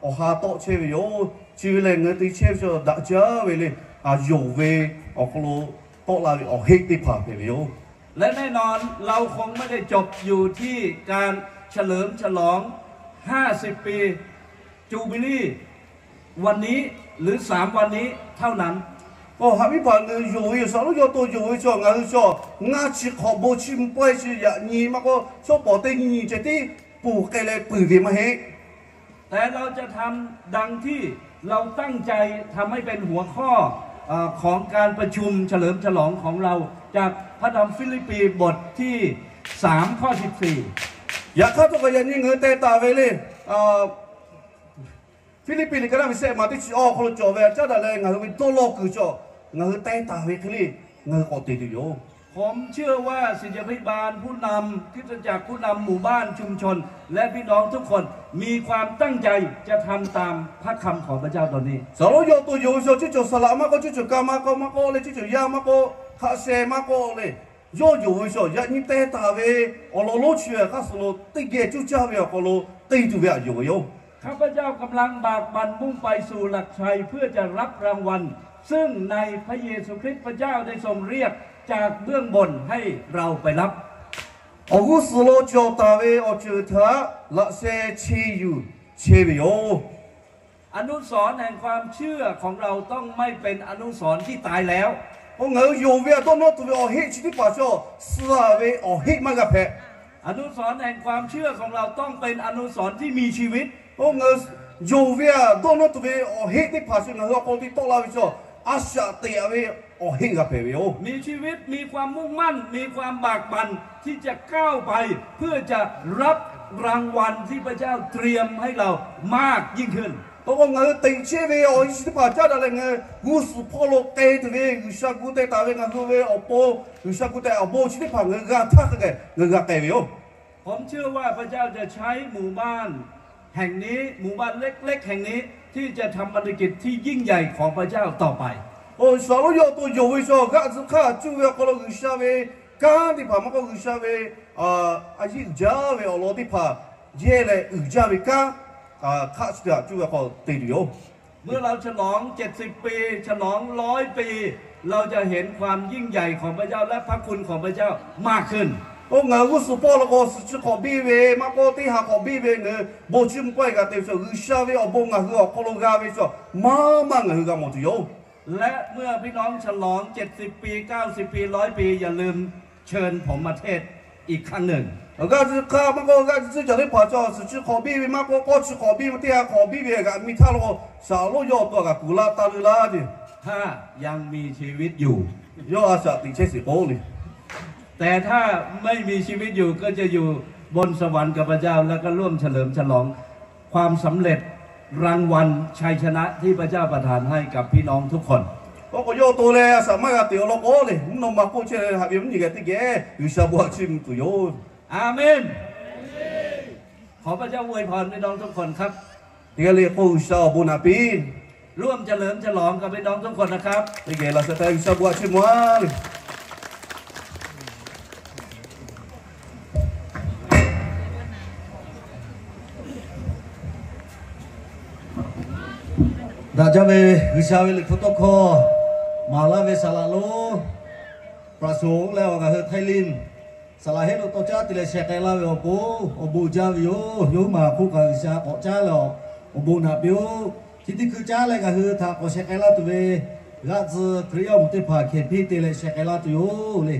awˬ ha tawˆ chehˇ ve yoˬ. Chi ve lehˬ, ngaˬ hui te chehˇ ve chi daꞈ jaˇ ve le, yonˍ ve awˬ hk'aw lo tawˆ la ve awˬ heˆ teˇ hpaˍ hpehꞈ ve yoˬ. และแน่นอนเราคงไม่ได้จบอยู่ที่การเฉลิมฉลองห้าสิบปี จูบิลี วันนี้ หรือสามวันนี้เท่านั้น K'o, haꞈ miˉ hpaˍ ngaˬ hui yonˍ ve yoˬ, shaˍ lonˉ yawˇ to yonˍ ve chaw ngaˬ hui chaw ngaˇ chi hk'awꞈ bon chiˇ mvuh pawehˇ chi yaꞈ nyi maˇ k'oˆ, shawˉ pawˍ teˇ nyi nyi ceh tiˉ ponˬ k'ai leh peuˬ ve maˇ heˆ. แต่เราจะทำดังที่เราตั้งใจทำให้เป็นหัวข้อ เอ่อ ของการประชุมเฉลิมฉลองของเรา จากพระธรรมฟิลิปปีบทที่สามข้อสิบสี่ Yaꞈ hk'aˇ htawˇ kaꞈ yaꞈ nyi ngaˬ hui teh taˍ ve le, Hpiˇliˇpiˆ liꞈ ka naˆ ve sehˆ maˬ teˇ chi awˬ hk'aw lo cawˬ ve htaꞈ caˉ daꞈ leh ngaˬ hui ve dawˇ law kuiˬ chaw ngaˬ hui teh taˍ ve hk'e le, ngaˬ hui k'awꞈ te tuˬ yoˬ. ผมเชื่อว่าศิษยาภิบาล ผู้นำคริสตจักร ผู้นำหมู่บ้านชุมชน และพี่น้องทุกคน มีความตั้งใจจะทำตามพระคำของพระเจ้าตอนนี้ Shaˍ lonˉ yawˇ to yonˍ ve chaw, cuˇ cawˬ saˍ laꞈ maˇ k'oˆ, cuˇ cawˬ ka maˇ k'oˆ, maˇ k'oˆ leh, cuˇ cawˬ yaˇ maˇ k'oˆ, hk'aˆ sheh maˇ k'oˆ leh, yawˇ yonˍ ve chaw yaꞈ nyi teh taˍ ve awˬ lawn lonˉ chi ve hk'aˇ suh lo teˇ geh cuˇ caˇ ve awˬ hk'aw lo te tuˬ ve htaꞈ yonˍ ve yoˬ. ข้าพเจ้ากำลังบากบั่นมุ่งไปสู่หลักชัย เพื่อจะรับรางวัล ซึ่งในพระเยซูคริสต์พระเจ้าได้ทรงเรียกจากเบื้องบนให้เราไปรับ Awˬ g'uˇ suhˍ lo cawˬ taˍ ve awˬ ceuˬ htaꞈ laꞈ sheh che yuˬ chehˇ ve yoˬ. อนุสรณ์แห่งความเชื่อของเราต้องไม่เป็นอนุสรณ์ที่ตายแล้ว K'o, ngaˬ hui yonˍ ve htaꞈ dawˇ nawˇ tuˬ ve awˬ heˆ chi teˇ hpaˍ chaw suh ve awˬ heˆ maˇ g'a hpehꞈ. อนุสรณ์แห่งความเชื่อของเราต้องเป็นอนุสรณ์ที่มีชีวิต K'o, ngaˬ hui yonˍ ve htaꞈ dawˇ nawˇ tuˬ ve awˬ heˆ teˇ hpaˍ chi ngaˬ hui awˬ hk'aw lo te tawˆ la ve chaw a shaꞈ teꞈ ve awˬ heˆ g'a hpehꞈ ve yoˬ. มีชีวิต มีความมุ่งมั่น มีความบากบั่นที่จะก้าวไป เพื่อจะรับรางวัลที่พระเจ้าเตรียมให้เรามากยิ่งขึ้น K'o, k'o, ngaˬ hui teꞈ chehˇ ve awˬ heˆ chi teˇ hpaˍ caˉ daꞈ leh ngaˬ hui g'uˇ suhˍ hpawˇ lo k'ai tuˬ ve G'uiˬsha gu teh taˍ ve ngaˬ hui ve awˬ pon, G'uiˬsha gu teh awˬ bon chi teˇ hpaˍ ngaˬ hui g'a htaˇ hk'a gaˬ ngaˬ hui g'a k'ai ve yoˬ. ผมเชื่อว่าพระเจ้าจะใช้หมู่บ้านแห่งนี้ หมู่บ้านเล็กๆแห่งนี้ ที่จะทำพันธกิจที่ยิ่งใหญ่ของพระเจ้าต่อไป Oˇ, saˍ laꞈ lonˉ yawˇ to yonˍ ve chaw g'aˆ tcuh hk'aˇ cuˇ ve awˬ hk'aw lo G'uiˬsha ve kanˉ teˇ hpaˍ maˇ k'oˆ, G'uiˬsha ve a yiˇ uiˍ jaˇ ve awˬ lawn teˇ hpaˍ yehˇ leh uiˍ jaˇ ve kanˉ, hk'aˆ chi teˇ hpaˍ cuˇ ve awˬ hk'aw te tuˬ yoˬ. เมื่อเราฉลองเจ็ดสิบปี ฉลองร้อยปี เราจะเห็นความยิ่งใหญ่ของพระเจ้าและพระคุณของพระเจ้ามากขึ้น Oˇ, ngaˬ hui g'uˇ suhˍ pawˆ lo k'o suhˍ chi hk'awꞈ biˇ ve maˇ k'oˆ, teˇ ha hk'awꞈ biˇ ve ngaˬ hui bon chiˇ mvuh k'oˆ e kaꞈ te ve chaw, G'uiˬsha ve awˬ bon ngaˬ hui awˬ hk'aw lo g'a ve chaw maˇ maˇ ngaˬ hui g'a mawˬ tuˬ yoˬ. และเมื่อพี่น้องฉลองเจ็ดสิบปี เก้าสิบปี ร้อยปี อย่าลืมเชิญผมมาเทศน์อีกครั้งหนึ่ง G'aˆ tcuh hk'aˇ maˇ k'oˆ, g'aˆ tcuh tcuhˉ cawˬ teˇ hpaˍ chaw suhˍ chi hk'awꞈ biˇ ve maˇ k'oˆ, k'awˇ chi hk'awꞈ biˇ ve, teˇ ha hk'awꞈ biˇ ve g'aꞈ mi htaˇ lo k'o, saˍ laꞈ lonˉ yawˇ to g'aꞈ kuˬ laˇ taˇ leuˉ laˇ ce. ถ้ายังมีชีวิตอยู่ Yawˇ a shaꞈ teꞈ chehˇ sheˍ k'o le. แต่ถ้าไม่มีชีวิตอยู่ก็จะอยู่บนสวรรค์กับพระเจ้า แล้วก็ร่วมเฉลิมฉลองความสำเร็จ รางวัลชัยชนะที่พระเจ้าประทานให้กับพี่น้องทุกคน Oˇ k'o yawˇ to leh a shaꞈ maˇ g'a teꞈ awˬ lawn k'o le, mvuhˇ naw ma k'oˆ chehˇ leh haꞈ ve mvuhˇ nyi geh teˇ geh G'uiˬsha bon htaꞈ chiˇ mvuh tuˬ yoˬ. อาเมน ขอพระเจ้าอวยพรพี่น้องทุกคนครับ Teˇ geh le k'o G'uiˬsha awˬ bon naꞈ piˇ. ร่วมเฉลิมฉลองกับพี่น้องทุกคนนะครับ Teˇ geh laꞈ shaꞈ htaꞈ G'uiˬsha bon htaꞈ chiˇ mvuh a le. Daꞈ jaˇ ve G'uiˬsha ve Liꞈ hpu tawˇ hkawˇ maˍ laˇ ve saˍ laꞈ lonˉ ประสงค์ leh awˬ ngaˬ hui Htaiˇ liˇ saˍ laꞈ heˆ lo tawˇ caˉ te leh sheh k'ai laˇ ve awˬ pon awˬ bon jaˇ ve yoˬ. Yawˇ huiˉ maˬ hk'oˆ kaꞈ G'uiˬsha k'awꞈ caˉ leh awˬ bon naꞈ piˇ-oˆ. Chi teˇ hkui caˉ leh ngaˬ hui htaꞈ k'awꞈ sheh k'ai laˇ tuˬ ve g'aˆ tcuh Hkriꞈ yaˇ awˬ moˍ teˇ hpaˍ hkeh piˇ te leh sheh k'ai laˇ tuˬ yoˬ le.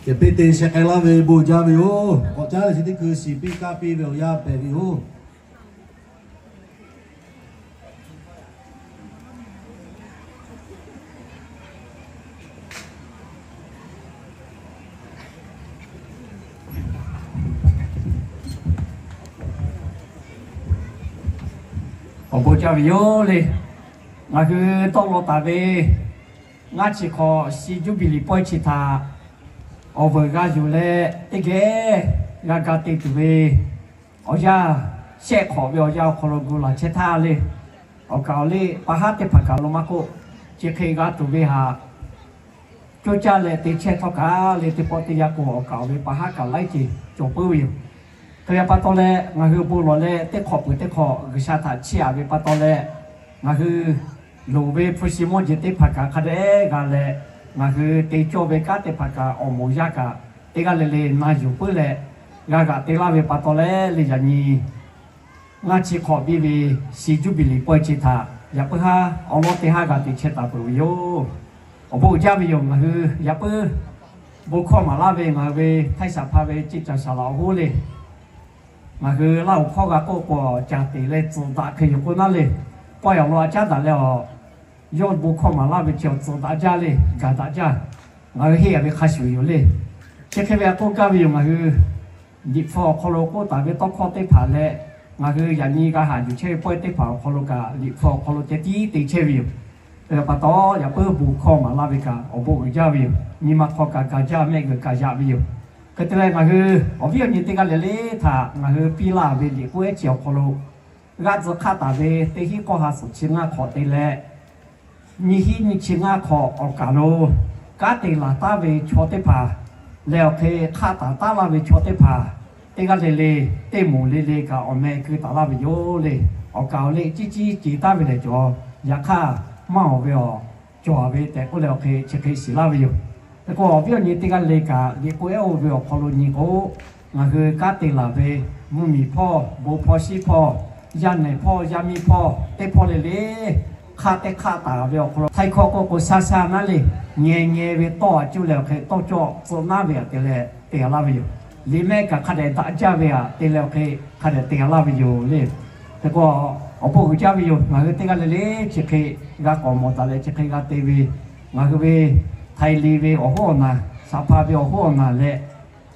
Kehˬ piˇ te sheh k'ai laˇ ve bon jaˇ ve yoˬ. K'awꞈ caˉ leh chi teˇ hkui shiˍ piˇ kaˇ piˇ ve awˬ yanˇ hpehꞈ ve yoˬ. Awˬ bon jaˇ ve yoˬ le. Ngaˬ hui tawˆ la taˍ ve ngaˇ chi hk'awꞈ shi juˇbiˍliˍ pawehˇ chi htaꞈ awˬ veuˬ g'a yuˬ leh teˇ geh g'a ga te tuˬ ve awˬ yanˇ, shehˆ hk'awꞈ ve awˬ yanˇ awˬ hk'aw lo gu laˬ chehˇ htaˇ le, awˬ kaˍ awˬ liˇ pa haˉ teˇ hpaˍ kaꞈ lo maˇ k'oˆ, chi hk'e g'a tuˬ ve htaꞈ coˇ caˇ leh te chehˇ htawˇ kaꞈ le, teˇ pawˆ teˇ yanˇ k'o awˬ kaˍ awˬ ve pa haˉ kaꞈ laiˉ ceuˬ cawˬ puiˉ ve yoˬ. Hk'e ve pa taw leh ngaˬ hui bon lawˬ leh teˇ hk'awꞈ peuˬ teˇ hk'awꞈ G'uiˬsha htaꞈ chiˇ aꞈ ve pa taw leh, ngaˬ hui loˍ ve hpu shi mawˇ jeˬ teˇ hpaˍ kaꞈ hk'a dehꞈ g'a leh, ngaˬ hui te cawˇ ve kanˉ teˇ hpaˍ kaꞈ awˬ moˍ yaˇ kaꞈ teˇ g'aˇ le le na yuˬ puiˉ leh g'a g'aꞈ te laˇ ve pa taw leh le, yaꞈ nyi ngaˇ chi hk'awꞈ biˇ ve shi juˇbiˍliˍ pawehˇ chi htaꞈ yaꞈ puiˉ haˉ awˬ lawˉ teˇ haˉ g'a te chehˇ taˍ peuˬ ve yoˬ. Awˬ bon uiˍ jaˇ ve yoˬ. Ngaˬ hui yaꞈ puiˉ bon hkawˇ maˍ laˇ ve ngaˬ hui ve htaiˇ saˍ hpaˇ ve ceˇ caˬ saˍ laꞈ awˬ hoˉ le, ngaˬ hui Laˇ huˍ hkawˇ g'a k'oˆ k'o, caˬ teꞈ leh tcuhˍ daꞈ hk'e yoˬ k'o naˉ le, pawehˇ awˬ lawn a caˉ daꞈ leh awˬ yawˇ bon hkawˇ maˍ laˇ ve chi awˬ tcuhˍ daꞈ jaˇ le, gaˬ daꞈ jaˇ. Ngaˬ hui henˇ a ve hk'a shuˍ yoˬ le. Chi hk'e ve a k'oˆ gaˇ ve yoˬ. Ngaˬ hui Liꞈ hpu awˬ hk'aw lo k'oˆ taˍ ve tawˇ hkawˇ teˇ hpaˍ leh, ngaˬ hui yaꞈ nyi g'a haꞈ yuˬ chehˇ ve pawehˇ teˇ hpaˍ awˬ hk'aw lo kaꞈ Liꞈ hpu awˬ hk'aw lo ceh tiˉ te chehˇ ve yoˬ. Hk'e pa taw, yaꞈ puiˉ bon hkawˇ maˍ laˇ ve kaꞈ awˬ bon uiˍ jaˇ ve yoˬ. Nyi ma hk'aw kaꞈ gaˬ jaˇ, mehˆ g'uiˬ kaꞈ yaꞈ ve yoˬ. Hk'e te leh ngaˬ hui awˬ viˉ awˬ nyi teˇ g'aˇ le le htaꞈ ngaˬ hui piˇ laˇ ve Liꞈ k'oˆ ehˉ chi awˬ hk'aw lo g'aˇ tcuh hk'aˆ taˍ ve teˇ hinˉ k'awˇ ha suhˍ chi ngaˇ hk'awꞈ te leh, nyiˇ hinˉ nyiˇ chi ngaˇ hk'awꞈ awˬ kaˍ lo kanˉ te laˬ taˉ ve chaw teˇ hpaˍ leh awˬ hk'e hk'aˆ taˍ taˉ laˇ ve chaw teˇ hpaˍ, teˇ g'aˇ le le, teˇ moˍ le le kaꞈ awˬ meh keu taˍ laˇ ve yoˬ le. Awˬ kaˍ awˬ liˇ ciˉ ciˉ ce taˉ ve lehˬ cawˬ, yaꞈ hk'aˇ maˇ awˬ ve awˬ cawˬ ve tehꞈ k'oˆ leh awˬ hk'e chi hk'e shiˍ laˇ ve yoˬ. Hk'e k'o awˬ viˉ awˬ nyi teˇ g'aˇ le kaꞈ Liꞈ k'oˆ ehˉ oˇ ve awˬ hk'aw lo nyi k'o, ngaˬ hui kanˉ te laˬ ve mvuhˇmiˬ hpawˇ, bon hpawˇ, shiˉ hpawˇ, yaˇ nehˬ hpawˇ, yaˇ miˇ hpawˇ, teˇ hpawˇ le le hk'aˆ teˇ hk'aˆ taˍ ve awˬ hk'aw lo htaiˇ hkawˇ k'oˆ k'o, shaˇ shaˇ naˉ le, ngeh ngeh ve tawˇ a cuˇ leh awˬ hk'e tawˇ cawˇ tcuh naˉ ve htaꞈ te leh te a laˇ ve yoˬ. Liꞈ mehˆ kaꞈ hk'a dehꞈ daꞈ jaˇ ve htaꞈ te leh awˬ hk'e hk'a dehꞈ te a laˇ ve yoˬ le. Hk'e k'o, awˬ bon uiˍ jaˇ ve yoˬ. Ngaˬ hui teˇ g'aˇ le le chi hk'e g'a k'awꞈ mawˬ taˍ leh chi hk'e g'a te ve, ngaˬ hui ve Htaiˍ liˍ ve awˬ hoˉ awˬ naˬ, saˍ hpaˇ ve awˬ hoˉ awˬ naˬ leh,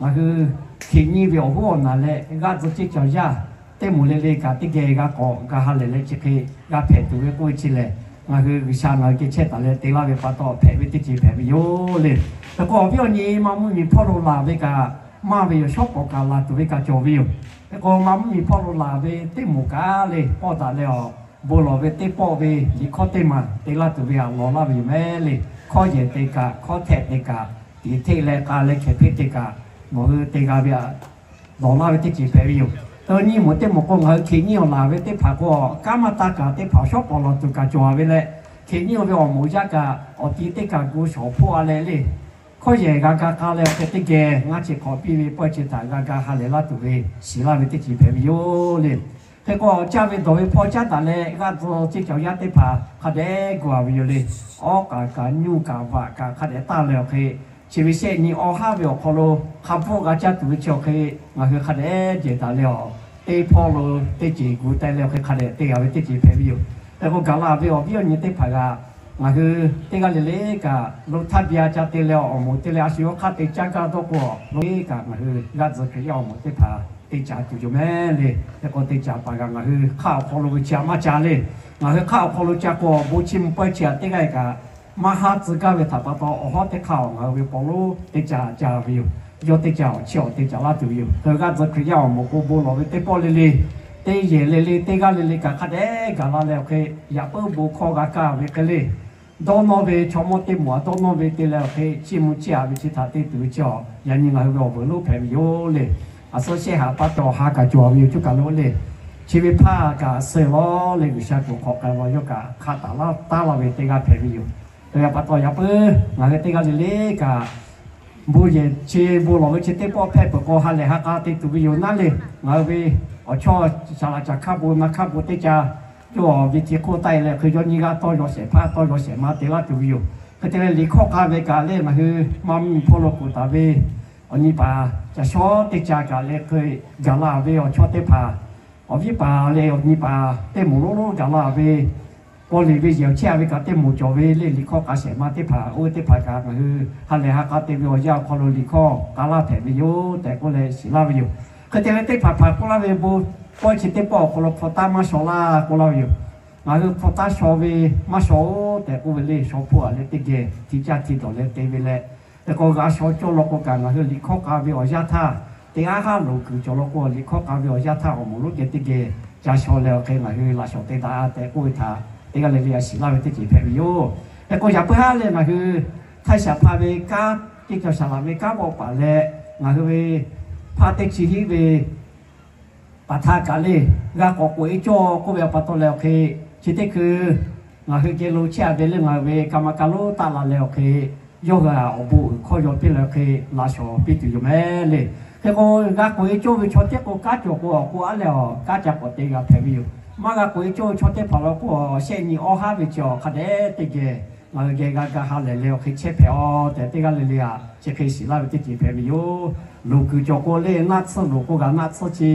ngaˬ hui Hkiˬ nyiˇ ve awˬ hoˉ awˬ naˬ leh g'aˇ tcuh ceˇ caˬ yaˇ, teˇ moˍ le le kaꞈ teˇ geh g'a k'awꞈ g'a ha lehˬ leh chi hk'e g'a hpehꞈ tuˬ ve k'oˆ ve chi lehˬ, ngaˬ hui G'uiˬsha ngaˬ hui geh chehˇ taˍ leh te laˇ ve pa taw hpehꞈ ve teˇ ceuˬ hpehꞈ ve yoˬ le. Hk'e k'o awˬ viˉ awˬ nyi ma mvuhˇmiˬ hpawˇ lo laˬ ve kaꞈ maˇ ve yoˬ. Shawˉ pawˍ kaꞈ laˬ tuˬ ve kaꞈ cawˬ ve yoˬ. Hk'e k'o ma mvuhˇmiˬ hpawˇ lo laˬ ve teˇ moˍ kaꞈ le pawˆ daꞈ leh awˬ bon lawˬ ve teˇ pawˆ ve liꞈ hkawˇ teˇ maˬ te laˇ tuˬ ve htaꞈ lawˬ laˇ ve yoˬ mehˍ le. Hkawˇ yehˬ te kaꞈ, hkawˇ htehꞈ te kaꞈ, tiꞈ hteˆ leh k'a leh hkehˍ hpeˆ te kaꞈ, nawˬ hui te g'a ve htaꞈ lawˬ laˇ ve teˇ ceuˬ hpehꞈ ve yoˬ. Teˇ nyi moˍ teˇ moˍ k'o ngaˬ hui Hkiˬ nyiˇ awˬ laˬ ve teˇ hpaˍ k'o, kanˉ maˇ taˇ kaꞈ teˇ hpaˍ shawˉ pawˍ lawˬ tuˬ kaꞈ cawˬ ve leh, Hkiˬ nyiˇ ve awˬ moˍ yaˇ kaꞈ awˬ ti teˇ kaꞈ gu shawˍ hpoˆ a leh le, hkawˇ yehˬ g'a ga k'a leh awˬ hk'e teˇ geh ngaˇ chi hk'awꞈ piˇ ve pawehˇ chi htaꞈ g'a ga ha lehˬ laˇ tuˬ ve shiˍ laˇ ve teˇ ceuˬ hpehꞈ ve yoˬ le. Hk'e k'o caˇ ve dawˬ ve hpawˇ caˉ daꞈ leh g'aˇ tcuh ceˇ caˬ yaˇ teˇ hpaˍ hk'a dehꞈ gu a ve yoˬ le. Awˉ kaꞈ kaꞈ nyuˇ kaꞈ vaꞈ kaꞈ hk'a dehꞈ taˇ leh awˬ hk'e, chi ve shehˆ nyi awˬ haˉ ve awˬ hk'aw lo hk'a bvuhˆ g'a caˇ tuˬ ve chi awˬ hk'e, ngaˬ hui hk'a dehꞈ jehˬ taˍ leh awˬ teˇ hpawˇ lo teˇ ceuˬ gu teh leh awˬ hk'e hk'a dehꞈ te g'a ve teˇ ceuˬ hpehꞈ ve yoˬ. Hk'e k'o gaˬ la ve awˬ viˉ awˬ nyi teˇ hpaˍ g'aꞈ ngaˬ hui teˇ g'aˇ le le kaꞈ lo htaˇ biˇ a ca te leh awˬ moˍ te leh a shu yawˇ hk'aˇ te caˇ gaˇ dawˇ k'o, lo eˉ kaꞈ ngaˬ hui g'aˇ tcuh Hkriꞈ yaˇ awˬ moˍ teˇ hpaˍ te caˍ tuˬ yoˬ mehˍ le. Hk'e k'o te caˍ paˍ g'aꞈ ngaˬ hui hk'aˆ awˬ hk'aw lo ve chi a maˇ ca le. Ngaˬ hui hk'aˆ awˬ hk'aw lo ca k'o awˬ bon chiˇ mvuh pawehˇ chi a teˇ g'aˇ kaꞈ maˇ haˉ tcuh gaˇ ve htaꞈ pa taw awˬ hawˉ teˇ hk'aˇ awˬ ngaˬ hui ve paw lonˉ teˇ caˍ ca ve yoˬ. Yawˇ teˇ caˍ awˬ chiˇ awˬ te caˍ laˇ tuˬ ve yoˬ. Hk'e g'aˇ tcuh Hkriꞈ yaˇ awˬ moˍ k'o bon lawˬ ve teˇ pawˆ le le, teˇ yehˬ le le, teˇ g'aˇ le le kaꞈ hk'a dehꞈ gaˬ la leh awˬ hk'e, yaꞈ puiˉ bon hkawˇ g'a kaˇ ve hk'e le. Dawˇ nawˇ ve chaw mawˇ teˇ moˍ a dawˇ nawˇ ve te leh awˬ hk'e, chiˇ mvuh chiˇ aꞈ ve chi htaꞈ te tuˬ ve chi a, yaꞈ nyi ngaˬ hui ve awˬ veuˬ lonˉ hpehꞈ ve yoˬ le. A suhˉ shehˆ haꞈ pa taw ha kaꞈ cawˬ ve yoˬ. Cuˇ kaˬ lo le, chi ve hpaˇ kaꞈ suh lawˬ leh G'uiˬsha kuˬ hk'awꞈ k'ai la yawˇ kaꞈ hk'aˆ taˍ laˇ taˉ laˇ ve teˇ g'aˇ hpehꞈ ve yoˬ. Hk'e a pa taw yaꞈ puiˉ ngaˬ hui teˇ g'aˇ le le kaꞈ bon yehˬ chi bon lawˬ ve chi teˇ pawˆ hpehˇ peuˬ k'o ha lehˬ ha k'a te tuˬ ve yoˬ naˉ le. Ngaˬ hui ve awˬ chawˇ saˍ laꞈ caˬ hkaˇ bon na hkaˇ bon teˇ ca yawˇ ve hti hk'oˆ taˆ e leh hk'e yawˇ nyiˇ g'aˇ tawˇ yaw shehˍ hpaˇ tawˇ yaw shehˍ ma te laˇ tuˬ ve yoˬ. Hk'e te leh liꞈ hkawˇ k'a ve kaꞈ leh ngaˬ hui maˇ miˇ hpawˇ lo kuˬ taˍ ve awˬ nyi paˍ caˬ shawˉ teˇ ca kaꞈ leh hk'e gaˬ la ve awˬ chawˇ teˇ hpaˍ, awˬ viˉ paˍ leh awˬ nyi paˍ teˇ moˍ lonˉ lonˉ gaˬ la ve, paw liꞈ ve yehˬ awˬ chehˇ a ve kaꞈ teˇ moˍ cawˬ ve leh liꞈ hkawˇ k'a shehˍ ma teˇ hpaˍ oˇ ve teˇ hpaˍ kaꞈ ngaˬ hui ha lehˬ ha k'a te ve awˬ yanˇ awˬ hk'aw lo liꞈ hkawˇ k'a laˇ hpehꞈ ve yoˬ tehꞈ k'oˆ leh shiˍ laˇ ve yoˬ. Hk'e te leh teˇ hpaˍ hpaˍ k'oˆ laˇ ve bon, pawehˇ chi teˇ pawˆ awˬ hk'aw lo hpu taˇ maˇ shaw laˇ k'oˆ laˇ ve yoˬ. Ngaˬ hui hpu taˇ shaw ve maˇ shaw-oˬ tehꞈ k'oˆ ve leh shaw hpoˆ a leh teˇ geh hti caˇ hti dawˬ leh te ve leh, hk'e k'o g'a shaw cawˇ law k'o kaꞈ ngaˬ hui liꞈ hkawˇ k'a ve awˬ yanˇ htaˇ, teˇ g'aˇ g'aˇ loˍ kuiˬ cawˬ law k'o liꞈ hkawˇ k'a ve awˬ yanˇ htaˇ awˬ moˍ lonˉ geh teˇ geh ca shaw leh awˬ hk'e ngaˬ hui laꞈ shawnˍ te daꞈ tehꞈ k'oˆ ve htaꞈ teˇ g'aˇ le le a shiˍ laˇ ve teˇ ceuˬ hpehꞈ ve yoˬ. Hk'e k'o yaꞈ puiˉ haˉ leh ngaˬ hui htaiˇ shaˍ hpa ve kanˉ, teˇ cawˬ saˍ laꞈ ve kanˉ vawˆ paˍ leh ngaˬ hui ve hpaˇ teˇ chi hiˆ ve paˍ htaˇ kaꞈ leh g'a k'awꞈ k'oꞈ-e cawˇ k'oˆ ve pa taw leh awˬ hk'e, chi teˇ hkui ngaˬ hui geh lo chehˇ a ve leh ngaˬ hui ve ka ma ka lonˉ taˆ la leh awˬ hk'e, yawˇ hui awˬ bon uiˍ hkawˇ yaw piˇ leh awˬ hk'e laꞈ shawnˍ piˇ tuˬ yoˬ mehˍ le. Hk'e k'o g'a k'oꞈ-e cawˇ ve chaw teˇ k'o kanˉ cawˬ k'o awˬ k'o aˉ leh awˬ kanˉ ca k'awꞈ te g'a hpehꞈ ve yoˬ. Maˇ g'a k'oꞈ-e cawˇ ve chaw teˇ hpaˍ law k'o awˬ shehˆ nyi awˇ haˉ ve chi awˬ hk'a dehꞈ teˇ geh ngaˬ hui geh g'a ga ha lehˬ leh awˬ hk'e chehˇ hpehꞈ-aˬ tehꞈ teˇ g'aˇ le le a chi hk'e shiˍ laˇ ve teˇ ceuˬ hpehꞈ ve yoˬ. Loˍ kuiˬ cawˬ k'o leh naˆ tsuhˇ loˍ k'o g'a naˆ tsuhˇ chi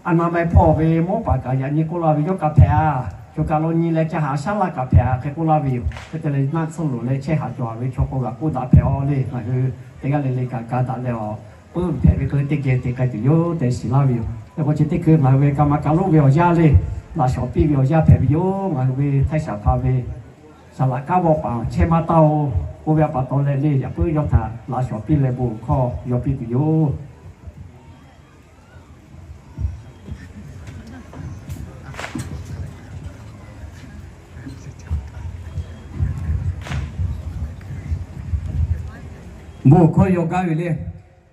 a na ma hpawˇ ve mawˉ paˍ kaꞈ yaꞈ nyi k'oˆ laˇ ve yawˇ kaꞈ hpehꞈ-a, choˬ kaꞈ lo nyi leh ca haꞈ shaˉ laˇ kaꞈ hpehꞈ-a hk'e k'oˆ laˇ ve yoˬ. Hk'e te leh naˆ tsuhˇ loˍ leh chehˇ haꞈ cawˬ-a ve chaw k'o g'a k'oˆ daꞈ hpehꞈ-aˬ leh ngaˬ hui teˇ g'aˇ le le kaꞈ ga daꞈ leh awˬ puiˉ hpehꞈ ve hk'e teˇ geh te k'ai tuˬ yoˬ tehꞈ shiˍ laˇ ve yoˬ. Hk'e k'o chi teˇ hkui ngaˬ hui ve ka ma ka lonˉ ve awˬ yanˇ leh laꞈ shawnˍ piˇ ve awˬ yanˇ hpehꞈ ve yoˬ. Ngaˬ hui ve htaiˇ shaˍ hpa ve saˍ laꞈ kanˉ vawˆ paˍ chehˇ maˇ taˇ-oˬ k'oˆ ve pa taw leh leh yaꞈ puiˉ yawˇ htaꞈ laꞈ shawnˍ piˇ leh bon hkawˇ yaw piˇ tuˬ yoˬ. Bon hkawˇ yaw gaˇ ve le.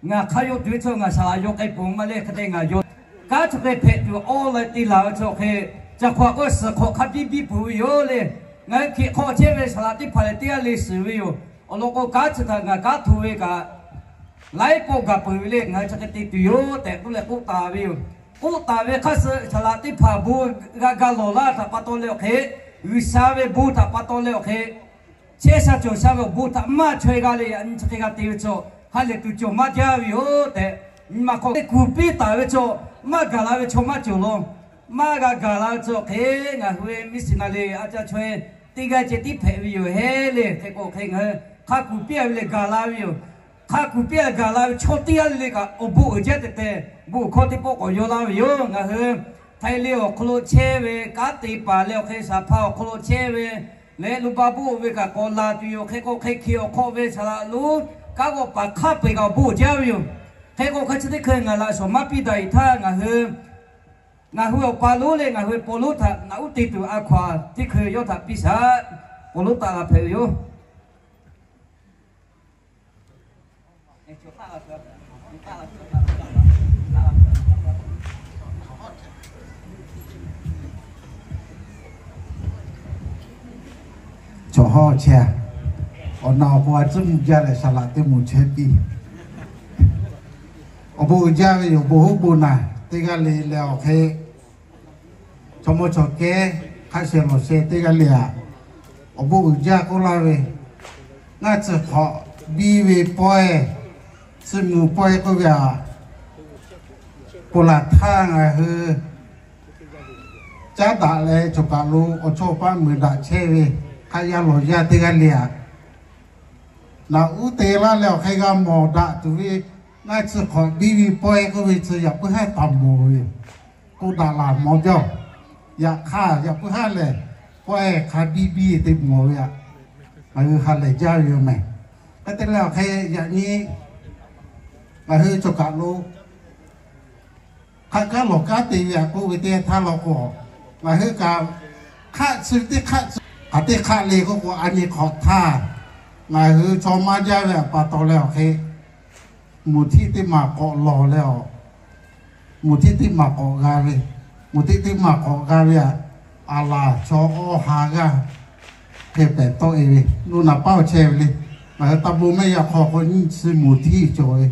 Ngaˬ hk'a yaw tuˬ ve chaw ngaˬ saˍ laꞈ yaw k'ai peuˬ maˇ le. Hk'e te ngaˬ yaw kanˉ chi hk'e hpehꞈ tuˬ awˬ leh te laˬ ve chaw hk'e, caˬ hk'awꞈ k'o suhˍ hk'awꞈ hk'a biˇ biˇ peuˬ ve yoˬ le. Ngaˬ hui hkiꞈ hk'aw chehˇ ve saˍ laꞈ teˇ hpaˍ lehˬ teˇ g'aˇ le shiˍ ve yoˬ. Awˬ lawn k'o kanˉ chi htaꞈ ngaˬ kanˉ hto ve kaꞈ laiˉ pawˆ gaˬ peuˬ ve le. Ngaˬ hui chi hk'e te tuˬ yoˬ tehꞈ k'oˆ leh k'oˆ taˍ ve yoˬ. K'oˆ taˍ ve hk'a shuˍ saˍ laꞈ teˇ hpaˍ bon g'a ga lawˬ laˇ htaꞈ pa taw leh awˬ hk'e, G'uiˬsha ve bon htaꞈ pa taw leh awˬ hk'e, chehˇ sha cawˬ sha ve awˬ bon htaꞈ maˇ chaweh g'a leh yaꞈ nyi chi hk'e g'a te ve chaw ha lehˬ tuˬ cawˬ maˇ jaˇ ve yoˬ tehꞈ, nyi ma hk'aw teˇ kuˬ piˇ taˍ ve chaw maˇ gaˬ la ve chaw maˇ cawˬ law. Maˇ g'a gaˬ la ve chaw hk'e ngaˬ hui ve miˇ shiˍ naˍ riˍ a ca chaweh teˇ g'aˇ ceh tiˉ hpehꞈ ve yoˬ heˆ le. Hk'e k'o hk'e ngaˬ hui hk'a kuˬ piˇ a ve leh gaˬ la ve yoˬ. Hk'a kuˬ piˇ a gaˬ la ve chaw teˇ g'aˇ le le kaꞈ awˬ bon uiˍ jaˇ tehꞈ tehꞈ bon hkawˇ teˇ pawˆ k'awꞈ yaw laˇ ve yoˬ. Ngaˬ hui Htaiˇ le awˬ hk'aw lo chehˇ ve kanˉ te paˍ leh awˬ hk'e saˍ hpaˇ awˬ hk'aw lo chehˇ ve leh lo ba boˆ ve kaꞈ k'awꞈ laˬ tuˬ yoˬ. Hk'e k'o hk'e hkiˬ awˬ hk'aw ve saˍ laꞈ lonˉ kanˉ vawˆ paˍ hk'a peu-eˬ kaꞈ awˬ bon uiˍ jaˇ ve yoˬ. Hk'e k'o hk'e chi teˇ hkui ngaˬ laꞈ shawnˍ maˇ piˇ daꞈ-e htaˇ ngaˬ hui, ngaˬ hui awˬ pa lonˉ leh ngaˬ hui paw lonˉ htaꞈ naꞈ uˉ te tuˬ a hkaw-a teˇ hkui yawˇ htaꞈ piˇ shaꞈ. Paw lonˉ taˆ la hpehꞈ ve yoˬ. Chaw hawˇ chehˇ-a, awˬ na awˬ k'o a tcuhˉ mvuh jaˇ leh saˍ laꞈ teˇ moˍ chehˇ piˇ. Awˬ bon uiˍ jaˇ ve yoˬ. Bon hoˉ bon naˬ teˇ g'aˇ le leh awˬ hk'e chaw mawˇ chaw kehˉ hk'a sheh lawˬ sheh teˇ g'aˇ le-a, awˬ bon uiˍ jaˇ k'oˆ laˇ ve, ngaˇ tcuh hk'awꞈ biˇ ve pawehˇ, tcuh muiˬ pawehˇ k'oˆ ve-a, ponˬ laˬ htaˇ ngaˬ hui caˉ daꞈ leh choˬ kaˬ lo awˬ chawˇ awˬ paˆ muiˬ daꞈ chehˇ ve hk'aˆ yaˇ lawˬ yaˇ teˇ g'aˇ le-a, naꞈ uˉ te laˇ leh awˬ hk'e g'a mawˬ daꞈ tuˬ ve, ngaˇ tcuh hk'awꞈ biˇ ve pawehˇ k'oˆ ve tcuh yaꞈ puiˉ haˉ taˍ mawˬ ve, k'oˆ daꞈ laˬ mawˬ jaˇ-oˬ. Yaꞈ hk'aˇ yaꞈ puiˉ haˉ lehˬ, pawehˇ hk'a biˇ biˇ te mawˬ ve-a. Ngaˬ hui ha lehˬ jaˇ ve yoˬ mehˬ. Hk'e te leh awˬ hk'e yaꞈ nyi ngaˬ hui choˬ kaˬ lo hk'aˆ kanˉ lawˬ kanˉ te ve-a k'oˆ ve teˇ htaˇ law k'o, ngaˬ hui kaꞈ hk'aˆ tcuh teˇ hk'aˆ tcuh hk'aˬ teˇ hk'aˆ le k'oˆ k'o, a nyi hk'awꞈ htaˇ ngaˬ hui chaw maˇ jaˇ ve pa taw leh awˬ hk'e, moˍ htiˇ teˇ maˬ k'awꞈ lawˬ leh-aˬ, moˍ htiˇ teˇ maˬ k'awꞈ g'a ve, moˍ htiˇ teˇ maˬ k'awꞈ g'a ve-a, aˬ laˬ chaw awˇ ha g'aˇ hk'e pehˬ tawˆ-e ve, nuˇ naˍ paˉ awˬ chehˇ ve le. Ngaˬ hui taˇ bon mehˆ yaꞈ hk'aw k'o nyiˇ chi moˍ htiˇ cawˬ ve,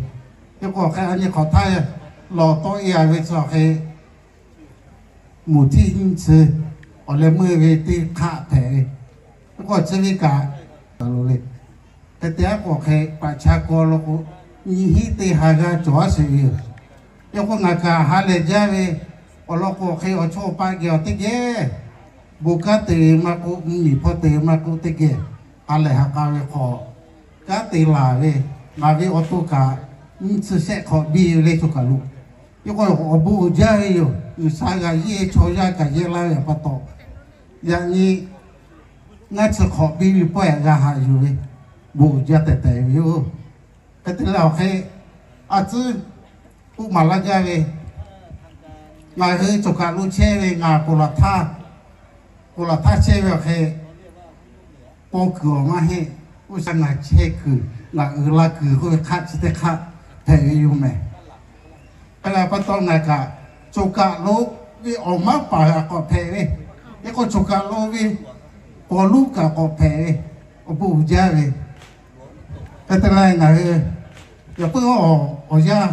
teˇ k'o hk'e a nyi hk'awꞈ htaˇ lawˬ tawˆ-e-a ve tcuh awˬ hk'e, moˍ htiˇ nyiˇ chi awˬ leh meuˇ ve teˇ hk'aˆ hpehꞈ ve, teˇ k'o chi ve kaꞈ Taˍ lo le. Hk'e te aˉ k'o hk'e, paˍ cha kaw law k'o, nyiˇ hinˉ teˇ ha g'aˇ cawˬ aˉ sheˍ ve yoˬ. Yaꞈ k'o ngaˬ kaꞈ ha lehˬ jaˇ ve, awˬ lawn k'o hk'e awˬ chawˇ awˬ paˆ geh awˬ teˇ geh, bon kanˉ te ve maˇ k'oˆ, mvuhˇmiˬ hpawˇ te ve maˇ k'oˆ, teˇ geh ha lehˬ ha k'a ve hk'aw, kanˉ te laˬ ve, ngaˬ ve awˬ to kaꞈ nyiˇ chi shehˆ hk'awꞈ biˇ ve le chaw kaˬ lo. Yaꞈ k'o awˬ bon uiˍ jaˇ ve yoˬ. G'uiˬsha g'a yeˇ chaw yaˇ kaꞈ yehˇ laˇ ve pa taw, yaꞈ nyi ngaˇ chi hk'awꞈ biˇ ve pawehˇ g'a haꞈ yuˬ ve, bon uiˍ jaˇ tehꞈ tehꞈ ve yoˬ. Hk'e te leh awˬ hk'e, a tcuhˉ k'oˆ maˍ laˇ gaˇ ve, ngaˬ hui cawˬ kaˬ lo chehˇ ve, ngaˬ ponˬ laˬ htaˇ, ponˬ laˬ htaˇ chehˇ ve awˬ hk'e, paw kuiˬ awˬ maˇ heˆ. Oˇ sha ngaˬ chehˇ kuiˬ, ngaˬ uiˍ la kuiˬ k'oˆ ve hk'aˆ chi teˇ hk'aˆ hpehꞈ ve yoˬ mehˬ. Hk'e leh pa taw ngaˬ kaꞈ, cawˬ kaˬ lo ve awˬ maˇ paˍ kaꞈ k'awꞈ hpehꞈ ve, yaꞈ k'o cawˬ kaˬ lo ve paw luˉ kaꞈ k'awꞈ hpehꞈ ve, awˬ bon uiˍ jaˇ ve. Hk'e te leh ngaˬ hui, yaꞈ puiˉ awˬ yanˇ,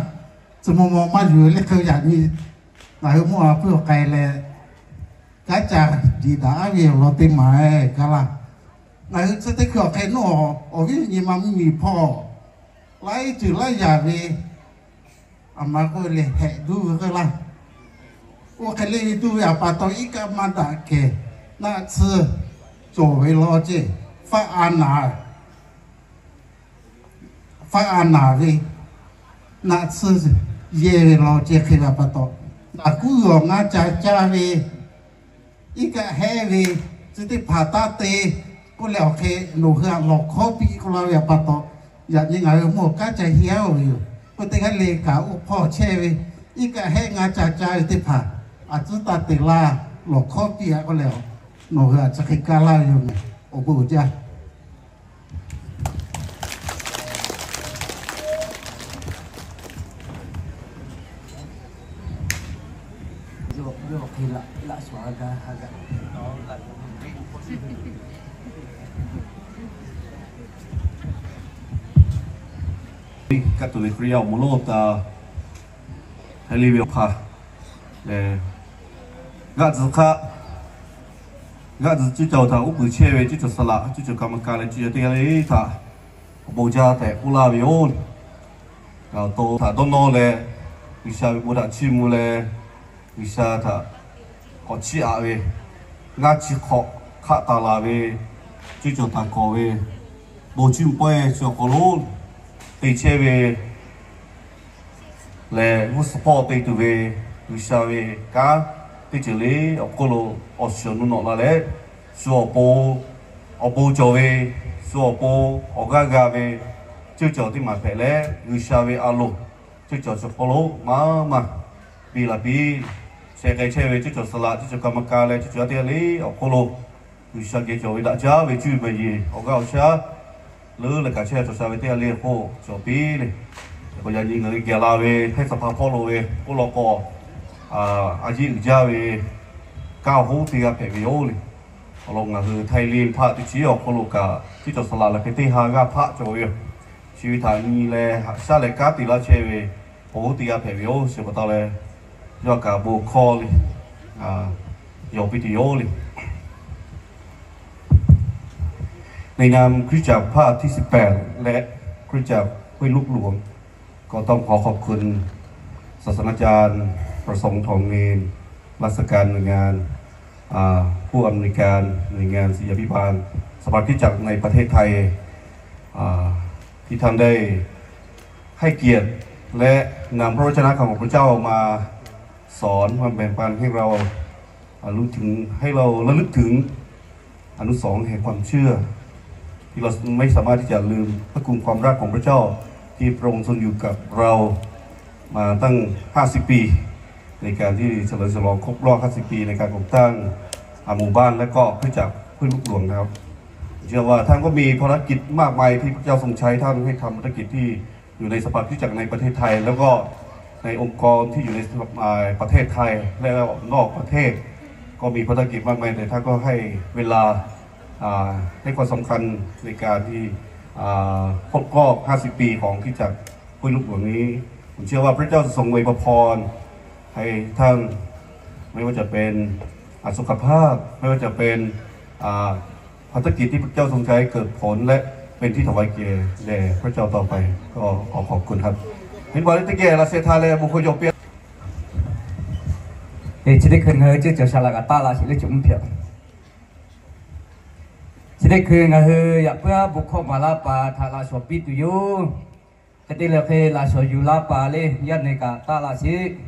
tcuh maw maw maˇ yuˬ le hk'e yaꞈ nyi, ngaˬ hui mawˇ a puiˉ awˬ k'ai leh, kanˉ ca diˍ daꞈ aˉ ve awˬ lawn teˇ maˬ-e gaˇ laˇ. Ngaˬ hui tcuh teˇ hkui awˬ hk'e nawˉ, awˬ viˉ nyi ma mvuhˇmiˬ hpawˇ laiˉ ceuˬ laiˉ yaꞈ ve, aˬ ma k'oˆ ve le, hehꞈ duˇ ve k'oˆ laˇ. Oˇ hk'e le ve duˇ ve awˬ pa taw iˉ kaˆ maˇ daꞈ kehˬ, naˆ tsuhˇ cawˬ ve law ceˇ, faˆ a naˍ, faˆ a naˍ ve, naˆ tsuhˇ yehˇ ve law ceˇ hk'e ve awˬ pa taw, naˬ kuˉ g'awˬ ngaˇ ca caˇ ve, iˉ kaˆ hehˉ ve, chi teˇ hpaˍ taˇ te k'oˆ leh awˬ hk'e, nawˬ hui a lawˬ hkawˉ piˇ k'oˆ laˇ ve awˬ pa taw, yaꞈ nyi ngaˬ hui mawˇ kanˉ ca hiˉ aˉ-oˬ ve yoˬ. K'oˆ teˇ g'aˇ le kaꞈ oˇ hpawˇ chehˇ ve, iˉ kaˆ hehˉ ngaˇ ca caˇ ve teˇ hpaˍ, a tcuhˉ taˇ te laˇ, lawˬ hkawˉ piˇ-a k'oˆ leh, nawˬ hui a chi hk'e kaˇ laˇ ve yoˬ mehˬ. Awˬ bon uiˍ jaˇ. Kaˆ tuˬ ve Hkriꞈ yaˇ awˬ moˍ lonˉ taˍ, hk'e le ve awˬ hk'aˇ lehˬ, g'aˆ tzuhˬ hk'aˆ, g'aˆ tzuhˬ cuˇ caˬ htaꞈ uˉ peunˍ chehˇ ve cuˇ caˬ saˍ laꞈ, cuˇ caˬ kaꞈ maˇ ka leh cuˇ caˬ teˇ g'aˇ le htaꞈ awˬ bon jaˇ tehꞈ k'oˆ laˇ ve yoˬ. Ngaˬ awˬ to htaꞈ dawˇ nawˇ leh, G'uiˬsha ve bon htaꞈ chiˇ mvuh leh, G'uiˬsha htaꞈ k'awꞈ chiˇ aꞈ ve, ngaˇ chi hk'awꞈ hk'aˆ taˍ laˬ ve, cuˇ caˬ taˍ kawˍ ve, bon chiˇ mvuh pawehˇ chi awˬ hk'aw lo te chehˇ ve lehˬ, g'uˇ suhˍ hpawˇ te tuˬ ve G'uiˬsha ve kanˉ teˇ ceuˬ le awˬ hk'oˆ lo awˬ shiˍ awˬ nu nawꞈ la leh, shu awˬ pon awˬ bon cawˬ ve, shu awˬ pon awˬ g'aˇ g'a ve, cuˇ caˬ teˇ maˬ hpehꞈ leh, G'uiˬsha ve a loˍ cuˇ caˬ chi hk'aw lo maˇ maˇ biˇ la piˇ. Sheh k'ai chehˇ ve cuˇ caˬ saˍ laꞈ, cuˇ caˬ kaꞈ maˇ ka leh cuˇ caˬ teˇ g'aˇ le awˬ hk'oˆ lo, G'uiˬsha geh cawˬ ve daꞈ jaˇ ve cuˇ yiˍ awˬ g'aˇ awˬ shaˉ leuˉ leh kaꞈ chehˇ cawˬ sha ve teˇ g'aˇ le awˬ hk'oˆ cawˬ piˇ le. Yaꞈ k'o yaꞈ nyi ngaˬ hui geh la ve Htaiˇ Saˍ hpaˇ hpawˇ lo ve k'oˆ law k'o, a yeˇ uiˍ jaˇ ve kanˉ awˬ hoˉ teˇ g'aˇ hpehꞈ ve yoˬ le. Awˬ lawn ngaˬ hui Htaiˇ Liˇ hpaˆ teˇ chi awˬ hk'aw lo kaꞈ cuˇ caˬ saˍ laꞈ leh hk'e teˇ ha g'aˇ hpaˆ cawˬ ve yoˬ. Chi ve htaꞈ nyi leh haꞈ shaˉ leh kanˉ te laˇ chehˇ ve awˬ hoˉ teˇ g'aˇ hpehꞈ ve yoˬ. Chi pa taw leh, yawˇ kaꞈ bon hkawˇ le, yawˬ piˇ tuˬ yoˬ le. ในนามคริสตจักรภาคที่สิบแปด และคริสตจักรห้วยลูกหลวง ก็ต้องขอขอบคุณศาสนาจารย์ ประสงค์ ทองเณร รักษาการหน่วยงาน อ่า ผู้อำนวยการหน่วยงานศิษยาภิบาลสภาคริสตจักรในประเทศไทย อ่า ที่ท่านได้ให้เกียรติและนำพระวจนะของพระเจ้ามาสอน มาแบ่งปันให้เรา อ่า รู้ถึง ให้เราระลึกถึงอนุสรณ์แห่งความเชื่อ ที่เราไม่สามารถที่จะลืมพระคุณความรักของพระเจ้า ที่พระองค์ทรงอยู่กับเรามาตั้ง ห้าสิบ ปี ในการที่เฉลิมฉลองครบรอบ ห้าสิบ ปี ในการก่อตั้ง อ่า หมู่บ้านและก็คริสตจักรห้วยลูกหลวงนะครับ เชื่อว่าท่านก็มีภารกิจมากมายที่พระเจ้าทรงใช้ท่านให้ทำภารกิจที่ อยู่ในสภาคริสตจักรในประเทศไทย แล้วก็ในองค์กรที่อยู่ในสภา อ่า ประเทศไทย และนอกประเทศ ก็มีภารกิจมากมาย แต่ท่านก็ให้เวลา อ่า ให้ความสำคัญในการที่ อ่า ครบรอบ ห้าสิบ ปีของคริสตจักรห้วยลูกหลวงนี้ ผมเชื่อว่าพระเจ้าจะทรงอวยพรให้ท่าน ไม่ว่าจะเป็น อ่า สุขภาพ ไม่ว่าจะเป็น อ่า ภารกิจที่พระเจ้าทรงใช้เกิดผลและเป็นที่ถวายเกียรติแด่พระเจ้าต่อไป ก็ขอขอบคุณครับ เห็นว่าได้แก่ลาเซทาและบุคคลยกเปีย Chi teˇ hkui ngaˬ hui ceuˇ cawˬ saˍ laꞈ kaꞈ taˆ la sheˍ le, cawˬ mvuhˇ hpehꞈ. Chi teˇ hkui ngaˬ hui yaꞈ puiˉ aˉ bon hkawˇ maˍ laˇ paˍ htaꞈ laꞈ shawˍ piˇ tuˬ yoˬ. Hk'e te leh hk'e laꞈ shawˍ yuˬ laˇ paˍ le, yaˇ nehˬ kaꞈ taˆ la sheˍ.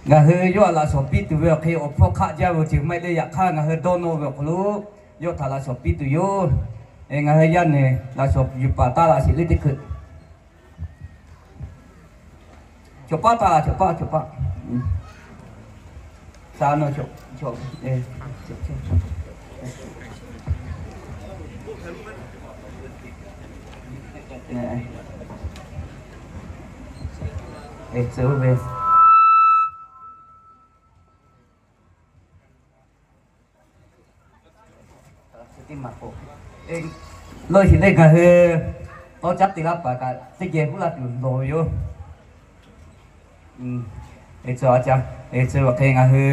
Ngaˬ hui yawˇ htaꞈ laꞈ shawˍ piˇ tuˬ ve awˬ hk'e awˬ hpawˇ hk'aˆ jaˇ ve awˬ ceuˬ maˇ heˆ le. Yaꞈ hk'aˇ ngaˬ hui dawˇ nawˇ ve awˬ hk'aw lo yawˇ htaꞈ laꞈ shawˍ piˇ tuˬ yoˬ. Ngaˬ hui yaˇ nehˬ laꞈ shawˍ yuˬ paˍ taˆ la sheˍ le teˇ hkui. Cawˬ paˆ taˆ la, cawˬ paˆ, cawˬ paˆ. Sa na cawˬ, cawˬ, tcuh ve lawˇ sheˍ le. Ngaˬ hui tawˇ caˉ te laˇ paˍ kaꞈ teˇ geh huˉ laˇ tuˬ lawˬ ve yoˬ. Tcuh a ca, tcuh awˬ hk'e ngaˬ hui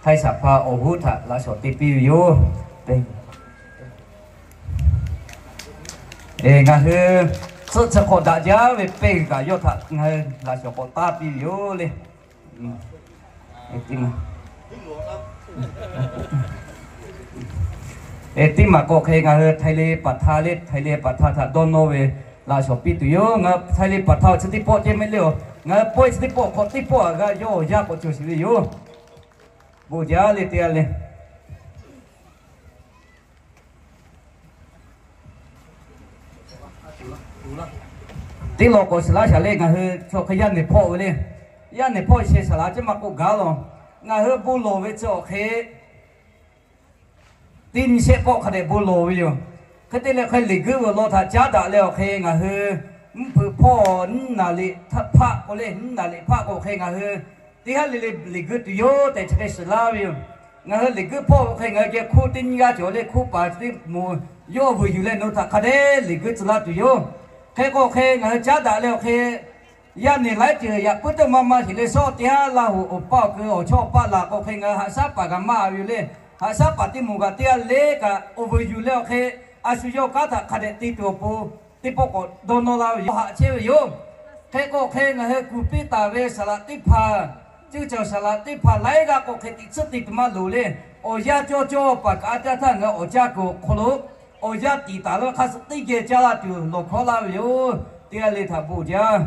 Htaiˇ saˍ hpaˇ awˬ hoˉ htaꞈ laꞈ shawˍ te piˇ ve yoˬ. Ngaˬ hui tcuhˆ chi hk'awꞈ daꞈ jaˇ ve pehˇ g'uiˬ kaꞈ yawˇ htaꞈ ngaˬ hui laꞈ shawˍ k'awꞈ taˇ piˇ ve yoˬ le. Teˇ maˬ k'o hk'e ngaˬ hui Htaiˇ le paˍ htaˇ le, Htaiˇ le paˍ htaˇ htaꞈ dawˇ nawˇ ve laꞈ shawˍ piˇ tuˬ yoˬ. Ngaˬ hui Htaiˇ le paˍ htaˇ chi teˇ pawˆ ceh mehˆ le oˬ. Ngaˬ hui pawehˇ chi teˇ pawˆ hk'awꞈ teˇ pawˆ aꞈ g'a yawˇ awˬ yanˇ k'awꞈ cawˬ sheˍ ve yoˬ. Bon jaˇ le teˇ g'aˇ le. Teˇ law k'awꞈ shiˍ laˇ shaˍ le. Ngaˬ hui chaw hk'e yaˇ nehˬ hpawˆ ve le. Yaˇ nehˬ hpawˆ sheh saˍ laꞈ ceh maˇ k'oˆ gaˇ lawˬ. Ngaˬ hui bon lawˬ ve chi awˬ hk'e teˇ nyi shehˆ pawˆ hk'a dehꞈ bon lawˬ ve yoˬ. Hk'e te leh hk'e liꞈ guiˇ ve awˬ lawn htaꞈ caˉ daꞈ leh awˬ hk'e ngaˬ hui mvuhˇ hpeuꞈ hpawˇ nyiˇ naˍ riˍ hpaˆ k'o le, nyiˇ naˍ riˍ hpaˆ k'o hk'e ngaˬ hui teˇ g'aˇ le le liꞈ guiˇ tuˬ yoˬ tehꞈ chi hk'e shiˍ laˇ ve yoˬ. Ngaˬ hui liꞈ guiˇ hpawˇ ve hk'e ngaˬ hui geh hk'oˆ teˇ nyiˇ g'aˇ cawˬ le, hk'oˆ paˍ teˇ moˍ yawˇ vuiˬ yuˬ leh nawˬ htaꞈ hk'a dehꞈ liꞈ guiˇ tcuh laˇ tuˬ yoˬ. Hk'e k'o hk'e ngaˬ hui caˉ daꞈ leh awˬ hk'e yaˇ nehˬ laiˉ ceuˬ yaꞈ puiˉ teˇ maˇ maˇ sheˍ le. Sawˉ teˇ haˉ Laˇ hoꞈ awˬ paˇ awˬ kui awˬ chawˇ paˆ laˬ k'o hk'e ngaˬ hui haꞈ shaˉ paˍ kaꞈ maˇ ve yoˬ le. Haꞈ shaˉ paˍ teˇ moˍ kaꞈ teˇ g'aˇ le kaꞈ awˬ vuiˬ yuˬ leh awˬ hk'e a shu yawˇ kanˉ htaꞈ hk'a dehꞈ te tuˬ awˬ pon teˇ pawˆ k'awꞈ dawˇ nawˇ laˇ ve yoˬ. Haꞈ chehˇ ve yoˬ. Hk'e k'o hk'e ngaˬ hui kuˬ piˇ taˍ ve saˍ laꞈ teˇ hpaˍ, ceuˇ cawˬ saˍ laꞈ teˇ hpaˍ laiˉ g'aˇ k'o hk'e tiꞈ tsuhˇ te tuˬ maˇ loˍ le. Awˬ yanˇ cawˇ cawˇ paˍ kaꞈ a caˇ htaˇ ngaˬ hui awˬ caˇ kuiˬ awˬ hk'aw lo awˬ yanˇ tiˍ taˍ ve hk'a suh teˇ geh caˇ laˇ tuˬ lawˬ hkawˉ laˇ ve yoˬ. Teˇ g'aˇ le htaꞈ bon jaˇ.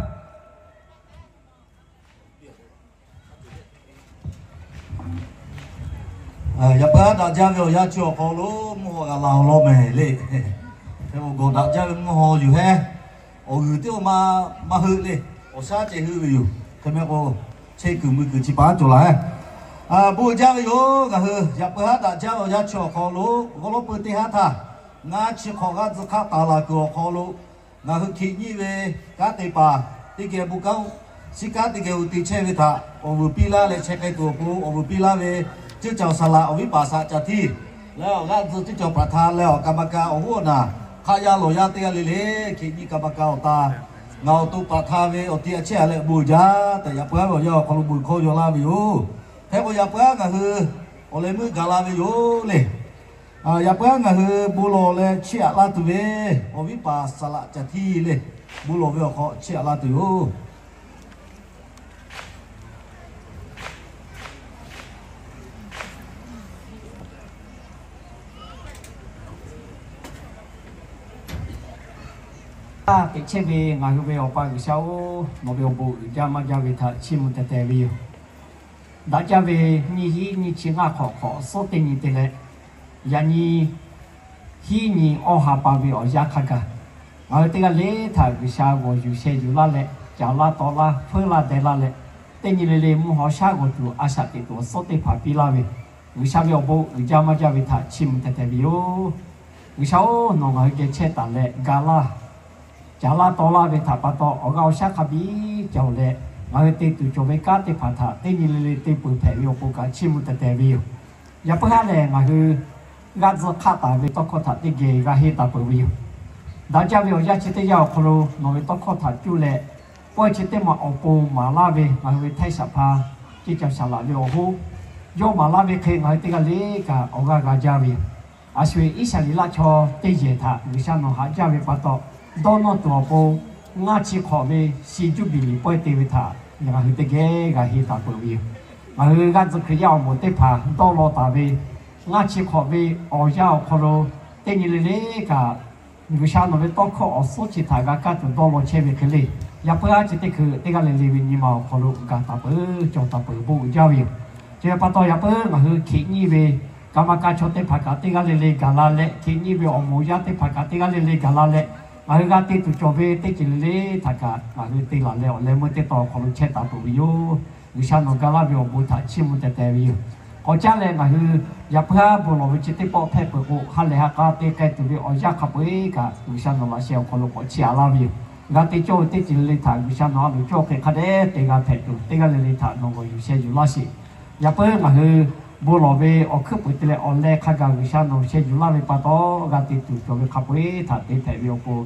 Yaꞈ hpeuˇ haˉ daꞈ jaˇ ve awˬ yanˇ chi awˬ hk'aw lo mvuhˇ haw g'a la awˬ lawn mehˍ le. Hk'e k'o gawˬ daꞈ jaˇ ve mvuhˇ haw yuˬ hehˉ. Awˬ g'uiˬ teˇ maˇ maˇ heuˆ le. Awˬ shaˉ ceh heuˆ ve yoˬ. Hk'e mehˆ k'o chehˇ kuiˬ mui kuiˬ chi pa haˉ cawˬ laˬ hehˉ. Bon jaˇ ve yoˬ. Ngaˬ hui yaꞈ hpeuˇ haˉ daꞈ jaˇ ve awˬ yanˇ chi awˬ hk'aw lo g'awˇ lawˉ peu teˇ haˉ htaˇ ngaˇ chi hk'awꞈ g'aˇ tcuh hk'aˆ taˍ laˬ kuiˬ awˬ hk'aw lo ngaˬ hui hkiꞈ nyiˇ ve kanˉ te paˍ teˇ geh bon kanˉ shiˉ kanˉ teˇ geh uˉ te chehˇ ve htaꞈ awˬ vuiˬ piˇ laˇ leh chehˇ k'ai tuˬ awˬ pon awˬ vuiˬ piˇ laˇ ve ceuˇ cawˬ saˍ laꞈ awˬ viˉ paˍ saꞈ caˬ htiˇ leh awˬ g'aˇ tcuh ceuˇ cawˬ paˍ htaˇ leh awˬ กรรมการ awˬ hoˉ awˬ naˬ hk'aˆ yaˇ lawˬ yaˇ teˇ g'aˇ le le hkiꞈ nyiˇ กรรมการ awˬ ta ngaˬ awˬ to paˍ htaˇ ve awˬ ti a chehˇ a leh bon jaˇ tehꞈ yaꞈ hpeuˇ haˉ ve awˬ yanˇ awˬ hk'aw lo bon hkawˇ yaw laˇ ve yoˬ. Hk'e k'o yaꞈ hpeuˇ haˉ ngaˬ hui awˬ leh meuˇ gaˬ la ve yoˬ le. Yaꞈ hpeuˇ haˉ ngaˬ hui bon lawˬ leh chiˇ aꞈ laˇ tuˬ ve awˬ viˉ paˍ saˍ laꞈ caˬ htiˇ le, bon lawˬ ve awˬ hk'aw chiˇ aꞈ laˇ tuˬ yoˬ. Teꞈ chehˇ ve ngaˬ hui ve Awˬ pa G'uiˬsha-oˬ, nawˬ ve awˬ bon uiˍ jaˇ maˇ jaˇ ve htaꞈ chiˇ mvuh teh teh ve yoˬ. Daꞈ jaˇ ve nyiˇ hiˉ nyiˇ chi ngaˇ hk'awꞈ hk'awꞈ suhˉ teˇ nyi te leh, yaꞈ nyi hiˉ nyi awˇ ha pa ve awˬ yanˇ hk'a gaˬ, ngaˬ hui teˇ g'aˇ le htaꞈ G'uiˬsha g'awˬ yuˬ sheh yuˬ laˇ leh, caˍ laˇ taw laˇ, hpeuˇ laˇ deh laˇ leh, teˇ nyi le le mvuhˇ haw shaˉ g'awˬ tuˬ a shaꞈ teꞈ tuˬ awˬ suhˉ teˇ hpaˍ piˇ laˇ ve, G'uiˬsha ve awˬ bon uiˍ jaˇ maˇ jaˇ ve htaꞈ chiˇ mvuh teh teh ve yoˬ. G'uiˬsha-oˬ, nawˬ ngaˬ hui geh chehˇ taˍ leh ga laˇ, caˍ laˇ taw laˇ ve htaꞈ pa taw, awˬ g'aˇ awˬ shaˉ hk'a biˇ cawˬ leh, ngaˬ hui te tuˬ cawˬ ve kanˉ teˇ hpaˍ htaꞈ teˇ nyi le le te peuˬ hpehꞈ ve awˬ pon kaꞈ chiˇ mvuh teh teh ve yoˬ. Yaꞈ hpeuˇ haˉ lehˬ, ngaˬ hui g'aˇ tcuh hk'aˆ taˍ ve tawˇ hkawˇ htaꞈ teˇ geh g'a henˇ taˍ peuˬ ve yoˬ. Daꞈ jaˇ ve awˬ yanˇ chi teˇ yanˇ awˬ hk'aw lo nawˬ ve tawˇ hkawˇ htaꞈ cuˇ leh, pawehˇ chi teˇ maˬ awˬ pon maˍ laˇ ve ngaˬ hui ve Htaiˇ saˍ hpaˇ, ceˇ caˬ saˍ laꞈ ve awˬ hoˉ yawˇ maˍ laˇ ve hk'e ngaˬ hui teˇ g'aˇ le kaꞈ awˬ g'aˇ g'a jaˇ ve yoˬ. A sho-eˬ Iˉsaˍreˍlaˆ chaw teˇ yehˬ htaꞈ G'uiˬsha nawˬ haꞈ jaˇ ve pa taw, dawˇ nawˇ tuˬ awˬ pon ngaˇ chi hk'awꞈ ve shi juˇbiˍliˍ pawehˇ te ve htaꞈ ngaˬ hui teˇ geh g'a henˇ taˍ peuˬ ve yoˬ. Ngaˬ hui g'aˇ tcuh Hkriꞈ yaˇ awˬ moˍ teˇ hpaˍ dawˇ law taˍ ve ngaˇ chi hk'awꞈ ve awˬ yanˇ awˬ hk'aw lo teˇ nyi le le kaꞈ G'uiˬsha nawˬ ve tawˇ hkawˇ awˬ suhˉ chi htaꞈ g'a kaˇ tuˬ dawˇ law chehˇ ve hk'e le, yaꞈ puiˉ haˉ chi teˇ hkui teˇ g'aˇ le le ve nyi ma awˬ hk'aw lo gaˬ taˍ peuˬ, cawˬ taˍ peuˬ, bon uiˍ jaˇ ve yoˬ. Chi ve pa taw, yaꞈ puiˉ ngaˬ hui Hkriꞈ nyiˇ ve kaꞈ maˇ kaˇ chaw teˇ hpaˍ kaꞈ teˇ g'aˇ le le gaˬ la leh, Hkriꞈ nyiˇ ve awˬ moˍ yaˇ teˇ hpaˍ kaꞈ teˇ g'aˇ le le gaˬ la leh, ngaˬ hui g'a te tuˬ cawˬ ve teˇ ceuˬ le le htaꞈ kaꞈ ngaˬ hui te laˬ leh awˬ leh meuˇ teˇ tawn awˬ hk'aw lo chehˇ taˍ peuˬ ve yoˬ. G'uiˬsha nawˬ ga laˇ ve awˬ bon htaꞈ chiˇ mvuh teh teh ve yoˬ. K'awꞈ caˉ leh ngaˬ hui yaꞈ puiˉ haˉ bon lawˬ ve chi teˇ pawˆ hpehꞈ peuˬ k'o, ha lehˬ ha k'a te k'ai tuˬ ve awˬ yanˇ hk'a peu-eˬ kaꞈ G'uiˬsha nawˬ laꞈ sheh awˬ hk'aw lo k'awꞈ chiˇ aꞈ laˇ ve yoˬ. G'a te cawˇ ve teˇ ceuˬ le le htaꞈ G'uiˬsha nawˬ a loˍ cawˇ hk'e hk'a dehꞈ te g'a hpehꞈ tuˬ, teˇ g'aˇ le le htaꞈ nawˬ g'awˬ yuˬ sheh yuˬ laˇ sheˍ. Yaꞈ puiˉ ngaˬ hui bon lawˬ ve awˬ hkuiˉ puiˍ te leh awˬ leh hk'a gaˬ G'uiˬsha nawˬ sheh yuˬ laˇ ve pa taw, g'a te tuˬ cawˬ ve hk'a peu-eˬ htaꞈ te hpehꞈ ve awˬ pon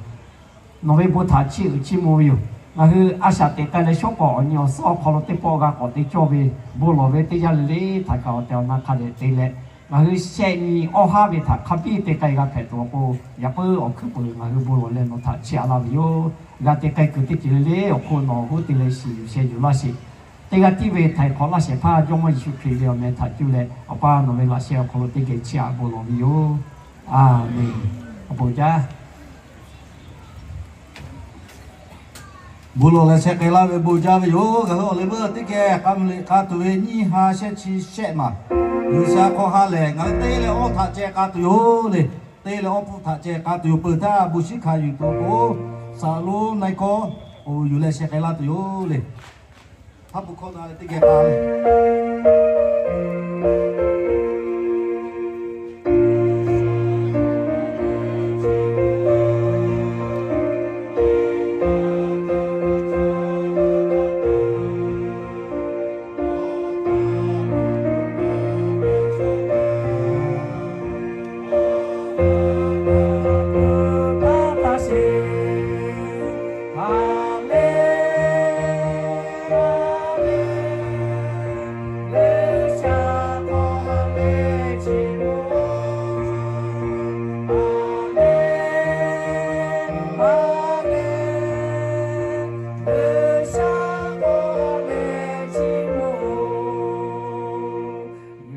nawˬ ve bon htaꞈ chiˇ uiˍ chiˇ mvuh ve yoˬ. Ngaˬ hui a shaꞈ teꞈ k'ai leh shawˉ k'awꞈ awˬ nyi awˬ suhˉ awˬ hk'aw lo teˇ pawˆ g'a k'awꞈ te cawˇ ve bon lawˬ ve teˇ yanˇ le le htaꞈ kaꞈ awˬ tehˬ awˬ na hk'a dehꞈ te leh, ngaˬ hui shehˆ nyi awˇ haˉ ve htaꞈ hk'a biˇ te k'ai g'a hpehꞈ tuˬ awˬ pon, yaꞈ puiˉ awˬ hkuiˉ puiˍ ngaˬ hui bon lawˬ leh nawˬ htaꞈ chiˇ aꞈ laˇ ve yoˬ. G'a te k'ai kuiˬ teˇ ceuˬ le le awˬ hk'oˆ nawˬ hoˉ te leh shiˍ yuˬ sheh yuˬ laˇ sheˍ. Teˇ g'aˇ tiˉ ve htaiˍ hk'awꞈ laˇ shehˍ hpaˇ Jawˇmawˇ Yeˍsuˆ Hkriꞈ ve awˬ meh htaꞈ cuˇ leh Awˬ pa nawˬ ve laꞈ sheh awˬ hk'aw lo teˇ geh chiˇ aꞈ bon lawˬ ve yoˬ. Aˬmenˍ. Awˬ bon jaˇ. Bon lawˬ leh sheh k'ai laˇ ve bon jaˇ ve yoˬ. Ngaˬ hui awˬ leh meuˇ teˇ geh k'a mvuh liꞈ k'a tuˬ ve nyiˇ ha shehˆ chi shehˆ maˬ, G'uiˬsha hk'aw ha lehˬ ngaˬ hui te leh awˇ htaꞈ ceh k'a tuˬ yoˬ le. Te leh awˇ hpfuhˇ htaꞈ ceh k'a tuˬ yoˬ peuˬ htaˇ, bon shiˉ hkanˍ yuˬ tuˬ awˬ pon, saˍ lonˉ na-e kawˇ oˬ yuˬ leh sheh k'ai laˇ tuˬ yoˬ le. Haˉ pui hkawˇ na leh teˇ geh k'a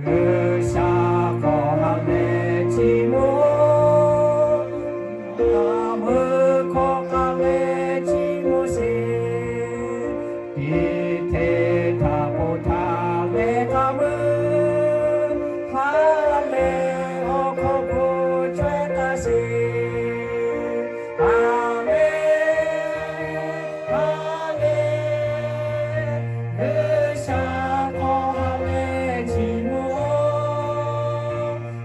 G'uiˬsha hk'aw ha lehˬ chiˇ mvuh, k'a meuˇ hkawˇ k'a lehˬ chiˇ mvuh sheˍ. Peˍteˍ htaꞈ k'oˆ htaˇ lehˬ k'a meuˇ ha lehˬ awˬ hk'aw hpu chaweh k'a sheˍ. Ha lehˬ, ha lehˬ, G'uiˬsha hk'aw ha lehˬ chiˇ mvuh.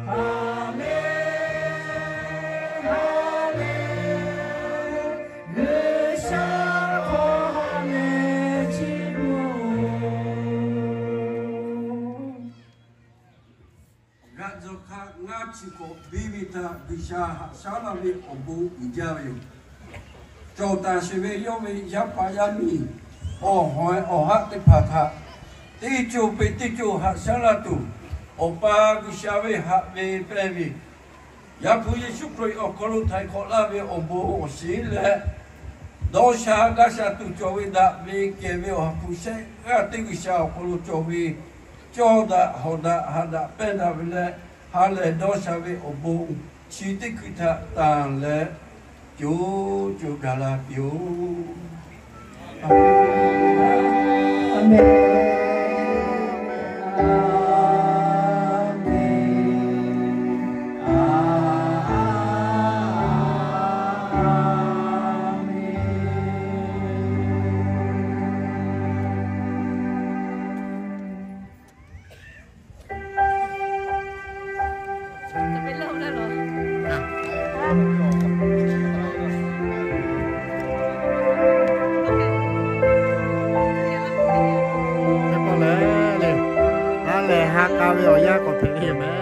Ha lehˬ, ha lehˬ, G'uiˬsha hk'aw ha lehˬ chiˇ mvuh. G'aꞈ tcuh hk'aˇ ngaˇ chi hk'awꞈ biˇ ve htaꞈ G'uiˬsha haꞈ shaˉ laˇ ve awˬ bon uiˍ jaˇ ve yoˬ. Cawˬ taˍ sheˍ ve yawˇ ve yaˇ paˍ yaˇ miˇ awˬ haw awˬ haˆ teˇ hpaˍ htaꞈ teˇ ceuˬ peuˬ teˇ ceuˬ haꞈ shaˉ laˇ tuˬ, Awˬ pa G'uiˬsha ve haꞈ ve pehnˇ ve Yaˇ hpu Yeˍsuˆ Hkriꞈ awˬ hk'aw lo htaiˍ hk'awꞈ laˇ ve awˬ bon awˬ shiˍ leh, dawˇ sha gaˇ sha tuˬ cawˬ ve daꞈ ve kehˬ ve Awˬ ha hpu shehˆ g'aˇ teˇ G'uiˬsha awˬ hk'aw lo cawˬ ve cawˇ daꞈ hawˍ daꞈ haꞈ daꞈ pehnˇ daꞈ ve leh, ha lehˬ dawˇ sha ve awˬ bon chi teˇ hkui htaꞈ tanˬ leh co co gaˬ la piˇ-oˆ. Teˇ pawˆ lehˬ le, ha lehˬ ha k'a ve awˬ yanˇ k'awꞈ hpehꞈ ve yoˬ mehˍ.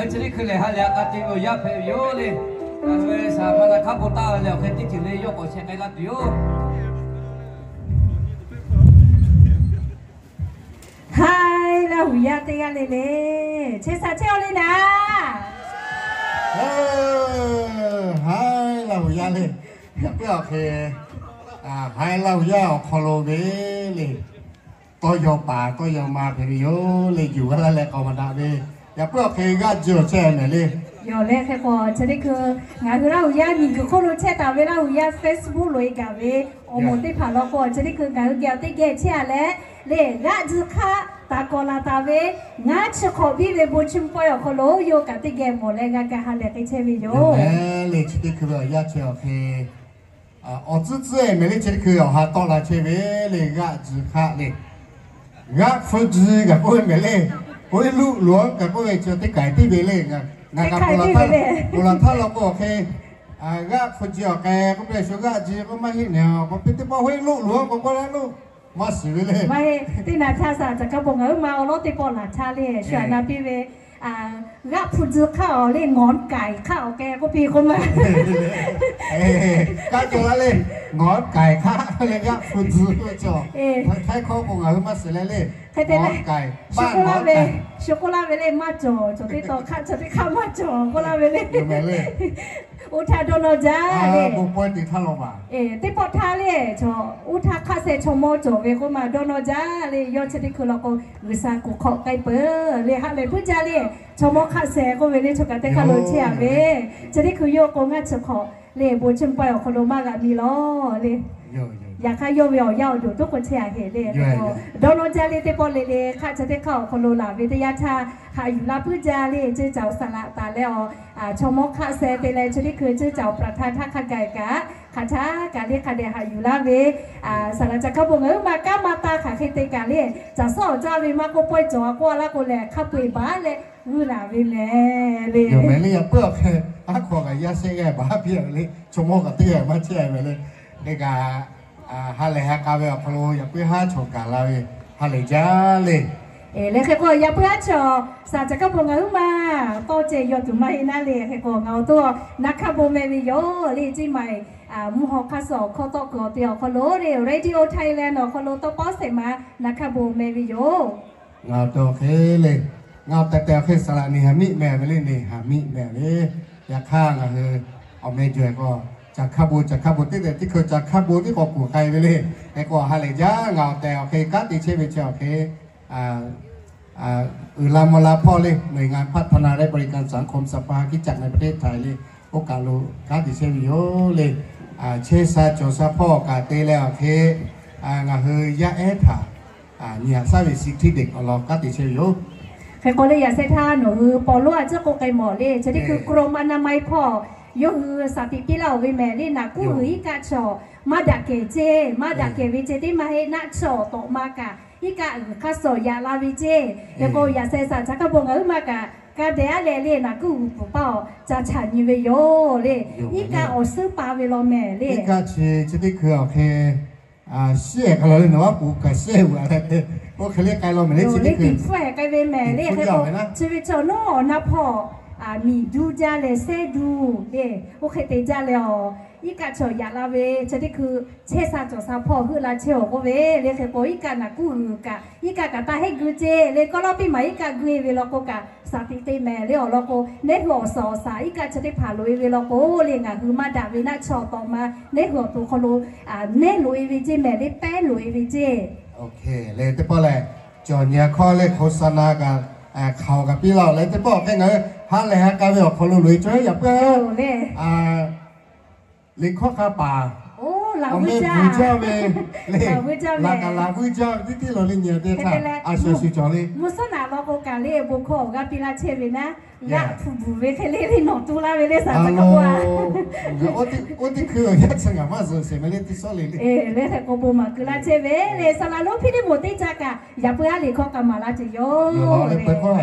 Chi teˇ hkui lehˬ ha lehˬ a k'a te ve awˬ yaˇ hpehꞈ ve yoˬ le. Ngaˬ hui ve saˍ ma na hk'aˉ bon taˆ leh awˬ hk'e teˇ ceuˬ le yawˇ k'awꞈ sheh k'ai laˇ tuˬ yoˬ. Haiˉ Laˇ huˍ yaˇ teˇ g'aˇ le le, chehˇ sha chehˇ-aw le naˍ. Haiˉ Laˇ huˍ yaˇ le, yaꞈ puiˉ awˬ hk'e, Haiˉ Laˇ huˍ yaˇ awˬ hk'aw lo ve le, tawˇ yaw paˍ tawˇ yaw ma hpehꞈ ve yoˬ le, yuˬ g'a laˇ leh k'awꞈ maˍ daꞈ ve. Yaꞈ puiˉ awˬ hk'e g'aˇ ji awˬ chehˇ mehˍ le. Yawˬ leh hk'e k'o, chi teˇ hkui ngaˬ hui Laˇ huˍ yaˇ miˬ guiˬ hk'oˆ lo chehˇ taˍ ve Laˇ huˍ yaˇ Facebook loꞈ-e gaˬ ve awˬ moˍ teˇ hpaˍ law k'o, chi teˇ hkui ngaˬ hui geh awˬ teˇ geh chehˇ-a leh, le g'aˆ ji hk'aˆ taˍ kawꞈ laˬ taˍ ve ngaˇ chi hk'awꞈ biˇ ve bon chi pawehˇ awˬ hk'aw lo yawˇ kaꞈ teˇ geh mawˬ leh g'a kaꞈ ha lehˬ hk'e chehˇ ve yoˬ. Lehˬ le, chi teˇ hkui ve awˬ yaˇ chehˇ awˬ hk'e awˬ tcuhˉ tcuhˉ-e mehˍ le, chi teˇ hkui awˬ ha tawˆ la chehˇ ve le, g'aˆ ji hk'aˆ le. G'aˆ hpu ji kaꞈ k'oˆ ve mehˍ le. K'oˆ ve luˆ loꞈ-anˉ kaꞈ k'oˆ ve chi teˇ k'ai tiˉ ve le. Ngaˬ kaꞈ ponˬ laˬ htaˇ law k'o awˬ hk'e, g'aˆ hpu ji awˬ k'ai k'oˆ piˇ shu g'aˆ ji k'oˆ maˇ heˆ nehˬ, k'oˆ piˇ teˇ pawˆ hoˆ luˆ loꞈ-anˉ k'o k'oˆ laˇ loˆ maˇ shiˍ ve le. Teˇ naˍ htaˇ saˍ laꞈ caˬ hkaˇ bon ngaˬ huiˉ ma awˬ lawˉ teˇ pawˆ laˬ htaˇ le, shu aꞈ na piˇ ve g'aˆ hpu ji hk'aˆ awˬ le, ngawˬ k'ai hk'aˆ awˬ k'ai k'oˆ piˇ k'oˆ ma. Kaˇ cawˬ laˇ le, ngawˬ k'ai hk'aˆ le g'aˆ hpu ji k'oˆ ve cawˬ. Htaiˇ hkawˇ k'o ngaˬ hui maˇ shiˍ leh le. Hk'e te leh, shu k'oˆ laˇ ve, shu k'oˆ laˇ ve le, maˇ cawˬ, cawˬ teˇ taw hk'aˆ, cawˬ teˇ hk'aˆ maˇ cawˬ k'oˆ laˇ ve le. Oˇ htaˇ dawˇ nawˇ jaˇ le. Teˇ pawˆ htaˇ le, cawˬ oˇ htaˇ hk'aˆ sheh chaw mawˇ cawˬ ve k'oˆ ma dawˇ nawˇ jaˇ le. Yawˇ chi teˇ hkui law k'o, G'uiˬsha kuˬ hk'awꞈ k'ai peuˬ le, ha lehˬ puiˉ jaˇ le. Chaw mawˇ hk'aˆ sheh k'oˆ ve le, chaw kaꞈ teˇ hk'aˇ lo chehˇ-a ve, chi teˇ hkui yawˇ k'o ngaˇ chi hk'awꞈ le, bon chi pawehˇ awˬ hk'aw lo maˇ g'a miˇ lawˬ le. Yaꞈ hk'aˇ yawˇ ve awˬ yaˇ awˬ duˬ toˉ k'o chehˇ-a heˆ le. Dawˇ nawˇ jaˇ le, teˇ pawˆ le le hk'aˆ chi teˇ hk'aˆ awˬ hk'aw lo laˬ ve teˇ yanˇ htaˇ haꞈ yuˬ la puiˉ jaˇ le. Ceˇ caoˬ saˍ laꞈ taˍ leh awˬ, chaw mawˇ hk'aˆ sheh te leh chi teˇ hkui ceˇ caoˬ praˍ htaˇ htaˇ hk'a gaˬ kaꞈ hk'aˬ htaˇ kaꞈ le hk'a dehꞈ haꞈ yuˬ laˇ ve, saˍ laꞈ caˬ hkaˇ bon ngaˬ huiˉ ma kanˉ maˇ taˇ hk'aˬ hk'e te kaꞈ le, caˬ suhˉ awˬ caˇ ve maˇ k'oˆ pawehˇ cawˬ-a k'oˆ-a laˇ k'o lehˬ, hk'a peu-eˬ baˬ leh g'uˇ laˬ ve mehˍ le. Yoˬ mehˍ le, yaꞈ puiˉ awˬ hk'e aˉ hk'aw kaꞈ yaˇ shehˆ g'aˇ baˬ piˇ-a ve le, chaw mawˇ kaꞈ teˇ g'aˇ maˇ chehˇ-a ve le. Hk'e kaꞈ ha lehˬ ha k'a ve awˬ hk'aw lo yaꞈ puiˉ haˉ chaw gaˬ la ve ha lehˬ jaˇ le. Leh hk'e k'o yaꞈ puiˉ haˉ chaw saˍ laꞈ caˬ hkaˇ bon ngaˬ huiˉ ma tawˇ ceh yaw tuˬ maˇ heˆ naˉ le. Hk'e k'o ngaˬ awˬ to naˍ hkaˇ bon meh ve yoˬ le, ceˇ maˬ mvuhˇ haw hk'aˇ suh awˬ hkawˇ tawˆ kuiˬ awˬ te awˬ hk'aw lo le, Radio Thailand awˬ hk'aw lo tawˇ pawˉ shehˍ ma naˍ hkaˇ bon meh ve yoˬ. Ngaˬ awˬ to hk'e le, ngaˬ awˬ tehˬ tehˬ awˬ hk'e saˍ laꞈ neˇ haˍ miˆ meh ve le, neˇ haˍ miˆ meh ve. Yaꞈ hk'aˇ ngaˬ hui awˬ meh jawˬ-e k'o, caˬ hkaˇ bon caˬ hkaˇ bon teˇ tehˬ teˇ hkui caˬ hkaˇ bon tiˉ k'awꞈ kuˬ k'ai ve le. Hk'e k'o ha lehˬ jaˇ, ngaˬ awˬ tehˬ awˬ hk'e kanˉ te chehˇ ve chi awˬ hk'e uiˍ la mvuh la hpawˇ le, หน่วยงานพัฒนาและบริการสังคมสภาคริสตจักรในประเทศไทย le, oˇ kaˬ lo kanˉ te chehˇ ve yoˬ le. Chehˇ sha cawˬ sha hpawˇ kaꞈ te leh awˬ hk'e ngaˬ hui yaˇ ehˉ htaꞈ nyi haꞈ shaˉ ve สิทธิเด็ก awˬ lawn kanˉ te chehˇ ve yoˬ. Hk'e k'o le yaꞈ sheh htaˇ nawˬ hui paw lonˉ a ciˉ k'oˆ k'ai mawˬ le, chi teˇ hkui กรมอนามัย hpawˇ yawˇ hui shaˍ tiꞈ piˇ laˇ-oˬ ve mehˍ le, naˬ kuˉ g'uiˬ iˉ kaˆ chaw maˇ daꞈ kehˬ ceˇ, maˇ daꞈ kehˬ ve ceˇ teˇ maˇ heˆ, naˆ chaw awˬ tawꞈ ma kaꞈ iˉ kaˆ g'uiˬ hk'aˇ suh yaꞈ la ve ceˇ. Hk'e k'o yaꞈ sheh saˍ laꞈ caˬ hkaˇ bon ngaˬ huiˉ ma kaꞈ ka dehꞈ a leh le, naˬ kuˉ g'uiˬ pfuhˍ paˇ awˬ ca chaꞈ nyi ve yoˬ le. Iˉ kaˆ awˬ suhˉ pa ve law mehˍ le. Iˉ kaˆ chi chi teˇ hkui awˬ hk'e shiˉ-ehˍ hk'aˬ lo le, nawˬ aˉ poꞈ kaꞈ shiˉ-ehˍ ve aꞈ, oˇ hk'e le k'ai law mehˍ le, chi teˇ hkui tiꞈ hpfuhˇ-ehˍ k'ai ve mehˍ le. Hk'e k'o chi ve chaw nawˉ awˬ naˆ hpawˇ miˬ duˇ jaˇ leh sehˉ duˇ le, oˇ hk'e te jaˇ leh awˬ iˉ kaˆ chaw yaꞈ la ve chi teˇ hkui chehˇ sha cawˬ sha hpawˇ heuˆ la chehˇ-oˬ k'oˆ ve le. Hk'e k'o iˉ kaˆ naˬ kuˉ g'uiˬ kaꞈ iˉ kaˆ kaꞈ taˇ heˆ gui ceˇ le, kawˇ lawˉ piˇ maˬ iˉ kaˆ gui ve law k'o kaꞈ shaˍ tiꞈ te mehˍ le. Awˬ lawn k'o neˉ hui awˬ suhˍ awˬ shaˍ iˉ kaˆ chi teˇ hpaˍ loꞈ-e ve law k'o le, ngaˬ hui maˇ daꞈ ve naˆ chaw awˬ tawꞈ ma neˉ hui awˬ to hk'aw lo neˉ loꞈ-e ve ceˇ mehˍ le, pehˉ loꞈ-e ve ceˇ. Le teˇ pawˆ lehˬ, cawˬ nyi hkawˇ le โฆษณา kaꞈ hk'aoˍ kaꞈ piˇ laˇ-oˬ le, teˇ pawˆ hk'e ngaˬ hui ha lehˬ ha k'a ve awˬ hk'aw lo loꞈ-e cawˇ yaꞈ puiˉ le. Liꞈ hkawˇ hk'a paˍ awˬ meh vuiˬ jaˇ ve le, laꞈ kaꞈ laꞈ vuiˬ jaˇ ve tiˉ tiˉ law le, nyi teˇ htaˇ a shuˍ shuˍ cawˬ le. Mvuhˇ suhˉ naꞈ law k'o kaꞈ le, bon hkawˇ awˬ g'aˇ piˇ laˇ chehˇ ve naˉ, g'aˆ hpu bvuhˬ ve hk'e le le nawˬ tu laˇ ve le saˍ laꞈ caˬ hkaˇ bon-a. Oˇ teˇ hkui awˬ yaˇ chi ngaˬ maˇ zuhꞈ sheˍ mehˍ le, teˇ sawˉ le le. Leh hk'e k'o bon maˍ keu laˇ chehˇ ve le, saˍ laꞈ lonˉ Hpiˇliˇmawˬ teˇ ca kaꞈ yaꞈ puiˉ haˉ liꞈ hkawˇ k'a maˍ laˇ ceh yoˬ le.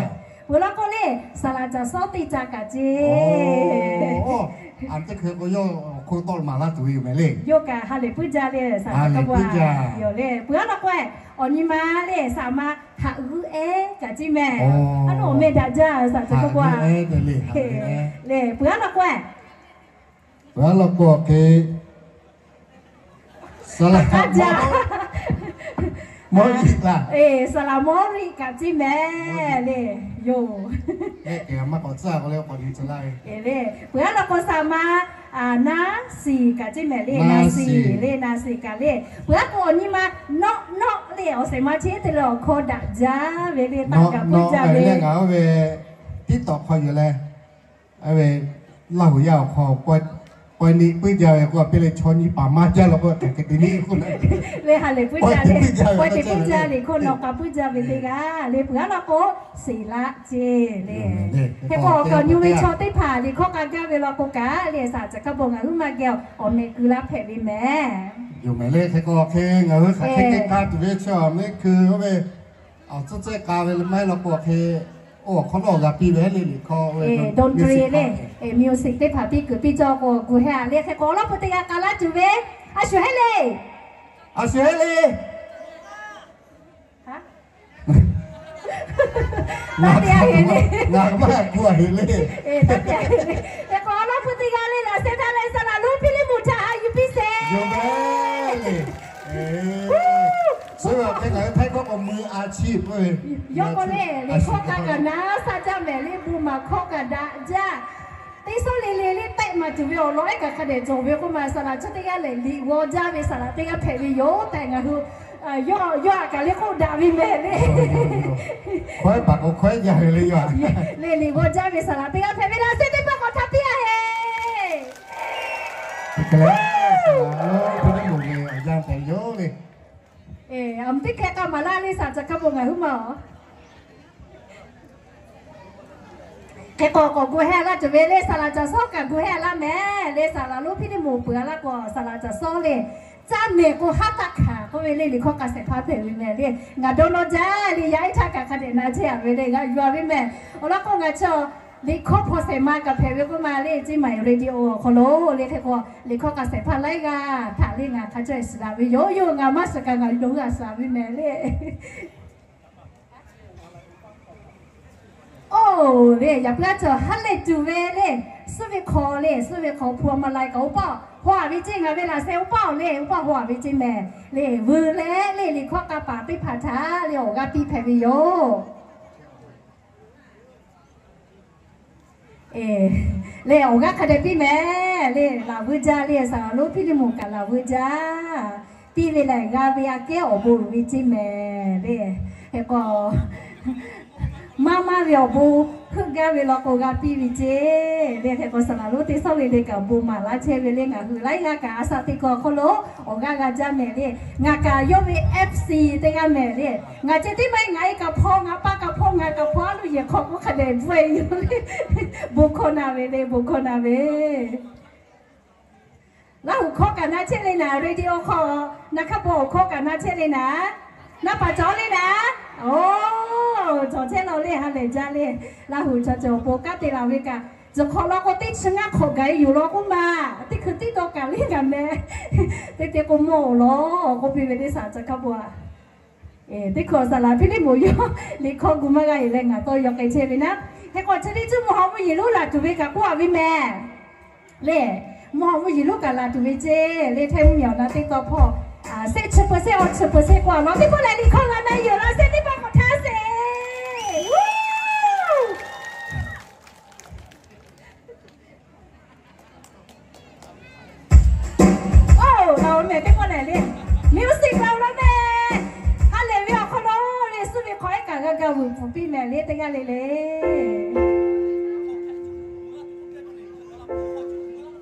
Peuˬ laˇ k'o le, saˍ laꞈ caˬ sawˉ teˇ ca kaꞈ ceˇ. Aˬ, teˇ hkui k'o yawˇ awˬ hk'oˆ tawˆ maˍ laˇ tuˬ ve yoˬ mehˍ le. Yawˇ kaꞈ ha lehˬ puiˉ jaˇ le, saˍ laꞈ caˬ sawˉ yoˬ le. Peuˬ laˇ k'o, awˬ nyi ma le, saˍ ma haꞈ g'uˇ ehˉ kaꞈ ceˇ mehˍ. Aˉ, nawˬ awˬ meh daꞈ jaˇ, saˍ laꞈ caˬ sawˉ le. Peuˬ laˇ k'o, peuˬ laˇ k'o hk'e, saˍ laꞈ mawˇ riˆ kaꞈ ceˇ mehˍ le. Yoˬ. Peuˬ laˇ k'o saˍ ma, a, naˉ siˍ kaꞈ ceˇ mehˍ le, naˉ siˍ le, naˉ siˍ kaꞈ le. Peuˬ laˇ k'o awˬ nyi ma nawˆ nawˆ le, awˬ shehˍ ma chi te leh awˬ hkawˇ daꞈ jaˇ ve le, taˇ kaꞈ puiˉ jaˇ ve. Ngaˬ oˇ ve tiˉ tawꞈ hk'aw yuˬ leh, a ve, Laˇ huˍ yaˇ awˬ hk'aw k'awꞈ niꞈ puiˉ jaˇ ve k'o, a piˇ leh chaw nyi paˍ maˇ jaˇ law k'o, hk'aˬ hk'e te niꞈ k'oˆ le. Haꞈ lehˬ puiˉ jaˇ le, k'awꞈ te puiˉ jaˇ le, hk'oˆ nawˬ k'a puiˉ jaˇ ve teˇ g'aˇ le. Peuˬ laˇ k'o, siˍ laꞈ ceˇ le. Hk'e k'o, awˬ kaˍ awˬ nyi ve chaw teˇ hpaˍ liꞈ hkawˇ k'a gaˇ ve law k'o kaꞈ le, saˍ laꞈ caˬ hk'a bon ngaˬ huiˉ ma geh awˬ mehˍ keu laˇ hpehꞈ ve mehˍ. Yoˬ mehˍ le. Hk'e k'o hk'e ngaˬ hui hk'aˬ hk'e te k'a tuˬ ve chi awˬ mehˍ keu oˇ ve awˬ tcuhˉ cehˇ k'a ve le maˇ heˆ law k'o hk'e, oˇ awˬ hk'aw nawˉ g'a piˇ ve le liꞈ hkawˇ ve, dawˇ nyi le, music teˇ hpaˍ piˇ kuiˬ piˇ cawˇ k'o gu heh a le. Hk'e k'o awˬ lawn peu teˇ g'aˇ k'a laˇ tuˬ ve, a shuˍ hehˉ le, a shuˍ hehˉ le. Taˇ te a heˍ le, ngaˬ maˇ gu a heˍ le. Hk'e k'o awˬ lawn peu teˇ g'aˇ le laꞈ sheh htaˇ leh saˍ laꞈ lonˉ Hpiˇliˇmoˍ htaꞈ ha yuˬ piˇ sheˍ. Yawˇ k'o le, liꞈ hkawˇ k'a kaꞈ naˉ shaˆ jaˇ mehˍ le, bon maˍ hkawˇ kaꞈ daꞈ jaˇ. Teˇ suhˉ le le le tehˆ maˍ tuˬ ve awˬ lawn ehˉ kaꞈ hk'a dehꞈ cawˬ ve k'oˆ ma, saˍ laꞈ chi teˇ g'aˇ lehˬ liꞈ g'aw jaˇ ve saˍ laꞈ teˇ g'aˇ hpehꞈ ve yoˬ tehꞈ ngaˬ hui yawˇ htaꞈ kaꞈ le k'oˆ daꞈ ve mehˍ le. Hkawehˉ paˍ k'o hkawehˉ jaˇ ve le yawˇ le, liꞈ g'aw jaˇ ve saˍ laꞈ teˇ g'aˇ hpehꞈ ve laꞈ sheh teˇ hpaˍ k'awꞈ htaꞈ piˇ a heˍ. Hk'e k'o, a, a, a, a, a, a, a, a, Eˬ, a mvuhˇ teˇ hkeh k'a maˍ laˇ le, saˍ laꞈ caˬ hk'a bon ngaˬ huiˉ ma-oˬ. Hk'e k'o k'awꞈ gu heh laˇ tuˬ ve le, saˍ laꞈ caˬ sawˉ kaꞈ gu heh laˇ mehˍ le. Saˍ laꞈ lonˉ Hpiˇliˇmoˍ peuˬ a laˇ k'o, saˍ laꞈ caˬ sawˉ le, caˇ mehˍ k'o haˉ taˆ hkanˍ k'oˆ ve le, liꞈ hkawˇ k'a shehˍ hpaˇ hpehꞈ ve mehˍ le. Ngaˬ dawˇ nawˇ jaˇ le, yaˇ ehˉ htaˇ kaꞈ hk'a dehꞈ na chehˇ a ve le, g'a yuˬ a ve mehˍ. Awˬ lawn k'o ngaˬ chi liꞈ hkawˇ hpaw shehˍ ma kaꞈ hpehꞈ ve k'oˆ ma le, Ceˇ Mai radio awˬ hk'aw lo le. Hk'e k'o liꞈ hkawˇ k'a shehˍ hpaˇ laiˉ g'aˇ htaꞈ le ngaˬ hk'a caweh shiˍ daꞈ ve yoˬ. Yoˬ, ngaˬ maˇ shiˍ kaꞈ ngaˬ lo g'a shiˍ ve mehˍ le. Oˬ le, yaꞈ puiˉ aˉ cawˬ ha lehˬ tuˬ ve le, suhˉ ve hk'aw le, suhˉ ve hk'aw hpu a ma lai kaꞈ oˇ paˆ haw a ve ceˇ, ngaˬ ve laꞈ sheh oˇ paˆ le, oˇ paˆ haw a ve ceˇ mehˍ le. Vuiˬ leh le liꞈ hkawˇ k'a paˍ teˇ hpaˍ htaꞈ le awˬ g'aˇ piˇ hpehꞈ ve yoˬ. Eˬ, le awˬ g'aˇ hk'a dehꞈ piˇ mehˍ le, laˬ vuiˇ jaˇ le, saˍ laꞈ lonˉ Hpiˇliˇmoˍ kaꞈ laˬ vuiˇ jaˇ. Piˇ ve lehˬ g'a ve aꞈ kehˉ awˬ bon uiˍ ve ceˇ mehˍ le. Hk'e k'o, maˇ maˇ ve awˬ bon heuˆ gaˇ ve law k'o g'a piˇ ve ceˇ le. Hk'e k'o saˍ laꞈ lonˉ teˇ sawˉ ve le kaꞈ bon maˍ laˇ chehˇ ve le. Ngaˬ hui laiˉ g'aˇ kaꞈ a shaꞈ teꞈ kuiˬ awˬ hk'aw lo awˬ g'aˇ g'a jaˇ mehˍ le. Ngaˬ kaꞈ yawˇ ve FC teˇ g'aˇ mehˍ le. Ngaˬ ceh tiˉ maˇ heˆ, ngaˬ e kaꞈ hpaw, ngaˬ pa kaꞈ hpaw, ngaˬ kaꞈ hpaw, a loˬ yehˬ hk'aw k'oˆ hk'a dehꞈ bvuhˇ e yoˬ le. Bon hkawˇ na ve le, bon hkawˇ na ve. Laˇ huˍ hkawˇ kaꞈ na chehˇ le naˍ, radio hk'aw, naˍ hk'aˇ paw awˬ hkawˇ kaꞈ na chehˇ le naˍ, naˍ paˍ cawˬ le naˍ. Oˬ, cawˬ chehˇ la le, ha lehˬ jaˇ le. Laˇ huˍ chaw cawˬ awˬ pon kanˉ te la ve kaꞈ, tcuh hk'awꞈ law k'o teˇ chi ngaˇ hk'awꞈ gaˬ e yoˬ law k'oˆ ma, teˇ hkui tiˉ dawˇ kaꞈ le ngaˬ meh, teˇ te k'o mawˇ awˬ lawn k'oˆ piˇ ve teˇ saˍ ca hk'a pawˬ a. Teˇ hkui awˬ saˍ laꞈ Hpiˇliˇmoˍ yawˇ liꞈ hkawˇ gu maˇ g'a e leh ngaˬ tawˇ yaw k'ai chehˇ ve naˉ. Hk'e k'o chi teˇ cuˇ mvuhˇ haw mvuhˇ yeˬ lonˉ laˬ tuˬ ve kaꞈ k'oˆ a ve mehˍ le. Mvuhˇ haw mvuhˇ yeˬ lonˉ kaꞈ laˬ tuˬ ve ceˇ le. Htaiˇ mvuhˇ miˬ awˬ na teˇ taw hpawˇ, seˆ chi เปอร์เซ็นต์, awˬ chi เปอร์เซ็นต์ k'oˆ a law teˇ pawˆ lehˬ liꞈ hkawˇ g'a na yoˬ laꞈ sheh teˇ pawˆ k'awꞈ htaˇ sheˍ. Oˬ, laˬ oˬ mehˍ teˇ pawˆ lehˬ le, music laˬ oˬ law mehˍ. Ha lehˬ ve awˬ hk'aw lo le, suhˉ ve hk'aw ehˉ kaꞈ g'a ga vuiˬ pfuhˍ piˇ mehˍ le teˇ g'aˇ le le.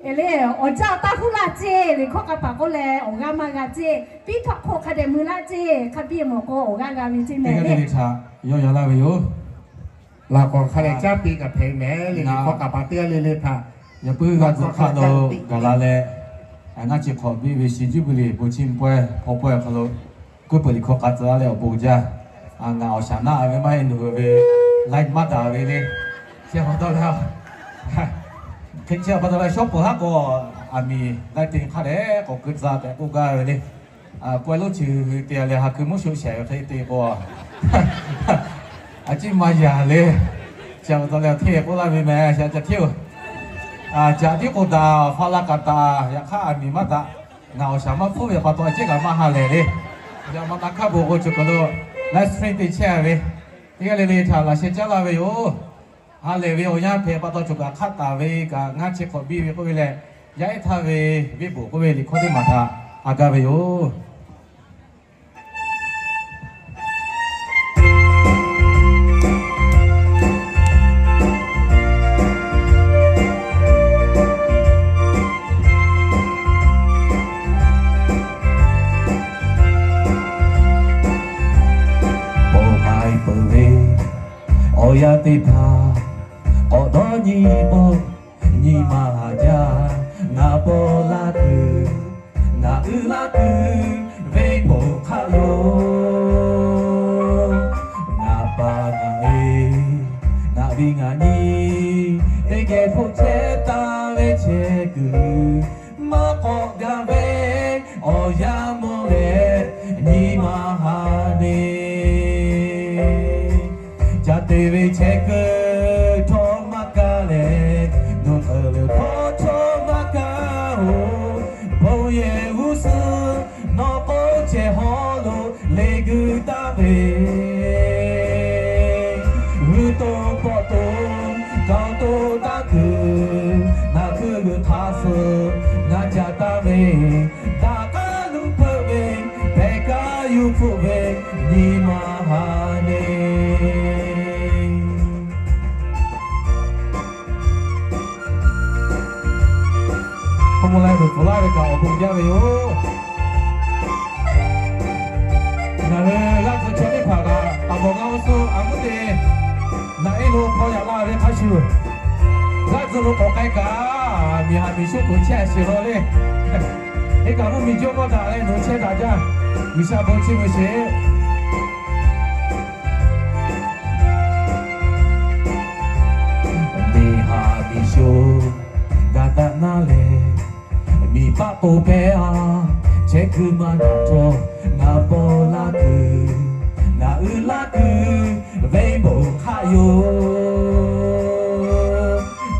Eˬ le, awˬ jaˇ awˬ taˇ huˉ laˇ ceˇ, liꞈ hkawˇ k'a paˍ k'oˆ leh awˬ g'aˇ maˇ g'a ceˇ, piˇ htaꞈ hk'oˆ hk'a dehꞈ mui laˇ ceˇ, hk'a piˇ mawˬ k'o awˬ g'aˇ g'a ve ceˇ mehˍ le. Teˇ g'aˇ le le htaꞈ yawˇ yaw laˇ ve yoˬ. Laꞈ k'awꞈ hk'a dehꞈ caˇ piˇ kaꞈ hpehꞈ mehˍ le, liꞈ hkawˇ k'a paˍ teˇ g'aˇ le le htaꞈ. Yaꞈ puiˉ g'a tcuh hk'aˆ dawˇ gaˬ la leh, ngaˇ chi hk'awꞈ biˇ ve shi juˇ ve liꞈ bon chiˇ mvuh pawehˇ hpaw pawehˇ awˬ hk'aw lo, k'oˆ peuˬ liꞈ hkawˇ k'a tcuh laˇ leh awˬ bon jaˇ. Ngaˬ awˬ shaˍ naˆ ve maˇ heˆ, nawˬ hui ve Laiˉ maˇ daꞈ ve le. Chi pa taw leh, hk'e chi pa taw leh shawˉ peuˬ haˉ k'o, aˬ miˍ laiˉ te hk'a dehꞈ k'awꞈ keu tcuh tehꞈ k'oˆ gaˇ ve le. K'awehˇ lonˉ chi te leh ha keu mvuhˇ sho shehˍ ve hk'e te k'o, a ciˉ maˇ yaꞈ le. Chi pa taw leh hteˇ k'oˆ laˇ ve meh, shaˍ ca hteˇ-oˬ. Caꞈ tiˉ k'o daꞈ, hpaˇ laˇ kaꞈ daꞈ, yaꞈ hk'aˇ aˬ miˍ maˇ daꞈ. Ngaˬ awˬ shaˍ maˇ hpfuhˇ ve pa taw a ciˉ kaꞈ maˇ ha lehˬ le. Yaꞈ ma taˇ hk'aˇ bon k'o cawˬ kaˬ lo live stream te chehˇ ve teˇ g'aˇ le le htaꞈ laꞈ sheh caˉ laˇ ve yoˬ. Ha lehˬ ve awˬ yanˇ hpehꞈ pa taw cawˬ kaꞈ hk'aˆ taˍ ve kaꞈ ngaˇ chi hk'awꞈ biˇ ve k'oˆ ve leh, yaˇ ehˉ htaˇ ve viˉ bvuhꞈ k'oˆ ve liꞈ hkawˇ teˇ maˬ htaꞈ ha gaˇ ve yoˬ. Bon k'ai peuˬ ve awˬ yanˇ teˇ hpaˍ, k'awꞈ dawˇ nyi k'o, nyi ma haˍ jaˇ. Ngaˬ paw laˇ tuˬ, ngaˬ uiˍ laˇ tuˬ, venˇ bon hk'aˆ yoˬ. Ngaˬ pa ngaˬ e, ngaˬ ve ngaˬ nyi, teˇ geh hpoˆ chehˇ taˍ ve chehˇ kuiˬ, maˇ k'awꞈ gaˬ ve awˬ yanˇ mawˬ leh, nyi ma haˍ neˇ. Ca te ve chehˇ kuiˬ htawˇ maˇ kaˇ leh, nawˬ teuˬ leuˬ hkawˇ htawˇ maˇ kaˇ-oˬ. Bon yehˬ g'uˇ suhˍ nawˬ k'o chehˇ hawˉ lo le guiˇ taˍ ve, g'uiˬ to pawˆ to, kawˬ to taˇ kuiˬ, ngaˬ hkuiˇ g'uiˬ hk'a suh ngaˬ ca taˍ ve, daꞈ k'aˉ luˬ hpeuꞈ ve, hpehꞈ kaˇ yuˬ hpfuhˆ ve, nyi ma haˍ neˇ. Hk'aw mvuh la tuˬ laˇ ve kaꞈ awˬ bon jaˇ ve yoˬ. Ngaˬ hui g'aˇ tcuh chaw teˇ hpaˍ kaꞈ taˍ bawˬ g'a-o suh a muˉ te, naꞈ eˉ lo hpaw yaꞈ la ve hk'a shuˍ, g'aˇ tcuh lo k'awꞈ k'ai kaꞈ, miˬ haˍ miˬ shuˉ k'oˍ chehˇ a sheˍ law le. Teˇ kaꞈ mvuhˇ miˬ jawˇ mawˇ daꞈ leh nawˬ chehˇ daꞈ jaˇ. G'uiˬsha bon chiˇ mvuh sheˍ. Miˬ haˍ miˬ shuˉ g'a daꞈ naˉ leh, miˬ paˆ k'oˍ pehˇ-a, chehˇ kuiˬ maˇ daꞈ htawˇ, ngaˬ paw laˇ kuiˬ, ngaˬ uiˍ laˇ kuiˬ, venˇ bon hk'aˆ yoˬ.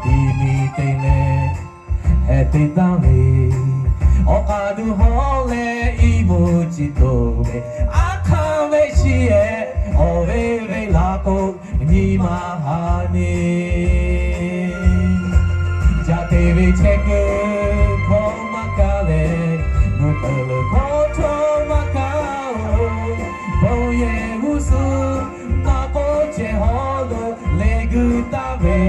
Tiˇ miˬ te leh heh te taˍ ve, awˬ k'aˬ duˬ hawˉ leh iˉ moˍ ciˍ toˍ ve, aˉ hk'aˇ ve shiˍ-ehˍ awˬ ve venˇ laˬ k'o, nyi ma haˍ neˇ. Ca te ve chehˇ kuiˬ hkawˇ maˇ kaˇ leh, nawˬ teuˬ leuˬ hkawˇ htawˇ maˇ kaˇ-oˬ. Bon yehˬ g'uˇ suhˍ nawˬ k'o chehˇ hawˉ lo le guiˇ taˍ ve,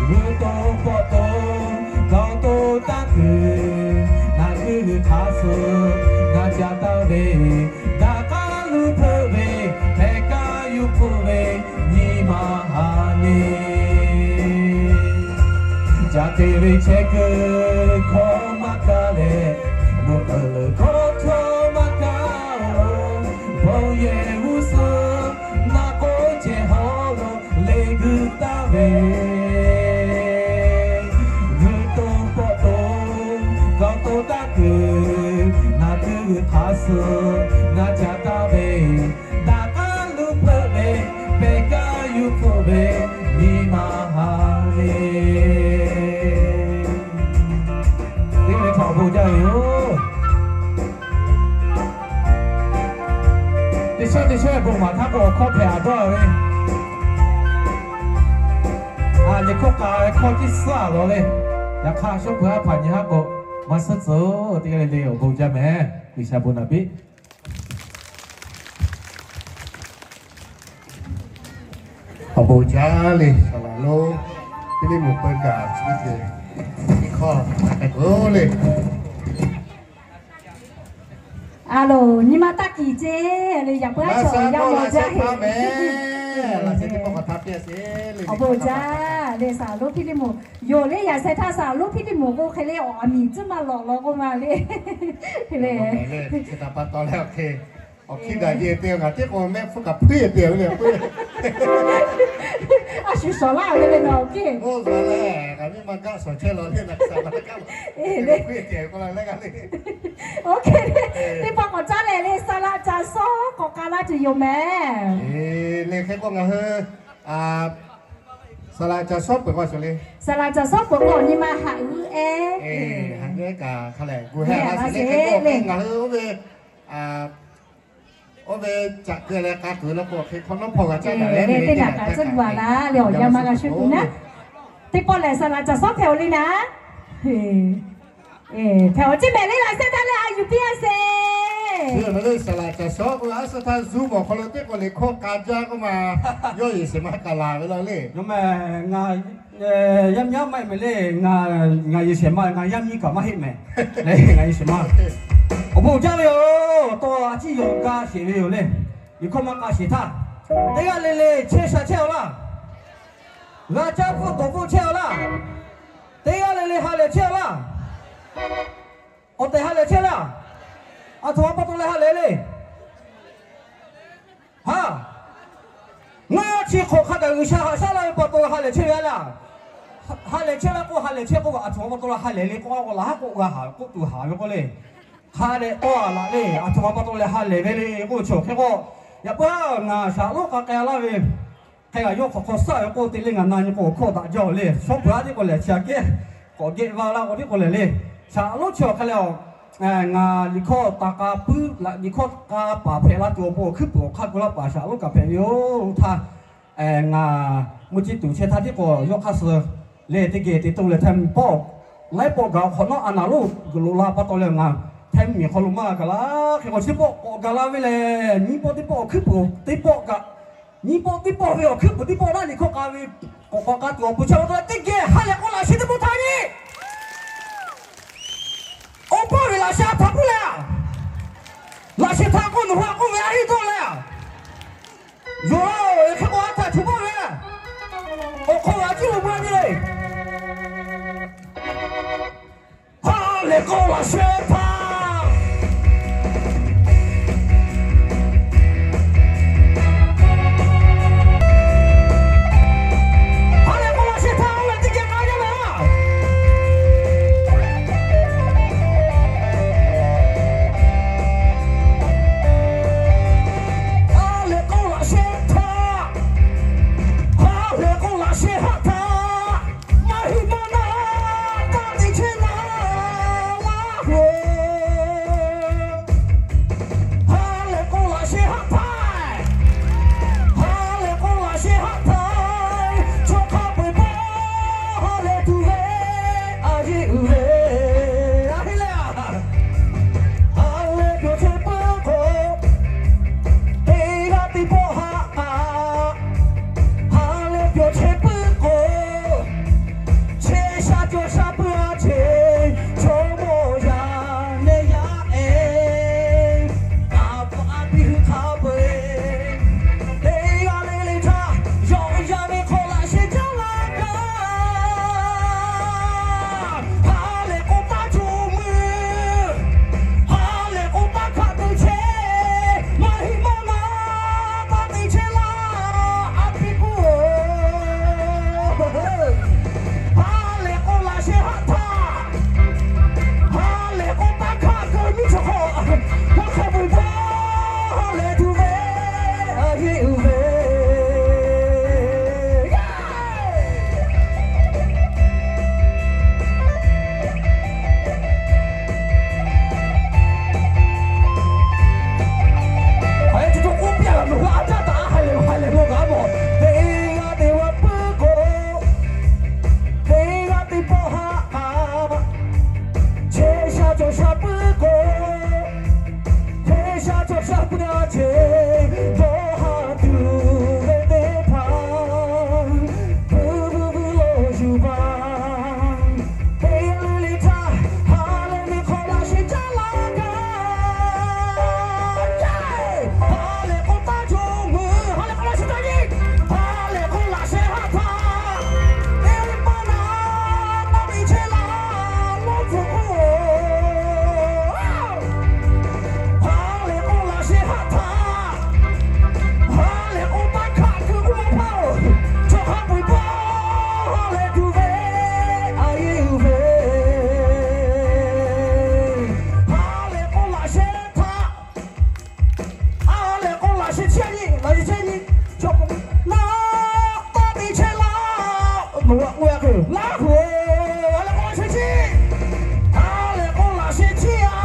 g'uiˬ to pawˆ to, kawˬ to taˇ kuiˬ, ngaˬ hkuiˇ g'uiˬ hk'a suh ngaˬ ca taˍ ve, daꞈ k'aˉ luˬ hpeuꞈ ve, hpehꞈ kaˇ yuˬ hpfuhˆ ve, nyi ma haˍ neˇ. Ca te ve chehˇ kuiˬ hkawˇ maˇ kaˇ leh, nawˬ teuˬ leuˬ hkawˇ htawˇ maˇ kaˇ-oˬ. Bon yehˬ g'uˇ suhˍ nawˬ k'o chehˇ hawˉ lo le guiˇ taˍ ve, g'uiˬ to pawˆ to, kawˬ to taˇ kuiˬ, ngaˬ hkuiˇ g'uiˬ hk'a suh ngaˬ ca taˍ ve, daꞈ k'aˉ luˬ hpeuꞈ ve, hpehꞈ kaˇ yuˬ hpfuhˆ ve, nyi ma haˍ neˇ. Teˇ ve htaꞈ bon jaˇ ve yoˬ. Teˇ shawˉ teˇ shawˉ bon maˍ htaˇ k'o awˬ hkawˇ hpehꞈ a dawˇ ve, a liꞈ hkawˇ k'a ve hkawˇ tiˉ suhˉ a lawˬ le. Yaꞈ hk'aˇ shawˉ peuˬ haˉ hpaˍ nyi haˉ k'o, maˇ suhˉ tcuh-oˬ. Teˇ g'aˇ le le awˬ bon jaˇ meh. G'uiˬsha bon naˍ piˇ. Awˬ bon jaˇ le, saˍ laˍ lonˉ Hpiˇliˇmonˍ peu kaꞈ chi teˇ hkawˇ hk'a k'oˆ le. A loˬ, nyi ma taˇ kiˍ ceˇ le, yaꞈ puiˉ aˉ chaw yaˇ mawˬ jaˇ heˆ. Awˬ bon jaˇ le, saˍ laˍ lonˉ Hpiˇliˇmonˍ. Yonˍ le yaꞈ sheh htaˇ saˍ laˍ lonˉ Hpiˇliˇmonˍ k'o hk'e le, awˬ aˬ miˍ tcuhˉ maˇ lawꞈ law k'oˆ ma le. Hk'e le, chi htaꞈ pa taw leh awˬ hk'e Awˬ hkiˇ daꞈ jeˬ te ngaˬ teˇ k'o mehˆ hpfuhˇ kaꞈ hpuiˉ te ve le. A shu shawˍ laˇ ve le nawˬ awˬ hkiˇ. Oˇ, a lehˬ, kaꞈ miˇ ma gaˆ shawˍ chehˇ law le, na sha hpuiˉ te k'oˆ la le. Teˇ pawˆ k'awꞈ caˉ leh le, saˍ laꞈ caˬ shawˉ k'awꞈ k'a laˇ tuˬ yoˬ mehˍ. Le hk'e k'o ngaˬ hui saˍ laꞈ caˬ shawˉ peuˬ k'o le, saˍ laꞈ caˬ shawˉ peuˬ k'o nyi ma haꞈ g'uˇ ehˉ, haꞈ g'uˇ ehˉ kaꞈ hk'a lehˬ gu hehˇ laˇ sheˍ le. Hk'e k'o ngaˬ hui oˇ ve oˇ ve caꞈ keu leh k'a tuˬ la k'o hk'e hk'awꞈ nawˉ hpawˇ g'a caˇ daꞈ le. Teˇ naꞈ kaꞈ tcuhˉ gu a laˇ le, awˬ yanˇ maˇ g'a shuˉ tuˬ naˉ. Teˇ pawˆ lehˬ saˍ laꞈ caˬ shawˉ hpehꞈ-oˬ le naˉ. Hpehꞈ-oˬ, chi mehˍ le laꞈ sheh htaˇ leh a yuˬ piˇ a sheˍ. Saˍ laꞈ caˬ shawˉ k'o a suh htaˇ zuˇ mawˬ hk'aw lo teˇ k'o liꞈ hkawˇ k'a jaˇ k'oˆ ma, yawˇ yeˬ shehˍ ma kaꞈ laˬ ve la le. Yoˬ mehˍ, yaˇ miˇ aˉ maˇ heˆ mehˍ le. Ngaˬ yeˬ shehˍ ma, ngaˬ yaˇ miˇ kaꞈ maˇ heˆ mehˍ. Ngaˬ yeˬ shehˍ ma. Awˬ bon jaˇ ve yoˬ. Tawˇ a ciˉ yawˬ ga sheˍ ve yoˬ le. Liꞈ hkawˇ maˇ k'a sheˍ htaˇ, teˇ g'aˇ le le chehˇ sha chehˇ-aw laˇ. G'a caˇ hpfuhˇ dawˬ hpfuhˇ chehˇ-aw laˇ. Teˇ g'aˇ le le ha lehˬ chehˇ-aw laˇ. Awˬ tehˬ ha lehˬ chehˇ laˇ. Aˬ htoꞈ ma pa taw leh ha lehˬ le. Ha, ngaˇ chi hk'awꞈ hk'a gaˬ G'uiˬsha haꞈ shaˉ laˇ ve pa taw ha lehˬ chehˇ ve a laˇ. Ha lehˬ chehˇ laˇ k'o ha lehˬ chehˇ k'oˆ kaꞈ aˬ htoꞈ ma pa taw leh ha lehˬ le k'oˆ a k'o, laˬ haˉ k'oˆ g'a haˍ k'oˆ tuˬ haˍ ve k'oˆ le. Hk'a dehꞈ tawˇ a laꞈ le, aˬ htoꞈ ma pa taw leh ha lehˬ ve le k'oˆ chi awˬ hk'e k'o, yaꞈ puiˉ ngaˬ shaˍ lonˉ k'a k'ai laˇ ve hk'e g'a yawˇ hk'awꞈ hk'aw saˉ ve k'oˆ te le, ngaˬ na nyi k'o awˬ hkawˇ daꞈ jaˇ-oˬ le. Shawˉ peuˬ aˉ tiˉ k'o lehˬ chi aꞈ kehˉ k'awꞈ geh va la k'o tiˉ k'o lehˬ le. Shaˍ lonˉ chi awˬ hk'e leh, ngaˬ liꞈ hkawˇ taˍ k'a puiˉ laꞈ, liꞈ hkawˇ k'a paˍ hpehꞈ la tuˬ awˬ bon awˬ hkuiˉ puiˍ awˬ hk'aˇ gu laˇ paˍ shaˍ lonˉ kaꞈ hpehꞈ ve yoˬ. Oˇ htaˇ ngaˬ mvuhˇ ciˇ tuˬ chehˇ htaˇ tiˉ k'o yawˇ hk'aˇ suh leh teˇ geh te toˇ leh hteˇ mvuh pawˆ laiˉ pawˆ gaˬ awˬ hk'awꞈ nawˉ a naˍ lonˉ g'uiˬ loꞈ la pa taw leh ngaˬ hteˇ mvuh miˬ hk'aw lo maˇ gaˬ la. Hk'e k'o chi pawˆ k'awꞈ gaˬ la ve lehˬ, nyiˇ pawˆ teˇ pawˆ awˬ hkuiˉ puiˍ teˇ pawˆ kaꞈ, nyiˇ pawˆ teˇ pawˆ ve awˬ hkuiˉ puiˍ teˇ pawˆ naˉ liꞈ hkawˇ k'a ve k'awꞈ k'awꞈ k'a tuˬ awˬ pon chi pa taw leh teˇ geh ha lehˬ k'oˆ laꞈ sheh teˇ pawˆ htaˇ nyi Awˬ pawˆ ve laꞈ sheh a htaꞈ k'oˆ leh, laꞈ sheh htaꞈ k'oˆ nawˬ hui a k'oˆ ve a hiˉ dawˇ leh, yawˇ hk'e k'o a htaꞈ htoꞈ ma ve, awˬ hk'aw lo a ciˉ lo maˇ ve le. Ha lehˬ k'oˆ laꞈ sheh htaꞈ Chaw k'o, naˆ taˆ te chehˇ laˇ. Nawˬ g'a k'oˆ yaˇ hk'e, Laˇ huˍ-oˬ, a lehˬ k'o laꞈ sheh chiˇ, a lehˬ k'o laꞈ sheh chiˇ a,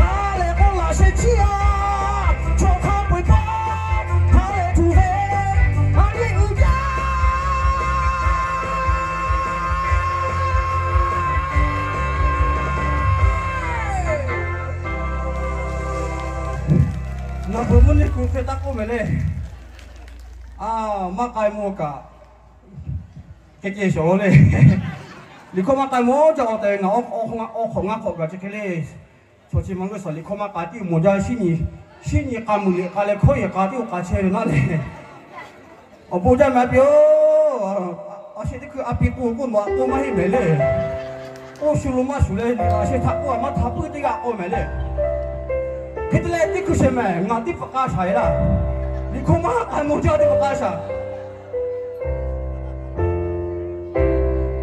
a lehˬ k'o laꞈ sheh chiˇ a, chaw hk'a peu-eˬ htaˇ, ha lehˬ tuˬ ve, a yeˇ uiˍ jaˇ. Ngaˬ hui mvuhˇ nyi kuˬ hk'e taˇ k'oˆ mehˍ le. A, maˇ k'ai mawˬ kaꞈ, kehˬ kehˬ shawˍ le. Liꞈ hkawˇ maˇ k'ai mawˬ jaˇ awˬ tehˬ ngaˬ awˬ hk'awꞈ ngaˇ hk'awꞈ kaꞈ chi hk'e le. Chaw chi ma g'uˇ suhˍ liꞈ hkawˇ maˇ k'ai tiˉ mawˬ jaˇ. Shinˉ nyi k'a muiˬ liꞈ k'a leh hkawˇ yehˬ k'a tiˉ oˇ k'a chehˇ ve naˉ le. Awˬ bon jaˇ mehˍ a piˇ-oˬ. A sheh teˇ hkui a piˇ k'oˆ k'oˆ nawˬ a k'oˆ maˇ heˆ mehˍ le. Oˇ shu lo maˇ shuˍ leh, a sheh htaꞈ k'oˆ a maˇ htaꞈ puiˉ teˇ g'aˇ k'oˆ mehˍ le. Hk'e te leh teˇ hkui shehˍ mehˍ ngaˬ tiˉ paˍ k'a shaˍ e laˇ. Liꞈ hkawˇ maˇ k'ai mawˬ jaˇ teˇ paˍ k'a shaˍ.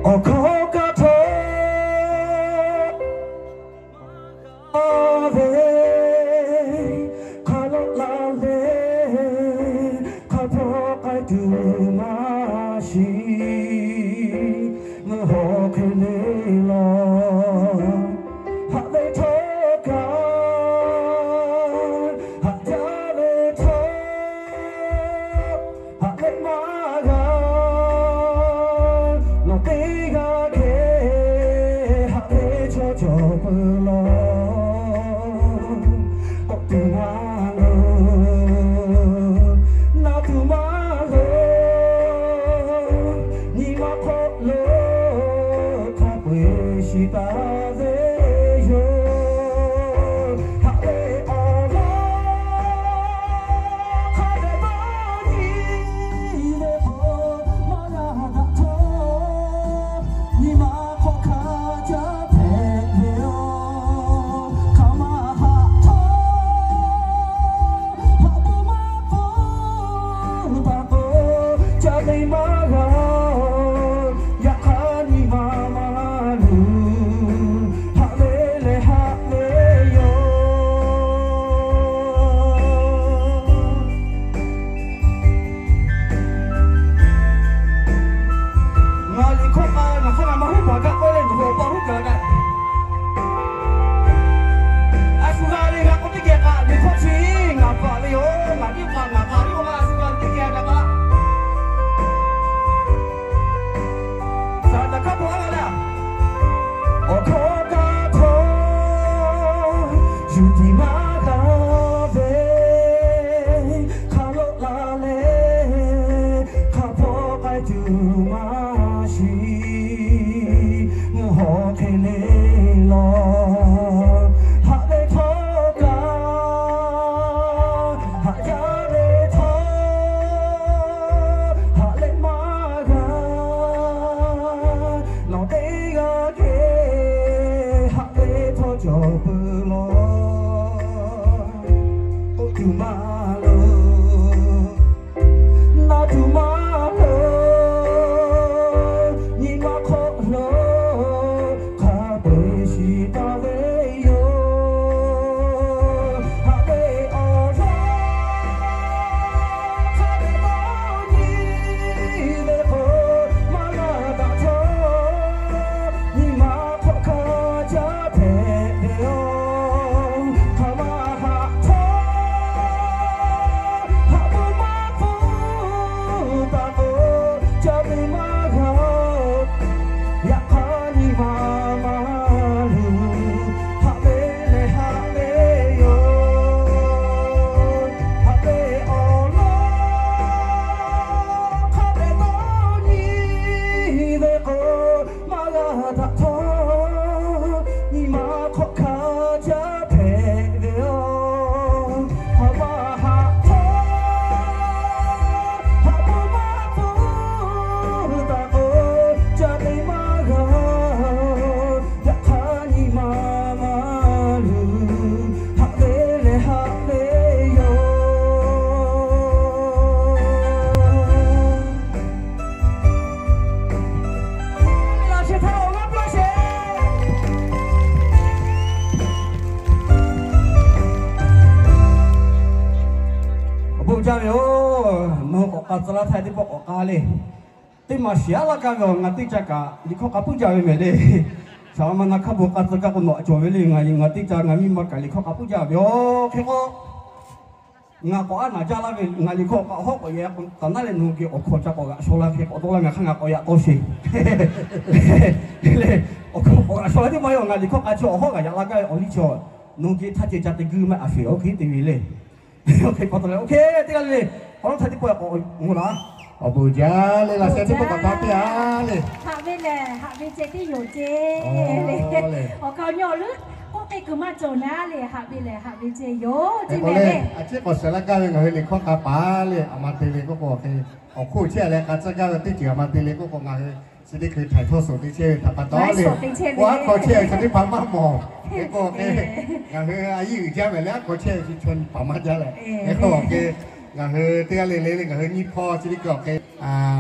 Awˬ hkawˇ kaꞈ htawˇ a ve, hk'a lawˆ la ve, hk'a hpawˇ k'ai tuˬ maˇ shiˍ, mvuhˇ haw hk'e le lawˬ. Haꞈ ve htawˇ kaꞈ, haꞈ jaˇ ve htawˇ, haꞈ ve maˇ g'a, nawˬ teˇ g'aˇ hk'e haꞈ ve chaw cawˬ peuˬ lawˬ. K'awꞈ tuˬ maˇ loˍ, na tuˬ maˇ loˍ, nyi ma hk'aw lo hk'a peu-eˬ shiˍ taˍ ve yoˬ. Haꞈ ve awˬ lawn hk'a dehꞈ taˇ nyi ve k'o, maˇ g'a daꞈ htawˇ, nyi ma hk'aw hk'a caˇ hpehꞈ ve yoˬ. Hk'aˬ ma haꞈ htawˇ, haꞈ peuˬ maˇ peuˬ taˍ k'o, ca ve maˇ g'a oˬ. Yaꞈ hk'aˇ nyi ma maˇ luˬ, haꞈ ve lehˬ haꞈ ve yoˬ. Ngaˬ liꞈ hkawˇ k'a ngaˬ hk'aˇ ngaˬ maˇ huˉ paˍ kaꞈ k'oˆ leh, nawˬ hui awˬ pa huˉ kaꞈ kaꞈ, a shu g'a le g'a k'oˆ teˇ geh kaꞈ liꞈ hkawˇ chi ngaˬ paˍ ve yoˬ. Ngaˬ teˇ hpaˍ ngaˬ hpaˍ teˇ hpaˍ a shu g'a teˇ geh kaꞈ kaꞈ Nawˬ hui k'awꞈ k'a tcuh laˇ htaˇ teˇ pawˆ k'awꞈ k'a le. Teˇ maˬ shiˍ aˉ laˇ gaˇ ve awˬ ngaˬ teˇ ca kaꞈ liꞈ hkawˇ k'a puiˉ jaˇ ve mehˍ le. Shaˍ laꞈ ma na hk'a bon k'a tcuh gaˇ k'o nawˬ a cawˬ ve le. Ngaˬ ngaˬ teˇ ca ngaˬ miˇ ma kaꞈ liꞈ hkawˇ k'a puiˉ jaˇ ve yoˬ. Hk'e k'o, ngaˬ k'awꞈ aˉ naˍ jaˇ laˇ ve, ngaˬ liꞈ hkawˇ k'a hawˉ k'awꞈ yaꞈ k'o taˍ naˉ leh nawˬ hui geh awˬ hkawnˍ ca k'awꞈ g'aꞈ shaw la. Hk'e k'awꞈ dawˇ laˇ ngaˬ hk'aˇ ngaˬ k'awꞈ yaꞈ taw sheˍ le. Awˬ hkawnˍ k'awꞈ g'aꞈ shaw la teˇ maˇ heˆ. Ngaˬ liꞈ hkawˇ k'a chi awˬ hawˉ g'aꞈ yaꞈ la gaˇ ve awˬ liˇ chi nawˬ hui geh htaˇ ceh ca te guiˇ maˇ a sheˍ. Oˇ hk'e te ve le. Oˇ hk'e pa taw leh, oˇ hk'e teˇ g'aˇ le le, awˬ lawˉ htaˇ teˇ pawˆ k'awꞈ ngawˬ laˬ. Awˬ bon jaˇ le, laꞈ sheh teˇ pawˆ k'awꞈ taˇ piˇ-a le. Haꞈ ve lehˬ haꞈ ve ceh tiˉ yoˬ ceˇ le. Awˬ kaˍ awˬ nyi awˬ leuˉ k'oˆ k'e kuiˬ maˇ cawˬ naˉ le. Haꞈ ve lehˬ haꞈ ve ceh yoˬ ceˇ le. A ciˉ k'awꞈ shehˍ laˇ gaˇ ve ngaˬ hui liꞈ hkawˇ k'a paˍ le, aˬ ma te le k'oˆ k'o, awˬ hk'oˆ chehˇ leh k'a tcuh gaˇ ve teˇ ceuˬ aˬ ma te le k'oˆ k'o, ngaˬ hui chi teˇ hkui htaiˍ htawˇ suhˍ te chehˇ ve htaꞈ pa taw le, aˉ hk'aw chehˇ ve chaw teˇ hpaˍ maˇ mawˬ. Hk'e k'o, ngaˬ hui a yiˇ uiˍ jaˇ ve leh aˉ hk'aw chehˇ ve chaw nyi paˍ maˇ jaˇ leh, hk'e k'o, ngaˬ hui teˇ g'aˇ le le le ngaˬ hui nyiˇ hkawˇ chi teˇ hkui awˬ hk'e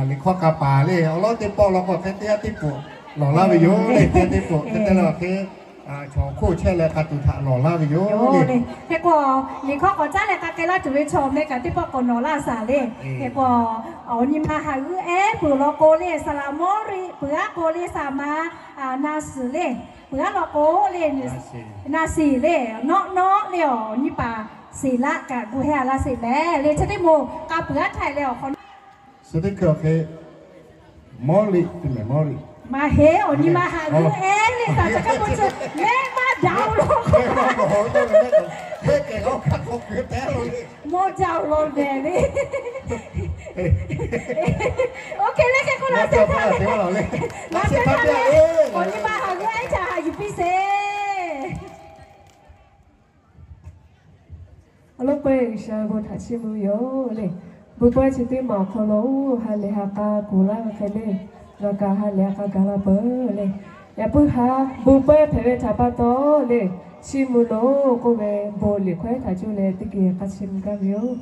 liꞈ hkawˇ k'a paˍ le, awˬ lawˉ teˇ pawˆ law k'o hk'e teˇ g'aˇ teˇ pawˆ lawˬ laˇ ve yoˬ le. Teˇ g'aˇ teˇ pawˆ te te le awˬ hk'e, chaw hk'oˆ chehˇ leh k'a tuˬ htaꞈ lawˬ laˇ ve yoˬ le. Hk'e k'o, liꞈ hkawˇ k'awꞈ caˉ leh k'a k'ai laˇ tuˬ ve chaw meh kaꞈ teˇ pawˆ k'awꞈ nawˬ laˇ shaˍ le. Hk'e k'o, awˬ nyi ma haꞈ g'euˆ ehˉ peuˬ law k'o le, Saˍlaꞈ Mawˇriˆ peuˬ aˉ k'o le, Saˍlaꞈ ma na suhˍ le, peuˬ aˉ law k'o le, na shiˍ le, nawˆ nawˆ le, awˬ nyi paˍ Siˍlaˆ kaꞈ gu heh a laˇ sheˍ mehˍ le. Chi teˇ moˍ k'a peuˬ aˉ htaiˍ leh awˬ hk'aw, chi teˇ hkui awˬ hk'e Mawˇriˆ te mehˍ, Mawˇriˆ. Maˇ heˆ, awˬ nyi ma haꞈ g'euˆ ehˉ le, taˍ ca kaˇ k'o chi mehˆ maˇ daꞈ-o lo k'o, mawˇ jaˇ-o law mehˍ le. Oˇ hk'e le hk'e k'o laꞈ sheh htaˇ le, laꞈ sheh htaˇ le, awˬ nyi ma haꞈ g'euˆ ehˉ ca haꞈ yuˬ piˇ sheˍ. Awˬ lawn k'o, G'uiˬsha bon htaꞈ chiˇ mvuh ve yoˬ le. Bon pawehˇ chi teˇ maˬ awˬ hk'aw lo ha lehˬ ha k'a kuˬ laˇ ve hk'e le, ngaˬ kaꞈ ha lehˬ ha k'a gaˬ la peuˬ le. Yaꞈ puiˉ haˉ bon pawehˇ hpehꞈ ve htaꞈ pa taw le, chiˇ mvuh loˬ k'oˆ ve bon liꞈ hkawehˉ htaꞈ cuˇ leh teˇ geh k'a chiˇ mvuh gaˇ ve yoˬ.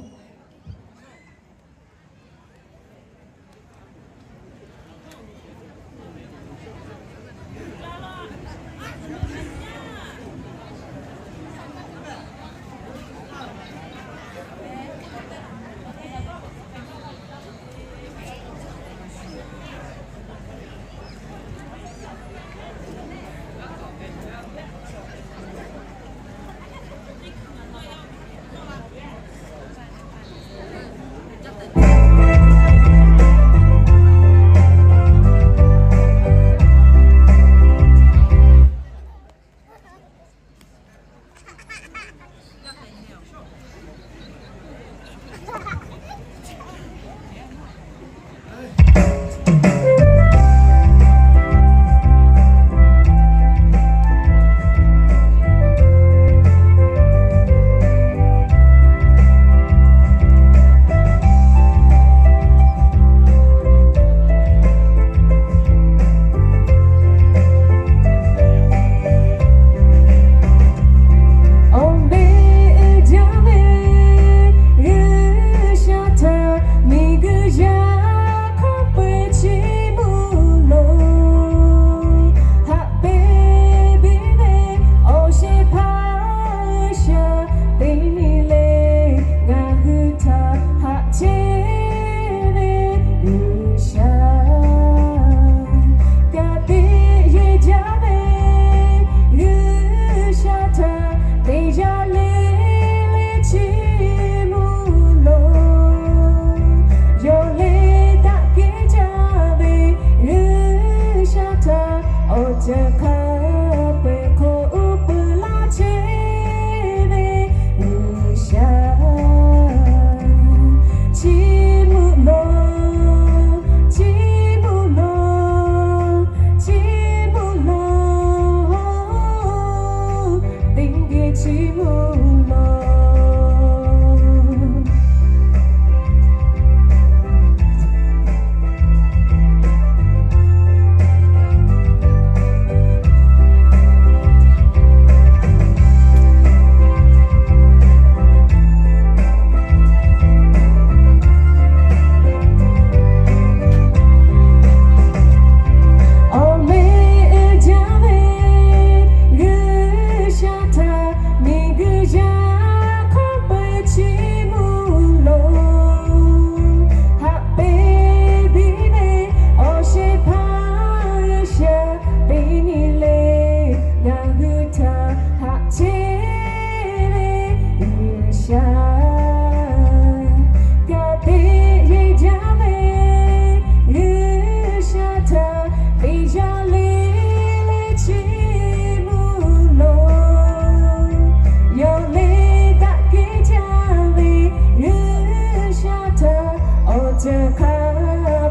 Chi hk'a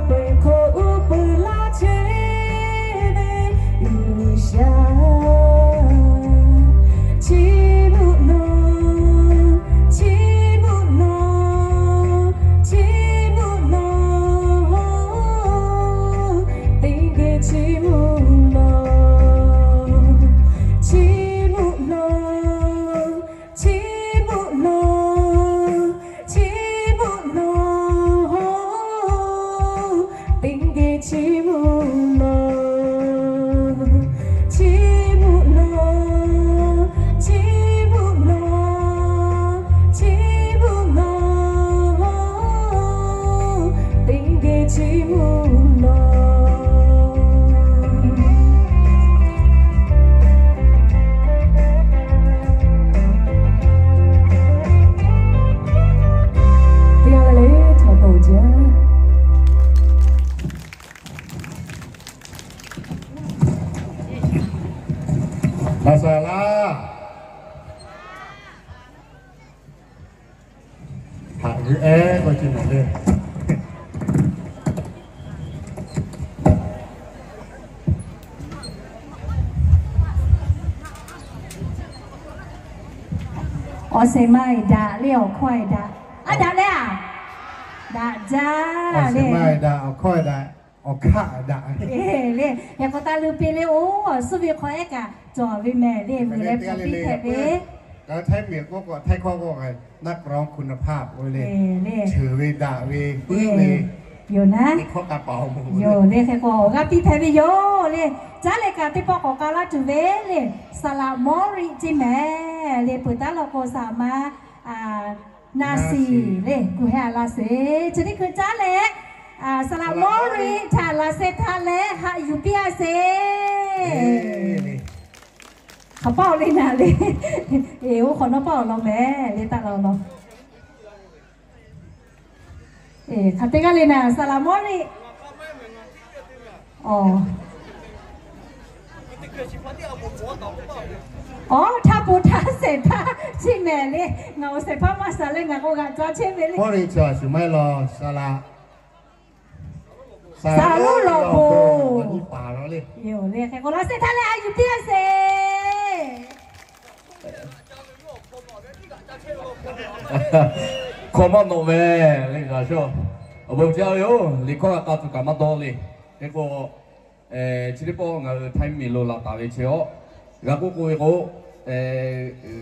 peu-eˬ hk'aw uˉ peunˍ laˇ chehˇ ve G'uiˬsha, chi mvuhˇ naw, chi mvuhˇ naw, chi mvuhˇ naw, teˇ geh chi mvuhˇ naw, chi mvuhˇ naw, chi mvuhˇ naw, chi mvuhˇ naw, teˇ geh chi mvuhˇ naw, chi mvuhˇ naw, chi mvuhˇ naw, chi mvuhˇ naw, teˇ geh chi mvuhˇ naw. Teˇ g'aˇ le le chaw toˬ jaˇ. Maˍsaˍlaˆ haꞈ g'euˆ ehˉ k'oˆ ce maˬ le. Awˬ shehˍ ma eˬ daꞈ le, awˬ hkawˇ eˬ daꞈ. A daꞈ le a? Daꞈ jaˇ le. Awˬ shehˍ ma eˬ daꞈ, awˬ hkawˇ eˬ daꞈ, awˬ hk'aˆ daꞈ le. Hk'e k'o, taˇ lu piˇ le, oˇ suh ve hk'aw ehˉ kaꞈ cawˬ ve mehˍ le, vuiˬ leh hpawˇ piˇ hpehꞈ ve. Ngaˬ hui Htaiˇ miˬ k'oˆ k'o, Htaiˇ hkawˇ k'oˆ k'o, นักร้องคุณภาพ oˇ ve le, cheuˬ ve daꞈ ve puiˉ ve yoˬ naˉ. Yoˬ le, hk'e k'o awˬ g'aˇ piˇ hpehꞈ ve yoˬ le. Caˉ leh kaꞈ teˇ pawˆ k'awꞈ k'ai laˇ tuˬ ve le, Saˍlaꞈ Mawˇriˆ ceˇ mehˍ le, peuˬ taˉ law k'o Saˍlaꞈ ma Naˍsiˍ le, kuˬ heh a laˇ sheˍ. Chi teˇ hkui caˉ leh, Saˍlaꞈ Mawˇriˆ htaꞈ laꞈ sheh htaꞈ leh haꞈ yuˬ piˇ a sheˍ. Hk'aˬ paˆ oˬ le naˍ le. Eˬ, oˇ hk'awꞈ nawˉ paˆ awˬ lawn mehˍ le, taˆ la awˬ lawn. Eˬ, hk'aˬ teˇ g'aˇ le naˍ, Saˍlaꞈ Mawˇriˆ. Aˬ, aˬ, htaˇ po htaˇ shehˍ hpaˇ chi mehˍ le. Ngaˬ awˬ shehˍ hpaˇ maˇ shaˍ leh ngaˬ k'o g'aꞈ ca chehˇ ve le. Mawˇriˆ chi a shuˍ maˇ heˆ law, Saˍlaꞈ Saˍlaꞈ lonˉ lawˬ poˬ. Yoˬ le, hk'e k'o laꞈ sheh htaꞈ leh haꞈ yuˬ piˇ a sheˍ. Hkawˇ maˇ nawꞈ mehˍ le, ngaˬ shaw. Awˬ bon jaˇ ve yoˬ. Liꞈ hkawˇ g'a k'a tuˬ kaꞈ maˇ dawˇ le. Hk'e k'o, chi teˇ pawˆ ngaˬ hui Htaiˇ miˬ lo laˬ taˍ ve chi awˬ, g'a k'oˆ k'oˆ ve k'o,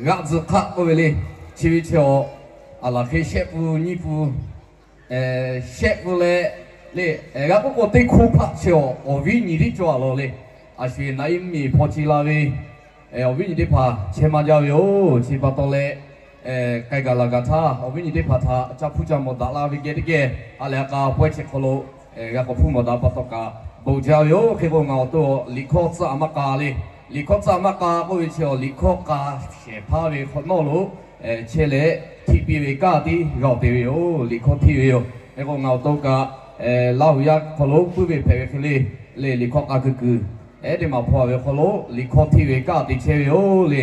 g'aꞈ tzuhꞈ hk'aˆ k'oˆ ve le. Chi ve chi awˬ, aˬ laˬ hk'e shehˆ pun nyiˇ pun shehˆ pun leh le, g'a k'oˆ k'o teˇ hkoˇ hpaˆ chi awˬ, awˬ viˉ nyi teˇ cawˬ a law le. A shu naˍ iˉ miˬ hpaw ce la ve awˬ viˉ nyi teˇ hpaˍ chehˇ maˇ jaˇ ve yoˬ. Chi pa taw leh, k'ai gaˬ laˬ gaˬ htaˇ awˬ viˉ nyi teˇ hpaˍ htaꞈ ca hpuˇ ca mawˬ daꞈ la ve geh teˇ geh, a lehˬ a k'a pawehˇ chi hk'aw lo g'a k'awꞈ hpuˇ mawˬ daꞈ pa taw kaꞈ bon jaˇ ve yoˬ. Hk'e k'o ngaˬ awˬ to liꞈ hkawˇ tcuhˉ a maˇ k'a le. Liꞈ hkawˇ tcuhˉ a maˇ k'a k'oˆ ve chi awˬ, liꞈ hkawˇ k'a shehˍ hpaˇ ve hk'awꞈ nawˉ lo chehˇ leh htiˆ piˇ ve kanˉ tiˉ g'a awˬ te ve yoˬ. Liꞈ hkawˇ htiˆ ve yoˬ. Hk'e k'o ngaˬ awˬ to kaꞈ Laˇ huˍ yaˇ hk'aw lo puiˉ ve hpehꞈ ve hk'e le, le liꞈ hkawˇ k'a kuiˬ kuiˬ ehˉ teˇ maˬ hpaw ve hk'aw lo liꞈ hkawˇ htiˆ ve kanˉ te chehˇ ve yoˬ le.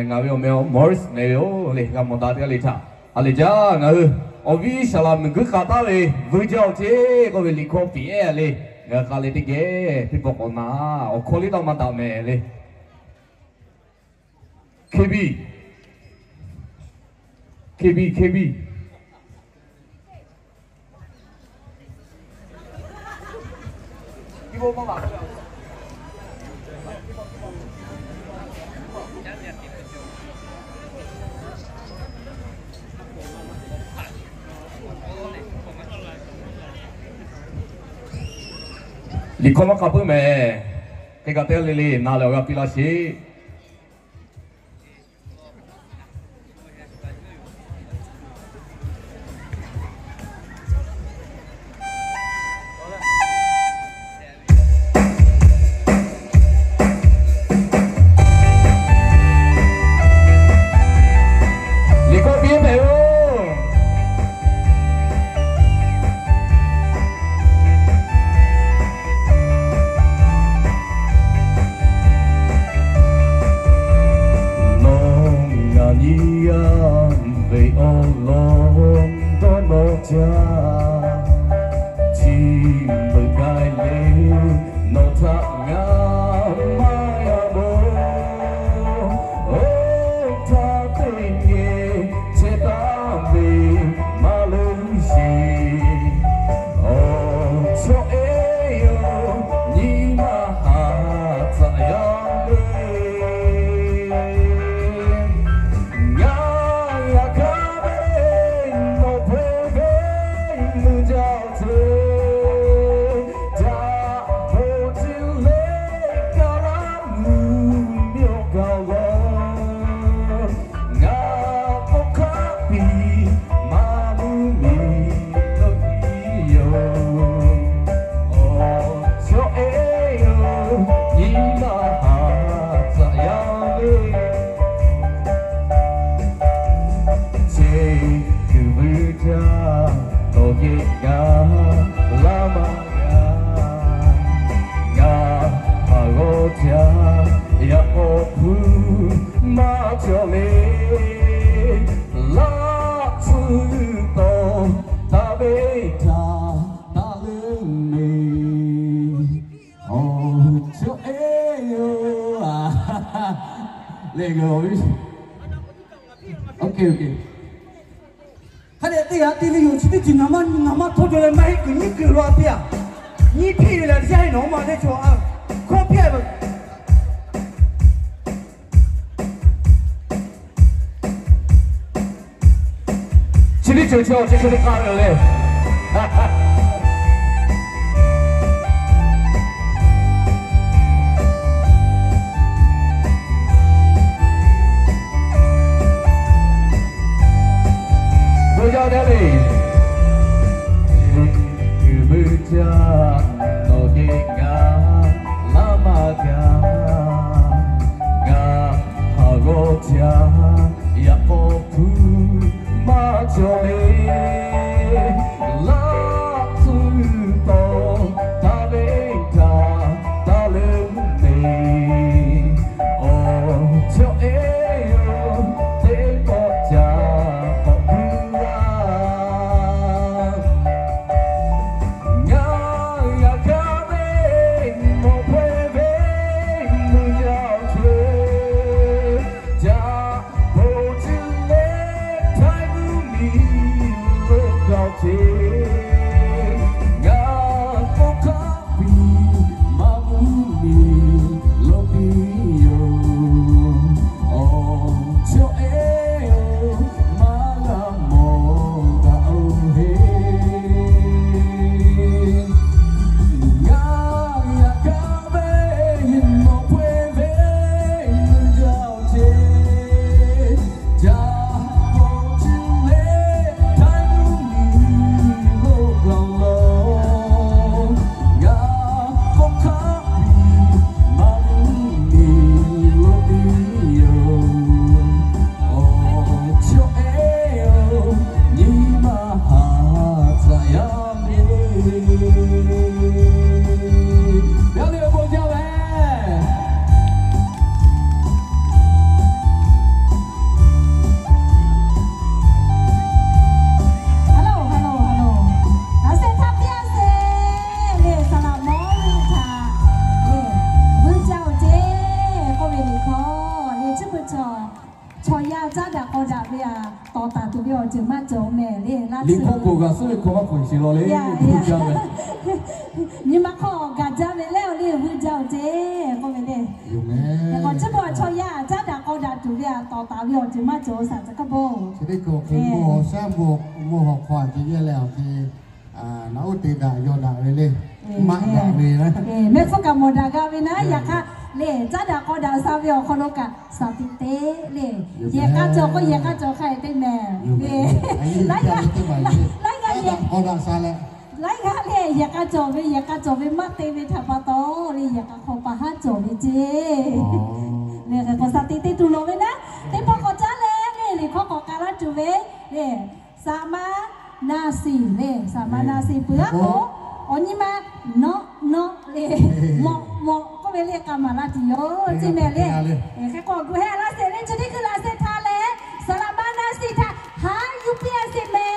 Ngaˬ ve awˬ meh Mawˇriˆ mehˍ ve yoˬ le. G'a mawˬ daꞈ teˇ g'aˇ le htaꞈ a lehˬ jaˇ. Ngaˬ hui awˬ viˉ Saˍlaꞈ miˬguiˉ k'a taˉ ve vuiˬ jaˇ awˬ ceˇ k'oˆ ve liꞈ hkawˇ piˍ ehˉ le. Ngaˬ hui k'a leh teˇ geh teˇ pawˆ k'awꞈ na awˬ hkawˇ liˇ taˇ maˇ daꞈ mehˍ le. Hk'e biˇ, hk'e biˇ, hk'e biˇ. Liꞈ hkawˇ maˇ k'a puiˉ mehˍ. Hk'e kaꞈ teˇ g'aˇ le le na leh awˬ g'aˇ piˇ laˇ sheˍ. Liꞈ hkawˇ piˇ mehˍ yoˬ. Laˇ maˇ g'a, ngaˬ haˍ g'awˇ jaˇ, yaꞈ k'aw hpu maˇ cawˬ le. Laˇ tcuhˉ tawˇ taˇ ve htaꞈ taˇ leuˉ le. Awˬ cawˇ e yoˬ. Leh g'a, OK, OK. Hk'a dehꞈ teˇ g'aˇ te ve yoˬ. Chi teˇ ceuˬ ngaˬ maˇ, ngaˬ maˇ htawˇ jaw leh maˇ heˆ kuiˬ nyiˇ kuiˬ lo a piˇ a. Nyiˇ hpiˇ ve lehˬ, yaˇ e nawˬ maˇ teˇ chaw a hkawˇ piˇ a ve. Chi teˇ ceuˬ chi awˬ chi hk'e te k'ai ve le. Bon jaˇ-oˬ le. Kuˬ vuiˬ jaˇ, nawˬ geh ngaˬ laˇ maˇ g'a. Ngaˬ haˍ g'awˇ jaˇ, yaꞈ k'aw hpu maˇ cawˬ le. Laˇ tcuhˉ tawˇ taˇ ve htaꞈ taˇ leuˉ le. Awˬ cawˇ e yoˬ, teˇ pawˆ ca k'awꞈ guˇ laˇ. Ngaˬ yaꞈ kaˉ ve mawˬ hpaweh ve mvuhˇ jaˇ awˬ ceuˬ, caꞈ poˬ cuˇ leh htaiˇ mvuhˇ miˬ lo gaˬ awˬ ceuˬ, ngaˬ k'oˆ hk'aˇ piˇ maˇ mvuhˇ miˬ lo piˇ yoˬ. Awˬ cawˇ e yoˬ, maˇ g'a mawˬ daꞈ-oˬ heˆ. Ngaˬ yaꞈ kaˉ ve mawˬ hpaweh ve mvuhˇ jaˇ awˬ ceuˬ, caꞈ poˬ cuˇ leh htaiˇ mvuhˇ miˬ lo gaˬ laˇ. Ngaˬ k'oˆ hk'aˇ piˇ maˇ mvuhˇ miˬ lo piˇ yoˬ. Awˬ cawˇ e yoˬ, nyi ma haˍ tcuhꞈ yaˇ ve. Yaˇ le bon jaˇ ve. Hello, hello, hello. Laꞈ sheh htaˇ piˇ a sheˍ le, saˍ laꞈ mawˇ ve htaꞈ le, vuiˬ jaˇ awˬ ceˬ k'oˆ ve liꞈ hkawˇ le, chi beuꞈ chaw, chaw yaˇ caˉ daꞈ k'aw daꞈ ve a, tawˍ taˍ tuˬ ve awˬ ceuˬ maˇ cawˬ mehˍ le. Laˇ liꞈ hkawˇ k'oˍ g'a suhˉ ve hkawˇ maˇ k'oˍ sheˍ law le, vuiˬ jaˇ ve. Nyi ma hk'aw gaˬ jaˇ ve leh awˬ le vuiˬ jaˇ awˬ ceˬ k'oˆ ve le. K'awꞈ chi beuꞈ chaw yaˇ caˉ daꞈ k'aw daꞈ tuˬ ve a, tawˍ taˍ ve awˬ ceuˬ maˇ cawˬ shaˍ tcuh kaˇ bon. Mvuhˇ hawˬ shaˉ bon, mvuhˇ hawˬ hk'aw a ce yehˇ leh awˬ hk'e naꞈ uˉ te daꞈ yaw daꞈ ve le. Maꞈ daꞈ ve na, mehˆ hpfuhˇ kaꞈ mawˬ daꞈ g'a ve naˉ, yaꞈ hk'aˇ le caˉ daꞈ k'aw daꞈ sha ve awˬ hk'aw lo kaꞈ shaˍ tiꞈ te le. Yehˬ k'aˇ cawˬ k'o yehˬ k'aˇ cawˬ hk'a te mehˍ le. Laiˉ g'aˇ, laiˉ g'aˇ le, laiˉ g'aˇ le yehˬ k'aˇ cawˬ ve, yehˬ k'aˇ cawˬ ve maˇ te ve htaꞈ pa taw le, yehˬ k'aˇ hk'aw pa haˉ cawˬ ve ceˇ. Lehˬ, k'awꞈ shaˍ tiꞈ te tuˬ lawˬ ve naˉ, teˇ pawˆ k'awꞈ caˉ leh le, liꞈ hkawˇ k'awꞈ k'ai laˇ tuˬ ve le. Saˍ maˇ naˍ siˍ le, saˍ maˇ naˍ siˍ peuˬ aˉ k'o, awˬ nyi ma nawˆ nawˆ le, mawꞈ mawꞈ k'oˆ ve le, k'a maˍ laˇ tuˬ yoˬ ceˇ mehˍ le. Hk'e k'o, gu heh laˇ sheˍ le, chi teˇ hkui laꞈ sheh htaˇ leh, saˍ laꞈ maˇ naˍ siˍ htaꞈ haˉ yuˬ piˇ a sheˍ mehˍ.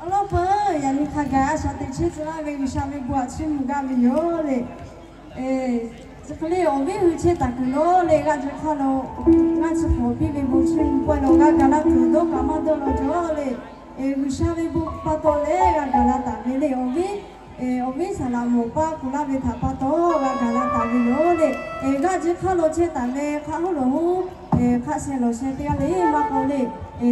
Awˬ lawn peuˬ, yaꞈ nyi hk'a gaˬ a shaˍ teꞈ chehˇ tcuh laˇ ve G'uiˬsha ve bon aꞈ chiˇ mvuh gaˇ ve yoˬ le. Chi hk'e le awˬ viˉ hui chehˇ taˍ kuiˬ lo le, g'aˇ ceuˬ hk'aˇ lo g'aˇ chi hk'awꞈ piˇ ve bon chiˇ mvuh pawehˇ lo g'a gaˬ la tuˬ dawˇ kaꞈ maˇ dawˇ law cawˬ le. G'uiˬsha ve bon pa taw leh g'a gaˬ la taˍ ve le awˬ viˉ, awˬ viˉ saˍ laꞈ mawˬ paˇ kuˬ laˇ ve htaꞈ pa taw g'a gaˬ la taˍ ve yoˬ le. G'aˇ ceuˬ hk'aˇ lo chehˇ taˍ leh hk'aˆ hoˉ lawˬ hoˉ, hk'aˆ sheh lawˬ sheh teˇ g'aˇ le maˇ k'oˆ le,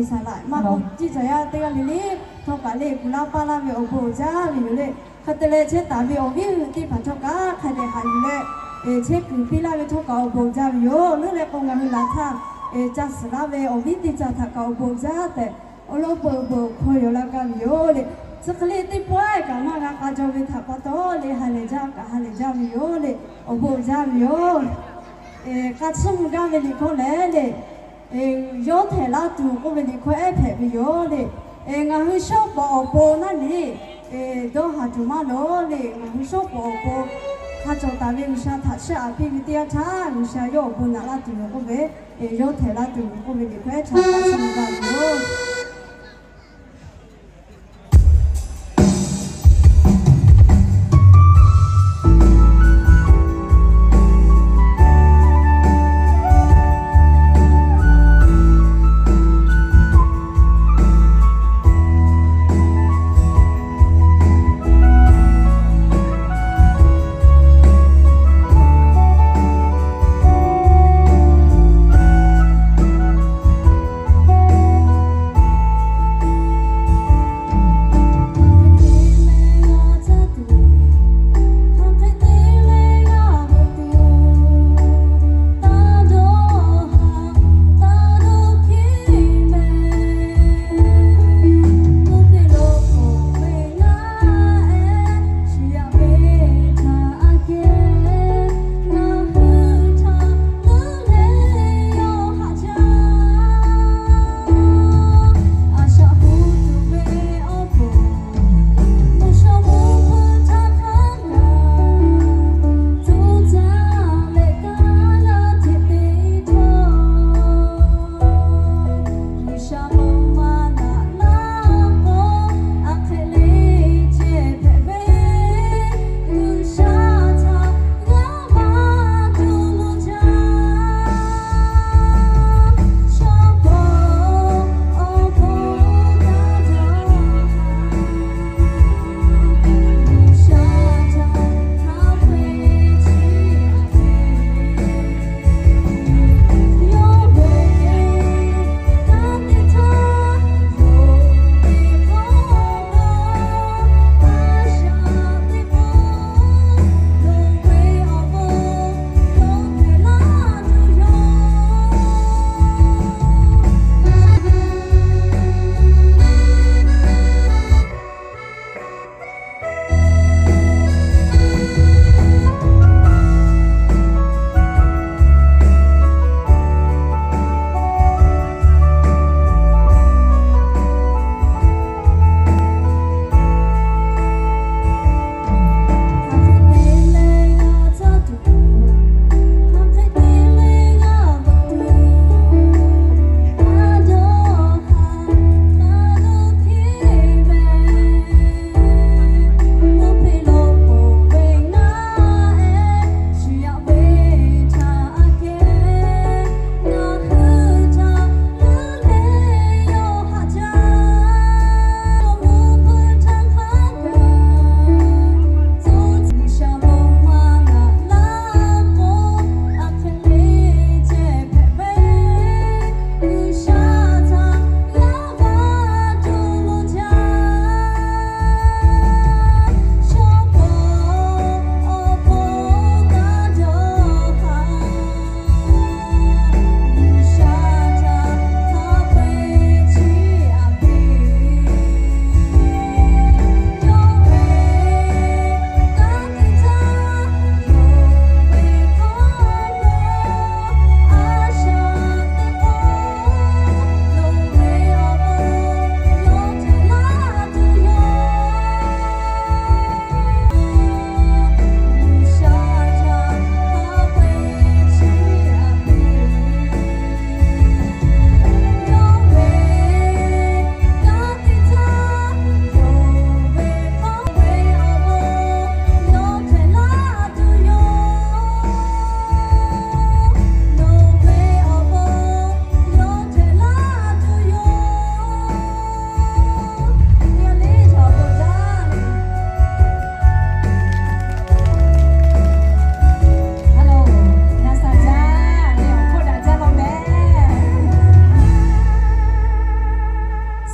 saˍ laꞈ maˇ k'oˆ ciˇ caˬ yaˇ teˇ g'aˇ le le htawˇ kaꞈ le kuˬ laˇ paˇ laˇ ve awˬ bon uiˍ jaˇ ve yoˬ le. Hk'e te leh chehˇ taˍ ve awˬ viˉ hui teˇ hpaˍ htawˇ kaꞈ hk'a dehꞈ haꞈ yuˬ leh chehˇ kuiˬ piˇ laˇ ve htawˇ kaꞈ awˬ bon uiˍ jaˇ ve yoˬ. Leuˉ leh k'o ngaˬ hui laˬ htaˇ ca suhˍ laˇ ve awˬ viˉ teˇ caˬ htaꞈ kaꞈ awˬ bon uiˍ jaˇ tehꞈ awˬ lawn peuˬ bon hkawˇ yaw laˇ gaˇ ve yoˬ le. Chi hk'e le teˇ pawˆ kaꞈ maˇ g'a k'a jaw ve htaꞈ pa taw le, ha lehˬ jaˇ kaꞈ ha lehˬ jaˇ ve yoˬ le, awˬ bon jaˇ ve yoˬ. K'a chiˇ mvuh gaˇ ve liꞈ hkawˇ lehˬ le, yawˇ htehꞈ laˇ tuˬ k'oˆ ve liꞈ hkawˇ ehˉ hpehꞈ ve yoˬ le. Ngaˬ hui shawˉ pawˍ awˬ pon naˉ le, dawˇ haˍ tuˬ maˇ loˬ le. Ngaˬ hui shawˉ pawˍ awˬ pon hk'a cawˬ taˍ ve G'uiˬsha htaꞈ chiˇ aꞈ piˇ ve teˇ yanˇ htaˇ, G'uiˬsha yawˇ awˬ bon naꞈ laˇ tuˬ yoˬ k'oˆ ve, yawˇ htehꞈ laˇ tuˬ k'oˆ ve liꞈ hkawˇ ehˉ htaꞈ g'a chiˇ mvuh gaˇ ve yoˬ.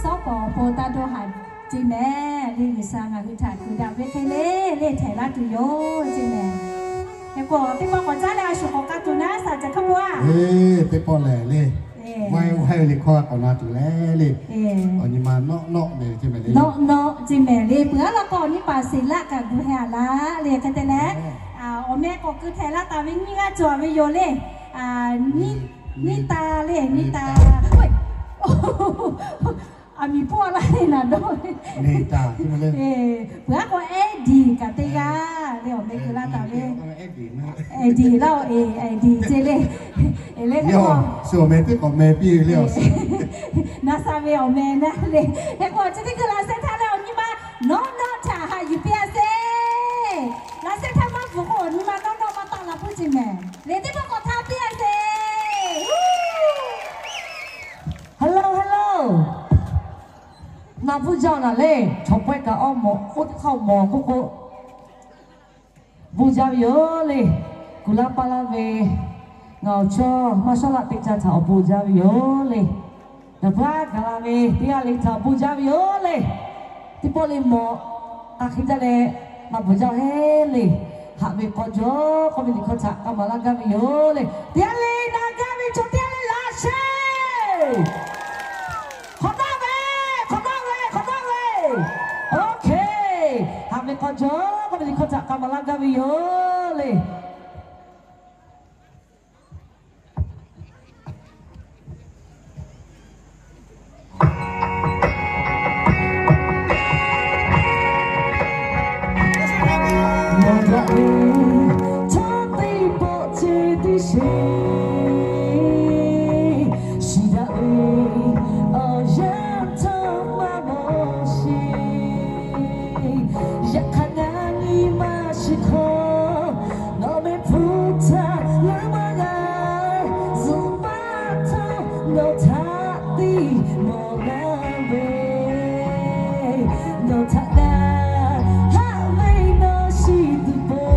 Shawˉ pawˍ awˬ pon taˇ dawˇ haˍ ceˇ mehˍ le. G'uiˬsha ngaˬ hui htaꞈ kuˬ daꞈ ve hk'e le, le htehꞈ laˇ tuˬ yoˬ ceˇ mehˍ. Hk'e k'o teˇ pawˆ k'awꞈ caˉ leh a shu k'awꞈ k'a tuˬ naˉ shaˍ caˬ hk'aˇ po a. Teˇ pawˆ lehˬ le. Vaˇ-e oˇ hk'e ve liꞈ hkawˇ k'awꞈ na tuˬ leh le. Awˬ nyi ma nawˆ nawˆ mehˍ ve ceˇ mehˍ le. Nawˆ nawˆ ceˇ mehˍ le. Peuˬ aˉ laˇ k'o, awˬ nyi paˍ seˍ laˆ kaꞈ gu heh a laˇ le. Hk'e te leh, awˬ meh k'awꞈ keu htehꞈ laˇ taˍ ve nyiˇ g'aˇ cawˬ ve yoˬ le. Nyiˇ ta le, nyiˇ ta. Aˬ miˍ pawˆ laˇ le naˍ dawˇ. Peuˬ aˉ k'o, Eddie kaꞈ teˇ g'aˇ le, awˬ meh keu laˇ taˍ ve. Eddie laˇ-oˬ, Eddie ceˇ le. Eˬ le, awˬ meh teˇ k'awꞈ meh piˇ ve le. Naˍ sa ve awˬ meh naˇ le. Hk'e k'o, chi teˇ hkui laꞈ sheh htaˇ leh awˬ nyi ma nawˆ nawˆ htaꞈ haꞈ yuˬ piˇ a sheˍ. Laꞈ sheh htaˇ maˇ bvuhˬ k'o, awˬ nyi ma nawˆ nawˆ maˇ taˆ la puiˉ ceˇ mehˍ le. Teˇ pawˆ k'awꞈ htaˇ piˇ a sheˍ. Hello, hello. Na bvuhˇ jaˇ-oˬ naˍ le. Chaw pawehˇ kaꞈ awˬ mawˬ k'oˆ teˇ hk'aˇ awˬ mawˬ k'oˆ k'o, bvuhˇ jaˇ ve yoˬ le. Kuˬ laˇ paˇ laˇ ve ngaˬ awˬ chawˇ maˇ shawˉ laꞈ teˇ caˇ htaꞈ awˬ bon jaˇ ve yoˬ le. Yaꞈ hpu aˉ gaˬ la ve teˇ g'aˇ le htaꞈ awˬ bon jaˇ ve yoˬ le. Teˇ pawˆ le mawˬ k'a hk'e jaˇ leh, na bvuhˬ jaˇ-oˬ heˉ le. Haꞈ ve k'aw jaw k'oˆ ve liꞈ hkawˇ htaꞈ k'a maˍ laˇ gaˇ ve yoˬ le. Teˇ g'aˇ le na gaˇ ve chaw teˇ g'aˇ le laꞈ sheh. Hk'awꞈ nawˉ ve, hk'awꞈ nawˉ ve, hk'awꞈ nawˉ ve. Okay. Haꞈ ve k'aw jaw k'oˆ ve liꞈ hkawˇ htaꞈ k'a maˍ laˇ gaˇ ve yoˬ le. Nawˬ htaꞈ htawˇ teˇ pawˆ ceh teˇ sheˍ, shiˍ daꞈ ve awˬ yanˇ htaˇ maˇ mawˬ sheˍ. Yaꞈ hk'aˇ ngaˬ nyi ma shiˍ hk'aw, nawˬ meh hpu htaꞈ laˇ maˇ g'a, zuhꞈ paˇ htaˇ nawˬ htaꞈ tiˇ mawˬ laˇ ve, nawˬ htaꞈ g'a haꞈ ve nawˬ shiˍ tuˬ pon,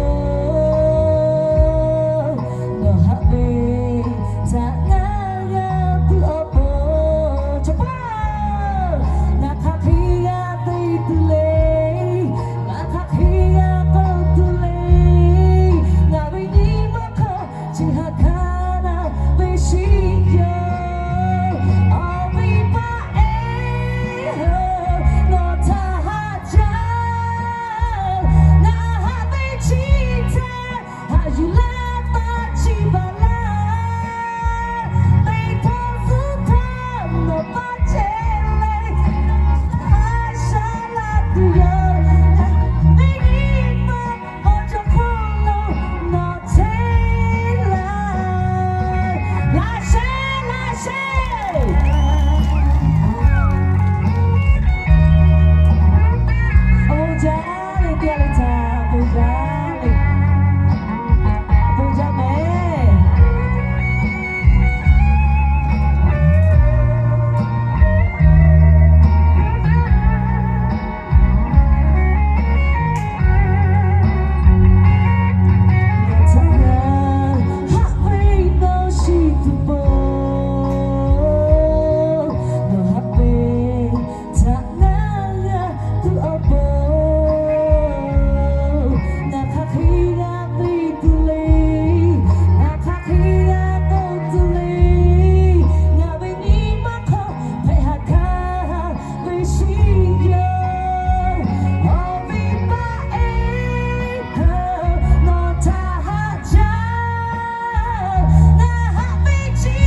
nawˬ haꞈ ve htaꞈ ngaˬ g'a tuˬ awˬ pon, chaw paˇ, ngaˬ hk'aˬ hk'e g'a te tuˬ le, ngaˬ hk'aˬ hk'e g'a k'oˆ tuˬ le, ngaˬ ve nyi ma hk'aw chi htaꞈ hkanˍ ve shiˍ yoˬ. Awˬ viˉ paˇ-e, nawˬ htaꞈ haꞈ jaˇ, ngaˬ haꞈ ve chi htaꞈ haꞈ yuˬ laˇ taˇ chi baˬ laˇ, teˇ htaˇ zuhˆ htaˇ nawˬ paˇ chehˇ leh, a shaꞈ laˇ tuˬ yoˬ. Ve nyi ma k'aw cawˬ hk'aw lo nawˬ chehˇ laˇ, laꞈ sheh, laꞈ sheh. Awˬ bon jaˇ le, teˇ g'aˇ le htaꞈ awˬ bon jaˇ le, awˬ bon jaˇ mehˍ. Nawˬ htaꞈ ngaˬ haꞈ ve nawˬ shiˍ tuˬ pon, nawˬ haꞈ ve htaꞈ ngaˬ g'a tuˬ awˬ pon, ngaˬ hk'aˬ hk'e g'a te tuˬ le, ngaˬ hk'aˬ hk'e g'a k'oˆ tuˬ le, ngaˬ ve nyi ma hk'aw hpehꞈ haꞈ hkanˍ ve shiˍ yoˬ. Awˬ viˉ paˇ-e, nawˬ htaꞈ haꞈ jaˇ, ngaˬ haꞈ ve chi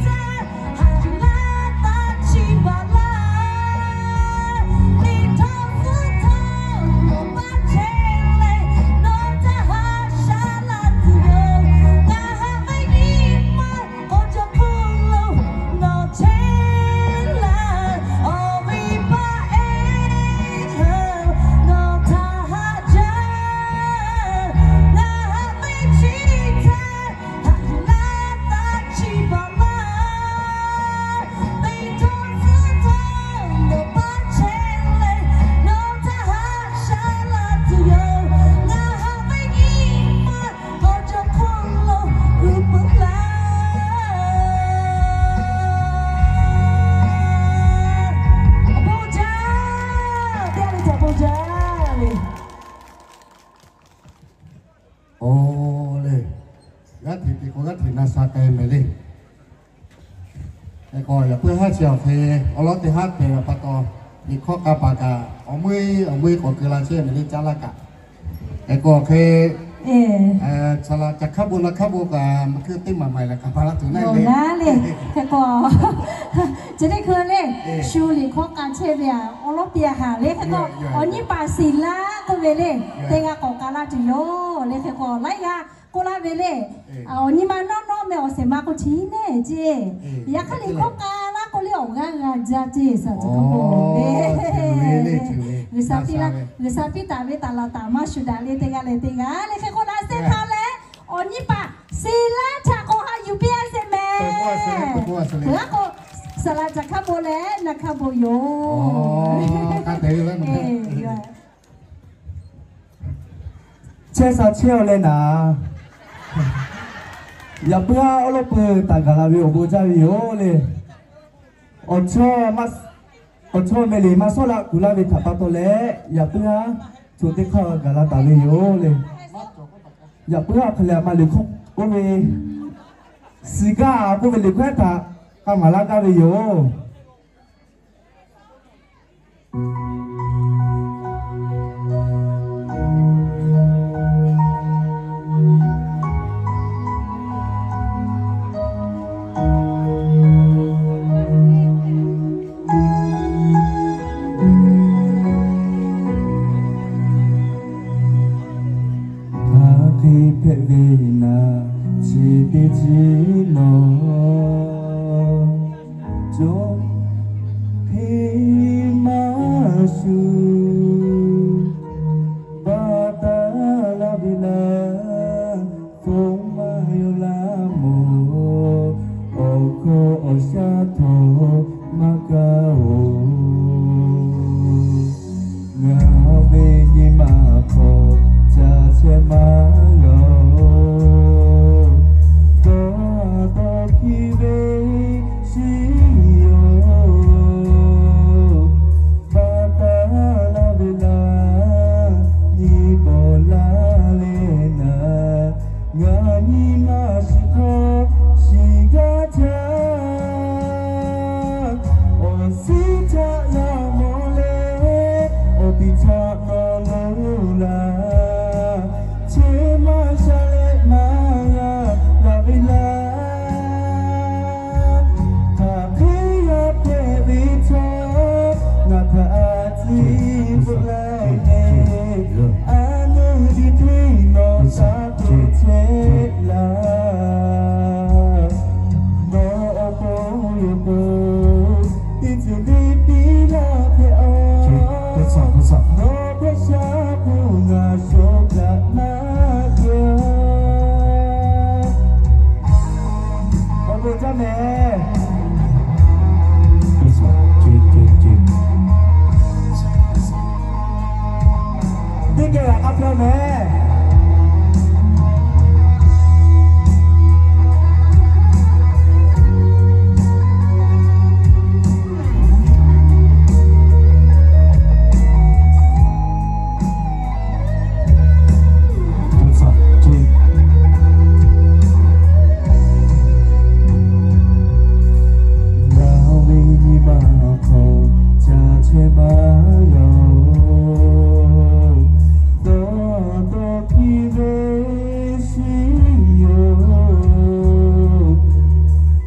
htaꞈ haꞈ yuˬ laˇ taˇ chi baˬ laˇ, teˇ htaˇ zuhˆ htaˇ nawˬ paˇ chehˇ leh, nawˬ htaꞈ haꞈ shaꞈ laˇ tuˬ yoˬ. Ngaˬ haꞈ ve nyi ma k'aw cawˬ hk'aw lo nawˬ chehˇ laˇ, awˬ viˉ paˇ-e, nawˬ htaꞈ haꞈ jaˇ, ngaˬ haꞈ ve chi htaꞈ haꞈ yuˬ laˇ taˇ chi baˬ laˇ, teˇ htaˇ zuhˆ htaˇ nawˬ paˇ chehˇ leh, nawˬ htaꞈ haꞈ shaꞈ laˇ tuˬ yoˬ. Ngaˬ haꞈ ve nyi ma k'aw cawˬ hk'aw lo uˉ peunˍ laˇ. Awˬ bon jaˇ, teˇ g'aˇ le htaꞈ bon jaˇ le. Awˬ le, g'aˇ hteꞈ teꞈ k'o g'aˇ hteꞈ na sha k'ai mehˍ le. K'o yaꞈ puiˉ haˉ chi awˬ hk'e awˉ lawˉ teˇ haˉ te ve pa taw, liꞈ hkawˇ k'a paˍ kaꞈ awˬ meuˇ awˬ meuˇ k'awꞈ keu la chehˇ ve le caˇ laˇ kaꞈ. Hk'e k'o hk'e, saˍ laꞈ caˬ hkaˉ bon la hkaˉ bon kaꞈ maˇ hkui teˇ maˬ maˍ leh kaꞈ maˍ laˇ tuˬ na le. Hk'e k'o, chi teˇ hkui le, shu liꞈ hkawˇ k'a chehˇ ve a awˉ lawˉ piˇ a haˍ le. Hk'e k'o, awˬ nyi paˍ Siˍ laˇ k'oˆ ve le, teˇ g'aˇ k'awꞈ k'a laˇ tuˬ yoˬ le. Hk'e k'o laiˉ g'aˇ k'oˆ laˇ ve le, awˬ nyi ma nawˉ nawˉ meh awˬ shehˍ ma k'o chi neˇ ceˇ. Yaꞈ hk'aˇ liꞈ hkawˇ k'a laˇ k'oˆ le awˬ g'aˇ g'a jaˇ ceˇ saˍ tuˬ k'oˆ k'o le. G'uiˬsha piˇ taˍ ve taˍ laˍ taˍ maˇ shu daꞈ le teˇ g'aˇ leh teˇ g'aˇ le. Hk'e k'o laꞈ sheh htaꞈ leh awˬ nyi paˍ Siˍ laˇ htaꞈ k'awꞈ ha yuˬ piˇ a sheˍ mehˍ. G'a k'o, saˍ laꞈ caˬ hkaˉ bon leh na hkaˉ bon yoˬ. Chehˇ sha chehˇ-oˬ leh naˍ, yaꞈ puiˉ haˉ awˉ lawˉ peuˬ taˍ gaˬ la ve awˬ bon jaˇ ve yoˬ le. Awˬ chawˇ meh liꞈ maˇ shawˉ la kuˬ laˇ ve htaꞈ pa taw leh, yaꞈ puiˉ haˉ co teˇ hk'aˇ gaˬ la taˍ ve yoˬ le. Yaꞈ puiˉ haˉ hk'aˬ lehˬ a ma liꞈ hkawˇ k'oˆ ve, Siˍ gaˇ k'oˆ ve liꞈ hkawˇ htaꞈ k'a maˍ laˇ gaˇ ve yoˬ. Hk'aˬ hk'e hpehꞈ ve naˍ, chi teˇ chi nawˬ, cawˬ hk'e maˇ shuˍ, baˬ taˍ laˇ ve laˇ, hto maˇ yaw laˇ mawˬ, awˬ hkawˇ awˬ shaˉ htaw maˇ kaˇ-oˬ. Ngaˬ ve nyi ma hk'aw ca chehˇ maˇ g'a-oˬ. Dawˇ dawˇ hkiˇ ve shiˍ yoˬ. Baˬ taˍ laˇ ve laˇ, nyi bawˬ laˇ leh naˍ, ngaˬ nyi ma shiˍ hk'aw shiˍ gaˇ jaˇ. Awˬ suhˉ htaꞈ g'a mawˬ leh, awˬ piˍ htaꞈ nawˬ lo laˬ, cheˇ maˇ sha leh maˇ g'a laˬ ve laˇ. Hk'aˬ hk'e g'a hpehꞈ ve htawˇ, ngaˬ htaꞈ a tcuh peuˬ laˇ leh, a nuˇ diˇ hteˇ nawˬ shaˉ hk'e chehˇ laˇ. Nawˬ awˬ pon yoˬ k'o, teˇ ceuˬ le piˇ laˇ hpehꞈ-oˬ. Nawˬ hpehꞈ shaˉ k'o ngaˬ sho kaꞈ maˇ kehˬ-oˬ. Awˬ bon jaˇ mehˍ. Teˇ geh g'aꞈ k'a pyaw mehˍ. Ngaˬ ve nyi ma hk'aw ca chehˇ maˇ g'a-oˬ. Dawˇ dawˇ hkiˇ ve shiˍ yoˬ.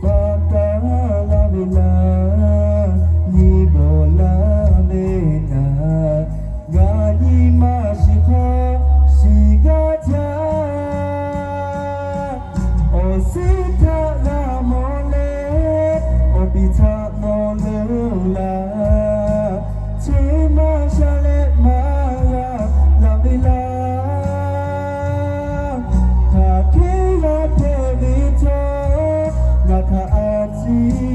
Baˬ taˍ laˇ ve laˇ, nyi bawˬ laˇ ve naˍ, ngaˬ nyi ma shiˍ hk'aw shiˍ gaˇ jaˇ. Awˬ suhˉ htaꞈ g'a mawˬ leh, awˬ piˍ htaꞈ nawˬ lo laˬ, cheˇ maˇ sha leh maˇ g'a laˬ ve laˇ. Hk'aˬ hk'e g'a hpehꞈ ve htawˇ, ngaˬ htaꞈ a tcuh